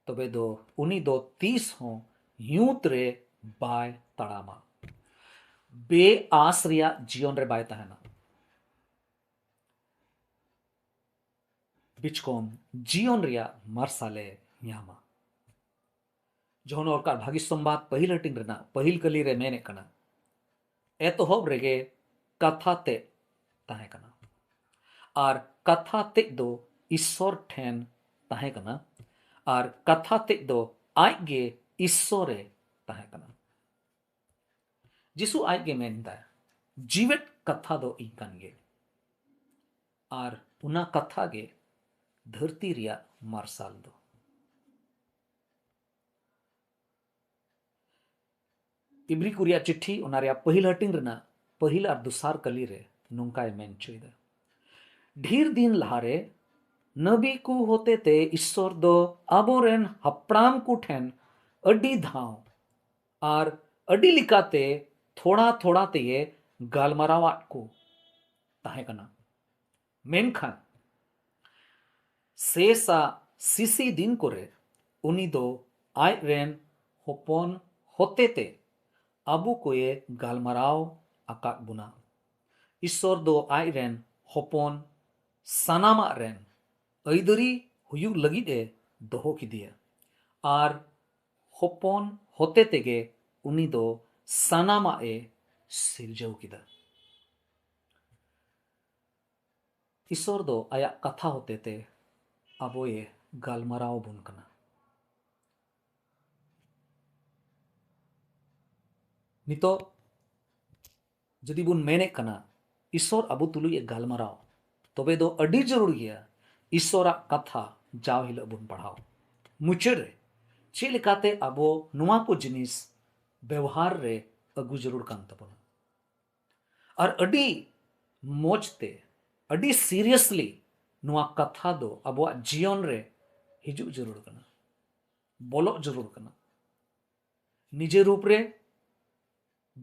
ᱛᱚᱵᱮ ᱫᱚ ᱩᱱᱤ ᱫᱚ ᱛᱤᱥ ᱦᱚᱸ ᱧᱩᱛ ᱨᱮ ᱵᱟᱭ ᱛᱟᱲᱟᱢᱟ᱾ ᱵᱮᱼᱟᱥ ᱨᱮᱭᱟᱜ ᱡᱤᱭᱚᱱ ᱨᱮ ᱵᱟᱭ ᱛᱟᱦᱮᱱᱟ᱾ ᱵᱤᱪᱠᱚᱢ ᱡᱤᱭᱚᱱ ᱨᱮᱭᱟᱜ ᱢᱟᱨᱥᱟᱞᱮ ᱧᱟᱢᱟ᱾ ᱡᱚᱦᱚᱱ ᱚᱞ ᱠᱟᱜ ᱵᱷᱟᱹᱜᱤ ᱥᱚᱢᱵᱟᱫ ᱯᱟᱹᱦᱤᱞ ᱦᱟᱹᱴᱤᱧ ᱨᱮᱱᱟᱜ ᱯᱟᱹᱦᱤᱞ ᱠᱟᱹᱞᱤ ᱨᱮ ᱢᱮᱱᱮᱫ ᱠᱟᱱᱟ, ᱮᱛᱚᱦᱚᱵ ᱨᱮᱜᱮ ᱠᱟᱛᱷᱟ ᱛᱮᱫ ᱛᱟᱦᱮᱸ ᱠᱟᱱᱟ, ᱟᱨ ᱠᱟᱛᱷᱟ ᱛᱮᱫ ᱫᱚ ᱤᱥᱥᱚᱨ ᱴᱷᱮᱱ ᱛᱟᱦᱮᱸ ᱠᱟᱱᱟ, ᱟᱨ ᱠᱟᱛᱷᱟ ᱛᱮᱫ ᱫᱚ ᱟᱡ ᱜᱮ ᱤᱥᱥᱚᱨᱮ ᱛᱟᱦᱮᱸ ᱠᱟᱱᱟ᱾ ᱡᱤᱥᱩ ᱟᱡ ᱜᱮ ᱢᱮᱱᱫᱟᱭ, ᱡᱤᱣᱮᱫ ᱠᱟᱛᱷᱟ ᱫᱚ ᱤᱧ ᱠᱟᱱ ᱜᱮ, ᱟᱨ ᱚᱱᱟ ᱠᱟᱛᱷᱟ ᱜᱮ ᱫᱷᱟᱹᱨᱛᱤ ᱨᱮᱭᱟᱜ ᱢᱟᱨᱥᱟᱞ ᱫᱚ᱾ ᱤᱵᱨᱤ ᱠᱚ ᱨᱮᱭᱟᱜ ᱪᱤᱴᱷᱤ, ᱚᱱᱟ ᱨᱮᱭᱟᱜ ᱯᱟᱹᱦᱤᱞ ᱦᱟᱹᱴᱤᱧ ᱨᱮᱱᱟᱜ ᱯᱟᱹᱦᱤᱞ ᱟᱨ ᱫᱚᱥᱟᱨ ᱠᱟᱹᱞᱤ ᱨᱮ ᱱᱚᱝᱠᱟᱭ ᱢᱮᱱ ᱦᱚᱪᱚᱭᱮᱫᱟ, ᱰᱷᱮᱨ ᱫᱤᱱ ᱞᱟᱦᱟᱨᱮ ᱱᱟᱵᱤ ᱠᱚ ᱦᱚᱛᱮᱛᱮ ᱤᱥᱥᱚᱨ ᱫᱚ ᱟᱵᱚᱨᱮᱱ ᱦᱟᱯᱲᱟᱢ ᱠᱚ ᱴᱷᱮᱱ ᱟᱹᱰᱤ ᱫᱷᱟᱣ ᱟᱨ ᱟᱹᱰᱤ ᱞᱮᱠᱟᱛᱮ ᱛᱷᱚᱲᱟ ᱛᱷᱚᱲᱟ ᱛᱮᱭᱮ ᱜᱟᱞᱢᱟᱨᱟᱣᱟᱫ ᱠᱚ ᱛᱟᱦᱮᱸ ᱠᱟᱱᱟ᱾ ᱢᱮᱱᱠᱷᱟᱱ ᱥᱮᱥᱟᱜ ᱥᱤᱥᱤ ᱫᱤᱱ ᱠᱚᱨᱮ ᱩᱱᱤ ᱫᱚ ᱟᱡ ᱨᱮᱱ ᱦᱚᱯᱚᱱ ᱦᱚᱛᱮᱛᱮ ᱟᱵᱚ ᱠᱚᱭᱮ ᱜᱟᱞᱢᱟᱨᱟᱣ ᱟᱠᱟᱫ ᱵᱚᱱᱟ᱾ ᱤᱥᱥᱚᱨ ᱫᱚ ᱟᱡ ᱨᱮᱱ ᱦᱚᱯᱚᱱ ᱥᱟᱱᱟᱢᱟᱜ ᱨᱮᱱ ᱟᱹᱭᱫᱟᱹᱨᱤ ᱦᱩᱭᱩᱜ ᱞᱟᱹᱜᱤᱫ ᱮ ᱫᱚᱦᱚ ᱠᱮᱫᱮᱭᱟ, ᱟᱨ ᱦᱚᱯᱚᱱ ᱦᱚᱛᱮ ᱛᱮᱜᱮ ᱩᱱᱤ ᱫᱚ ᱥᱟᱱᱟᱢᱟᱜ ᱮ ᱥᱤᱨᱡᱟᱹᱣ ᱠᱮᱫᱟ᱾ ᱤᱥᱥᱚᱨ ᱫᱚ ᱟᱭᱟᱜ ᱠᱟᱛᱷᱟ ᱦᱚᱛᱮᱛᱮ ᱟᱵᱚᱭᱮ ᱜᱟᱞᱢᱟᱨᱟᱣ ᱟᱵᱚᱱ ᱠᱟᱱᱟ᱾ ᱱᱤᱛᱚᱜ ᱡᱩᱫᱤ ᱵᱚᱱ ᱢᱮᱱᱮᱫ ᱠᱟᱱᱟ ᱤᱥᱥᱚᱨ ᱟᱵᱚ ᱛᱩᱞᱩᱡ ᱮ ᱜᱟᱞᱢᱟᱨᱟᱣ, ᱛᱚᱵᱮ ᱫᱚ ᱟᱹᱰᱤ ᱡᱟᱹᱨᱩᱲ ᱜᱮᱭᱟ ᱤᱥᱥᱚᱨᱟᱜ ᱠᱟᱛᱷᱟ ᱡᱟᱣ ᱦᱤᱞᱳᱜ ᱵᱚᱱ ᱯᱟᱲᱦᱟᱣ᱾ ᱢᱩᱪᱟᱹᱫ ᱨᱮ ᱪᱮᱫ ᱞᱮᱠᱟᱛᱮ ᱟᱵᱚ ᱱᱚᱣᱟ ᱠᱚ ᱡᱤᱱᱤᱥ ᱵᱮᱣᱦᱟᱨ ᱨᱮ ᱟᱹᱜᱩ ᱡᱟᱹᱨᱩᱲ ᱠᱟᱱ ᱛᱟᱵᱚᱱᱟ᱾ ᱟᱨ ᱟᱹᱰᱤ ᱢᱚᱡᱽ ᱛᱮ, ᱟᱹᱰᱤ seriously ᱱᱚᱣᱟ ᱠᱟᱛᱷᱟ ᱫᱚ ᱟᱵᱚᱣᱟᱜ ᱡᱤᱭᱚᱱ ᱨᱮ ᱦᱤᱡᱩᱜ ᱡᱟᱹᱨᱩᱲ ᱠᱟᱱᱟ, ᱵᱚᱞᱚᱜ ᱡᱟᱹᱨᱩᱲ ᱠᱟᱱᱟ᱾ ᱱᱤᱡᱮ ᱨᱩᱯ ᱨᱮ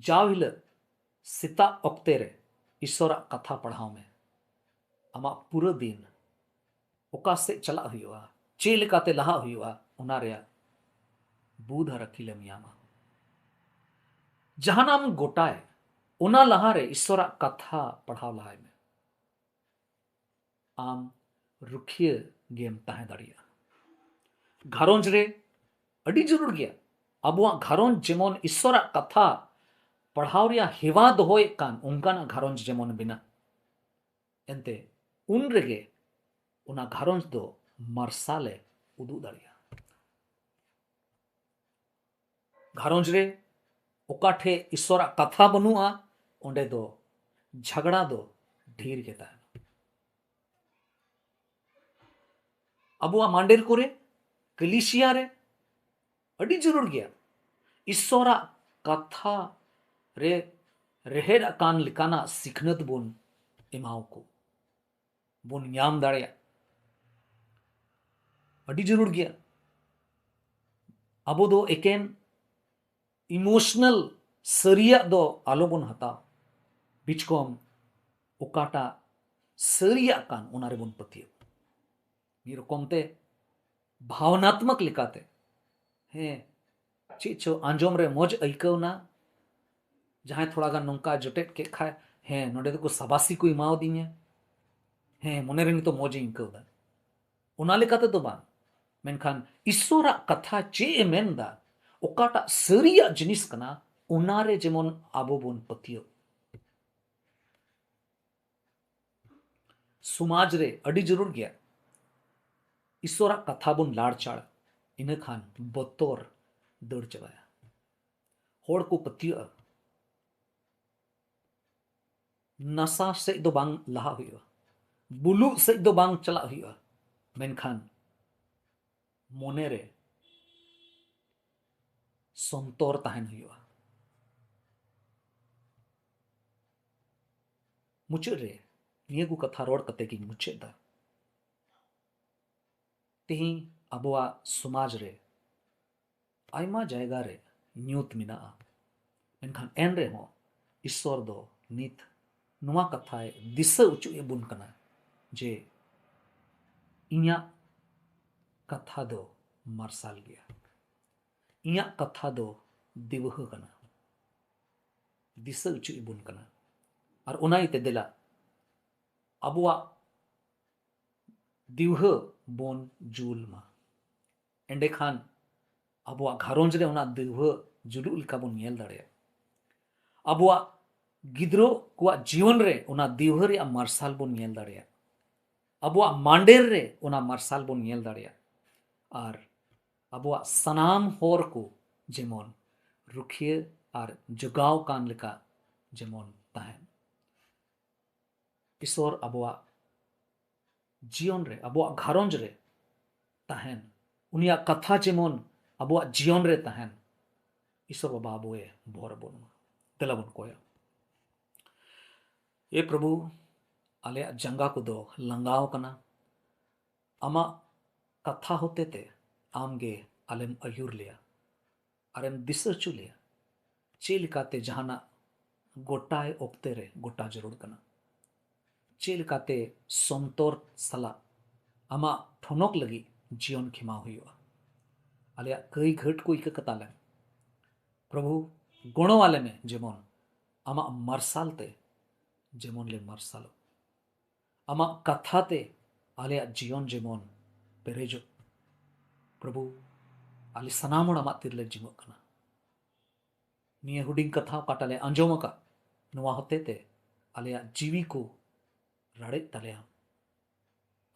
ᱡᱟᱣ ᱦᱤᱞᱳᱜ ᱥᱮᱛᱟᱜ ᱚᱠᱛᱮ ᱨᱮ ᱤᱥᱥᱚᱨᱟᱜ ᱠᱟᱛᱷᱟ ᱯᱟᱲᱦᱟᱣ ᱢᱮ᱾ ᱟᱢᱟᱜ ᱯᱩᱨᱟᱹ ᱫᱤᱱ ᱚᱠᱟ ᱥᱮᱫ ᱪᱟᱞᱟᱜ ᱦᱩᱭᱩᱜᱼᱟ, ᱪᱮᱫ ᱞᱮᱠᱟᱛᱮ ᱞᱟᱦᱟᱜ ᱦᱩᱭᱩᱜᱼᱟ, ᱚᱱᱟ ᱨᱮᱭᱟᱜ ᱵᱩᱫᱷ ᱟᱨ ᱟᱹᱠᱤᱞᱮᱢ ᱧᱟᱢᱟ᱾ ᱡᱟᱦᱟᱱᱟᱜ ᱮᱢ ᱜᱚᱴᱟᱭ, ᱚᱱᱟ ᱞᱟᱦᱟᱨᱮ ᱤᱥᱥᱚᱨᱟᱜ ᱠᱟᱛᱷᱟ ᱯᱟᱲᱦᱟᱣ ᱞᱟᱦᱟᱭ ᱢᱮ᱾ ᱟᱢ ᱨᱩᱠᱷᱤᱭᱟᱹ ᱜᱮᱢ ᱛᱟᱦᱮᱸ ᱫᱟᱲᱮᱭᱟᱜᱼᱟ᱾ ᱜᱷᱟᱨᱚᱸᱡᱽ ᱨᱮ ᱟᱹᱰᱤ ᱡᱟᱹᱨᱩᱲ ᱜᱮᱭᱟ᱾ ᱟᱵᱚᱣᱟᱜ ᱜᱷᱟᱨᱚᱸᱡᱽ ᱡᱮᱢᱚᱱ ᱤᱥᱥᱚᱨᱟᱜ ᱠᱟᱛᱷᱟ ᱯᱟᱲᱦᱟᱣ ᱨᱮᱭᱟᱜ ᱦᱮᱣᱟ ᱫᱚᱦᱚᱭᱮᱫ ᱠᱟᱱ, ᱚᱱᱠᱟᱱᱟᱜ ᱜᱷᱟᱨᱚᱸᱡᱽ ᱡᱮᱢᱚᱱ ᱵᱮᱱᱟᱜ᱾ ᱮᱱᱛᱮ ᱩᱱ ᱨᱮᱜᱮ ᱚᱱᱟ ᱜᱷᱟᱨᱚᱸᱡᱽ ᱫᱚ ᱢᱟᱨᱥᱟᱞᱮ ᱩᱫᱩᱜ ᱫᱟᱲᱮᱭᱟᱜᱼᱟ᱾ ᱜᱷᱟᱨᱚᱸᱡᱽ ᱨᱮ ᱚᱠᱟ ᱴᱷᱮᱡ ᱤᱥᱥᱚᱨᱟᱜ ᱠᱟᱛᱷᱟ ᱵᱟᱹᱱᱩᱜᱼᱟ, ᱚᱸᱰᱮ ᱫᱚ ᱡᱷᱟᱜᱽᱲᱟ ᱫᱚ ᱰᱷᱮᱨ ᱜᱮ ᱛᱟᱦᱮᱱᱟ᱾ ᱟᱵᱚᱣᱟᱜ ᱢᱟᱱᱰᱮᱨ ᱠᱚᱨᱮ, ᱠᱟᱹᱞᱤᱥᱤᱭᱟ ᱨᱮ ᱟᱹᱰᱤ ᱡᱟᱹᱨᱩᱲ ᱜᱮᱭᱟ᱾ ᱤᱥᱥᱚᱨᱟᱜ ᱠᱟᱛᱷᱟ ᱨᱮ ᱨᱮᱦᱮᱫ ᱟᱠᱟᱱ ᱞᱮᱠᱟᱱᱟᱜ ᱥᱤᱠᱷᱱᱟᱹᱛ ᱵᱚᱱ ᱮᱢᱟᱣᱟᱠᱚ, ᱵᱚᱱ ᱧᱟᱢ ᱫᱟᱲᱮᱭᱟᱜ, ᱟᱹᱰᱤ ᱡᱟᱹᱨᱩᱲ ᱜᱮᱭᱟ᱾ ᱟᱵᱚ ᱫᱚ ᱮᱠᱮᱱ ᱤᱢᱳᱥᱚᱱᱟᱞ ᱥᱟᱹᱨᱤᱭᱟᱜ ᱫᱚ ᱟᱞᱚᱵᱚᱱ ᱦᱟᱛᱟᱣ, ᱵᱤᱪᱠᱚᱢ ᱚᱠᱟᱴᱟᱜ ᱥᱟᱹᱨᱤᱭᱟᱜ ᱠᱟᱱ ᱚᱱᱟ ᱨᱮᱵᱚᱱ ᱯᱟᱹᱛᱭᱟᱹᱣ᱾ ᱢᱤᱫ ᱨᱚᱠᱚᱢ ᱛᱮ ᱵᱷᱟᱣᱱᱟᱛᱢᱚᱠ ᱞᱮᱠᱟᱛᱮ, ᱦᱮᱸ, ᱪᱮᱫ ᱪᱚ ᱟᱸᱡᱚᱢ ᱨᱮ ᱢᱚᱡᱽ ᱟᱹᱭᱠᱟᱹᱣ ᱱᱟ, ᱡᱟᱦᱟᱸᱭ ᱛᱷᱚᱲᱟ ᱜᱟᱱ ᱱᱚᱝᱠᱟ ᱡᱚᱴᱮᱫ ᱠᱮᱫ ᱠᱷᱟᱡ, ᱦᱮᱸ, ᱱᱚᱰᱮ ᱫᱚᱠᱚ ᱥᱟᱵᱟᱥᱤ ᱠᱚ ᱮᱢᱟᱣᱟᱫᱤᱧᱟ, ᱦᱮᱸ, ᱢᱚᱱᱮ ᱨᱮ ᱱᱤᱛᱚᱜ ᱢᱚᱡᱽ ᱤᱧ ᱟᱹᱭᱠᱟᱹᱣ ᱫᱟ᱾ ᱚᱱᱟ ᱞᱮᱠᱟ ᱛᱮᱫᱚ ᱵᱟᱝ, ᱢᱮᱱᱠᱷᱟᱱ ᱤᱥᱥᱚᱨᱟᱜ ᱠᱟᱛᱷᱟ ᱪᱮᱫ ᱮ ᱢᱮᱱ ᱫᱟ, ᱚᱠᱟᱴᱟᱜ ᱥᱟᱹᱨᱤᱭᱟᱜ ᱡᱤᱱᱤᱥ ᱠᱟᱱᱟ, ᱚᱱᱟ ᱨᱮ ᱡᱮᱢᱚᱱ ᱟᱵᱚ ᱵᱚᱱ ᱯᱟᱹᱛᱭᱟᱹᱣ᱾ ᱥᱚᱢᱟᱡᱽ ᱨᱮ ᱟᱹᱰᱤ ᱡᱟᱹᱨᱩᱲ ᱜᱮᱭᱟ᱾ ᱤᱥᱥᱚᱨᱟᱜ ᱠᱟᱛᱷᱟ ᱵᱚᱱ ᱞᱟᱲᱪᱟᱲ, ᱤᱱᱟᱹ ᱠᱷᱟᱱ ᱵᱚᱛᱚᱨ ᱫᱟᱹᱲ ᱪᱟᱵᱟᱭᱟ᱾ ᱦᱚᱲ ᱠᱚ ᱯᱟᱹᱛᱭᱟᱹᱜᱼᱟ᱾ ᱱᱟᱥᱟ ᱥᱮᱫ ᱫᱚ ᱵᱟᱝ ᱞᱟᱦᱟ ᱦᱩᱭᱩᱜᱼᱟ, ᱵᱩᱞᱩᱜ ᱥᱮᱫ ᱫᱚ ᱵᱟᱝ ᱪᱟᱞᱟᱜ ᱦᱩᱭᱩᱜᱼᱟ, ᱢᱮᱱᱠᱷᱟᱱ ᱢᱚᱱᱮ ᱨᱮ ᱥᱚᱱᱛᱚᱨ ᱛᱟᱦᱮᱱ ᱦᱩᱭᱩᱜᱼᱟ᱾ ᱢᱩᱪᱟᱹᱫ ᱨᱮ ᱱᱤᱭᱟᱹ ᱠᱚ ᱠᱟᱛᱷᱟ ᱨᱚᱲ ᱠᱟᱛᱮ ᱜᱤᱧ ᱢᱩᱪᱟᱹᱫ ᱫᱟ᱾ ᱛᱮᱦᱮᱧ ᱟᱵᱚᱣᱟᱜ ᱥᱚᱢᱟᱡᱽ ᱨᱮ ᱟᱭᱢᱟ ᱡᱟᱭᱜᱟ ᱨᱮ ᱧᱩᱛ ᱢᱮᱱᱟᱜᱼᱟ, ᱢᱮᱱᱠᱷᱟᱱ ᱮᱱ ᱨᱮᱦᱚᱸ ᱤᱥᱥᱚᱨ ᱫᱚ ᱱᱤᱛ ᱱᱚᱣᱟ ᱠᱟᱛᱷᱟᱭ ᱫᱤᱥᱟᱹ ᱚᱪᱚᱭᱮᱫ ᱵᱚᱱ ᱠᱟᱱᱟ ᱡᱮ ᱤᱧᱟᱹᱜ ᱠᱟᱛᱷᱟ ᱫᱚ ᱢᱟᱨᱥᱟᱞ ᱜᱮᱭᱟ, ᱤᱧᱟᱹᱜ ᱠᱟᱛᱷᱟ ᱫᱚ ᱫᱤᱣᱦᱟᱹ ᱠᱟᱱᱟ᱾ ᱫᱤᱥᱟᱹ ᱚᱪᱚ ᱤᱵᱚᱱ ᱠᱟᱱᱟ᱾ ᱟᱨ ᱚᱱᱟ ᱤᱭᱟᱹᱛᱮ ᱫᱮᱞᱟ ᱟᱵᱚᱣᱟᱜ ᱫᱤᱣᱦᱟᱹ ᱵᱚᱱ ᱡᱩᱞ ᱢᱟ᱾ ᱮᱸᱰᱮᱠᱷᱟᱱ ᱟᱵᱚᱣᱟᱜ ᱜᱷᱟᱨᱚᱸᱡᱽ ᱨᱮ ᱚᱱᱟ ᱫᱤᱣᱦᱟᱹ ᱡᱩᱞᱩᱜ ᱞᱮᱠᱟ ᱵᱚᱱ ᱧᱮᱞ ᱫᱟᱲᱮᱭᱟᱜᱼᱟ᱾ ᱟᱵᱚᱣᱟᱜ ᱜᱤᱫᱽᱨᱟᱹ ᱠᱚᱣᱟᱜ ᱡᱤᱭᱚᱱ ᱨᱮ ᱚᱱᱟ ᱫᱤᱣᱦᱟᱹ ᱨᱮᱭᱟᱜ ᱢᱟᱨᱥᱟᱞ ᱵᱚᱱ ᱧᱮᱞ ᱫᱟᱲᱮᱭᱟᱜᱼᱟ᱾ ᱟᱵᱚᱣᱟᱜ ᱢᱟᱸᱰᱮᱨ ᱨᱮ ᱚᱱᱟ ᱢᱟᱨᱥᱟᱞ ᱵᱚᱱ ᱧᱮᱞ ᱫᱟᱲᱮᱭᱟᱜᱼᱟ᱾ ᱟᱨ ᱟᱵᱚᱣᱟᱜ ᱥᱟᱱᱟᱢ ᱦᱚᱨ ᱠᱚ ᱡᱮᱢᱚᱱ ᱨᱩᱠᱷᱤᱭᱟᱹ ᱟᱨ ᱡᱚᱜᱟᱣ ᱠᱟᱱ ᱞᱮᱠᱟ ᱡᱮᱢᱚᱱ ᱛᱟᱦᱮᱱ᱾ ᱤᱥᱚᱨ ᱟᱵᱚᱣᱟᱜ ᱡᱤᱭᱚᱱ ᱨᱮ, ᱟᱵᱚᱣᱟᱜ ᱜᱷᱟᱨᱚᱸᱡᱽ ᱨᱮ ᱛᱟᱦᱮᱱ, ᱩᱱᱤᱭᱟᱜ ᱠᱟᱛᱷᱟ ᱡᱮᱢᱚᱱ ᱟᱵᱚᱣᱟᱜ ᱡᱤᱭᱚᱱ ᱨᱮ ᱛᱟᱦᱮᱱ, ᱤᱥᱚᱨ ᱵᱟᱵᱟ ᱟᱵᱚᱭ ᱵᱷᱚᱨ ᱟᱵᱚᱱ ᱢᱟ᱾ ᱫᱮᱞᱟ ᱵᱚᱱ ᱠᱚᱭᱟ᱾ ᱮ ᱯᱨᱚᱵᱷᱩ, ᱟᱞᱮᱭᱟᱜ ᱡᱟᱸᱜᱟ ᱠᱚᱫᱚ ᱞᱟᱸᱜᱟᱣ ᱠᱟᱱᱟ᱾ ᱟᱢᱟᱜ ᱠᱟᱛᱷᱟ ᱦᱚᱛᱮ ᱛᱮ ᱟᱢ ᱜᱮ ᱟᱞᱮᱢ ᱟᱹᱭᱩᱨ ᱞᱮᱭᱟ, ᱟᱨᱮᱢ ᱫᱤᱥᱟᱹ ᱦᱚᱪᱚ ᱞᱮᱭᱟ ᱪᱮᱫ ᱞᱮᱠᱟᱛᱮ ᱡᱟᱦᱟᱱᱟᱜ ᱜᱚᱴᱟᱭ ᱚᱠᱛᱮ ᱨᱮ ᱜᱚᱴᱟ ᱡᱟᱹᱨᱩᱲ ᱠᱟᱱᱟ, ᱪᱮᱫ ᱞᱮᱠᱟᱛᱮ ᱥᱚᱱᱛᱚᱨ ᱥᱟᱞᱟᱜ ᱟᱢᱟᱜ ᱴᱷᱚᱱᱚᱠ ᱞᱟᱹᱜᱤᱫ ᱡᱤᱭᱚᱱ ᱠᱷᱮᱢᱟᱣ ᱦᱩᱭᱩᱜᱼᱟ᱾ ᱟᱞᱮᱭᱟᱜ ᱠᱟᱹᱭ ᱜᱷᱟᱹᱴ ᱠᱚ ᱤᱠᱟᱹ ᱠᱟᱛᱟᱞᱮᱢ᱾ ᱯᱨᱚᱵᱷᱩ, ᱜᱚᱲᱚ ᱟᱞᱮ ᱢᱮ ᱡᱮᱢᱚᱱ ᱟᱢᱟᱜ ᱢᱟᱨᱥᱟᱞ ᱛᱮ ᱡᱮᱢᱚᱱ ᱞᱮ ᱢᱟᱨᱥᱟᱞᱚᱜ, ᱟᱢᱟᱜ ᱠᱟᱛᱷᱟ ᱛᱮ ᱟᱞᱮᱭᱟᱜ ᱡᱤᱭᱚᱱ ᱡᱮᱢᱚᱱ ᱯᱮᱨᱮᱡᱚᱜ᱾ ᱯᱨᱚᱵᱷᱩ, ᱟᱞᱮ ᱥᱟᱱᱟᱢ ᱦᱚᱲ ᱟᱢᱟᱜ ᱛᱤᱨᱮᱞᱮ ᱡᱤᱢᱟᱹᱜ ᱠᱟᱱᱟ᱾ ᱱᱤᱭᱟᱹ ᱦᱩᱰᱤᱧ ᱠᱟᱛᱷᱟ ᱚᱠᱟᱴᱟᱜ ᱞᱮ ᱟᱸᱡᱚᱢ ᱟᱠᱟᱫ, ᱱᱚᱣᱟ ᱦᱚᱛᱮ ᱛᱮ ᱟᱞᱮᱭᱟᱜ ᱡᱤᱣᱤ ᱠᱚ ᱨᱟᱲᱮᱡ ᱛᱟᱞᱮᱭᱟ᱾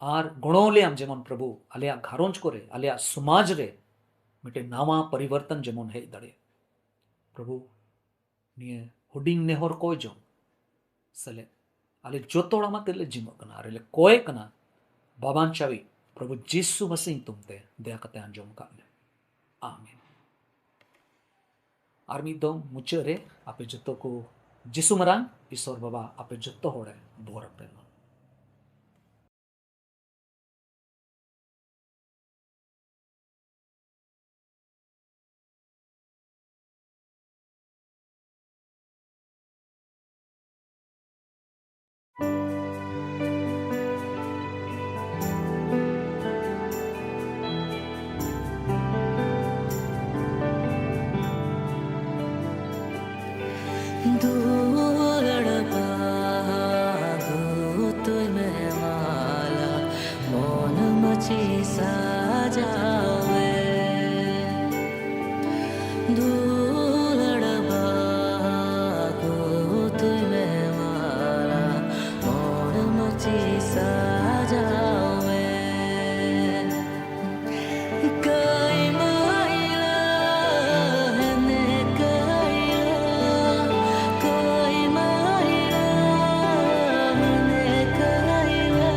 ᱟᱨ ᱜᱚᱲᱚ ᱞᱮᱭᱟᱢ ᱡᱮᱢᱚᱱ ᱯᱨᱚᱵᱷᱩ, ᱟᱞᱮᱭᱟᱜ ᱜᱷᱟᱨᱚᱸᱡᱽ ᱠᱚᱨᱮ, ᱟᱞᱮᱭᱟᱜ ᱥᱚᱢᱟᱡᱽ ᱨᱮ ᱢᱤᱫᱴᱮᱱ ᱱᱟᱣᱟ ᱯᱚᱨᱤᱵᱚᱨᱛᱚᱱ ᱡᱮᱢᱚᱱ ᱦᱮᱡ ᱫᱟᱲᱮᱭᱟᱜ᱾ ᱯᱨᱚᱵᱷᱩ, ᱱᱤᱭᱟᱹ ᱦᱩᱰᱤᱧ ᱱᱮᱦᱚᱨ ᱠᱚᱭ ᱡᱚᱝ ᱥᱮᱞᱮᱫ ᱟᱞᱮ ᱡᱚᱛᱚ ᱦᱚᱲ ᱟᱢᱟᱜ ᱛᱤᱨᱮᱞᱮ ᱡᱤᱢᱟᱹᱜ ᱠᱟᱱᱟ ᱟᱨ ᱞᱮ ᱠᱚᱭᱮ ᱠᱟᱱᱟ, ᱵᱟᱵᱟᱱ ᱪᱟᱣᱤ ᱯᱨᱚᱵᱷᱩ ᱡᱤᱥᱩ ᱢᱟᱥᱤ ᱧᱩᱛᱩᱢ ᱛᱮ ᱫᱟᱭᱟ ᱠᱟᱛᱮ ᱟᱸᱡᱚᱢ ᱠᱟᱜ ᱢᱮ᱾ ᱟᱢᱮᱱ᱾ ᱟᱨ ᱢᱤᱫ ᱫᱚᱢ ᱢᱩᱪᱟᱹᱫ ᱨᱮ ᱟᱯᱮ ᱡᱚᱛᱚ ᱠᱚ ᱡᱤᱥᱩ ᱢᱟᱨᱟᱝ ᱤᱥᱚᱨ ᱵᱟᱵᱟ ᱟᱯᱮ ᱡᱚᱛᱚ ᱦᱚᱲᱮ ᱵᱷᱚᱨ ᱟᱯᱮ ᱢᱟ᱾ ᱫᱩᱞᱟᱹᱲ ᱵᱟᱹᱦᱩ ᱛᱩᱭ ᱢᱮ ᱢᱟᱞᱟ, ᱢᱚᱱ ᱢᱟᱹᱪᱤ ᱥᱟᱡᱟᱣᱮ᱾ ᱫᱩᱞᱟᱹᱲ ᱵᱟᱹᱦᱩ ᱛᱩᱭ ᱢᱮ ᱢᱟᱞᱟ, ᱢᱚᱱ ᱢᱟᱹᱪᱤ ᱥᱟᱡᱟᱣᱮ᱾ ᱠᱟᱹᱭ ᱢᱟᱹᱭᱞᱟᱹ ᱦᱮᱱᱮ ᱠᱟᱹᱭᱞᱟᱹ, ᱠᱟᱹᱭ ᱢᱟᱹᱭᱞᱟᱹ ᱦᱮᱱᱮ ᱠᱟᱹᱭᱞᱟᱹ,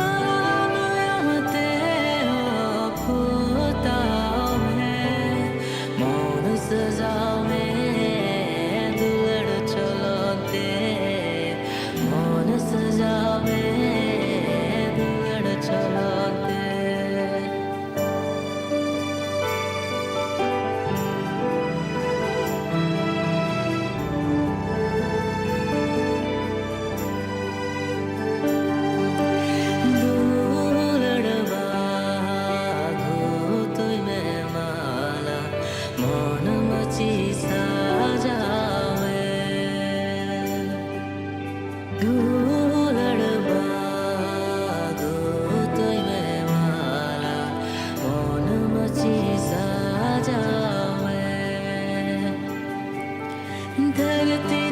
ᱟᱢ ᱟᱢᱛᱮ ᱯᱷᱩᱴᱟᱣ ᱢᱮ, ᱢᱚᱱ ᱥᱟᱡᱟᱣ ᱢᱮ ᱫᱩᱞᱟᱹᱲ ᱪᱚᱞᱚᱱ ᱛᱮ, ᱢᱚᱱ ᱥᱟᱡᱟᱣ ᱢᱮ ᱫᱩᱞᱟᱹᱲ ᱪᱚᱞᱚᱱ ᱛᱮ᱾ ᱫᱩᱞᱟᱹᱲ ᱵᱟᱹᱦᱩ ᱛᱩᱭ ᱢᱮ ᱢᱟᱞᱟ, ᱢᱚᱱ ᱢᱟᱹᱪᱤ ᱥᱟᱡᱟᱣᱮ᱾ ᱫᱩᱞᱟᱹᱲ ᱵᱟᱹᱦᱩ ᱛᱩᱭ ᱢᱮ ᱢᱟᱞᱟ, ᱢᱚᱱ ᱢᱟᱹᱪᱤ ᱥᱟᱡᱟᱣᱮ᱾ ᱫᱷᱟᱹᱨᱛᱤ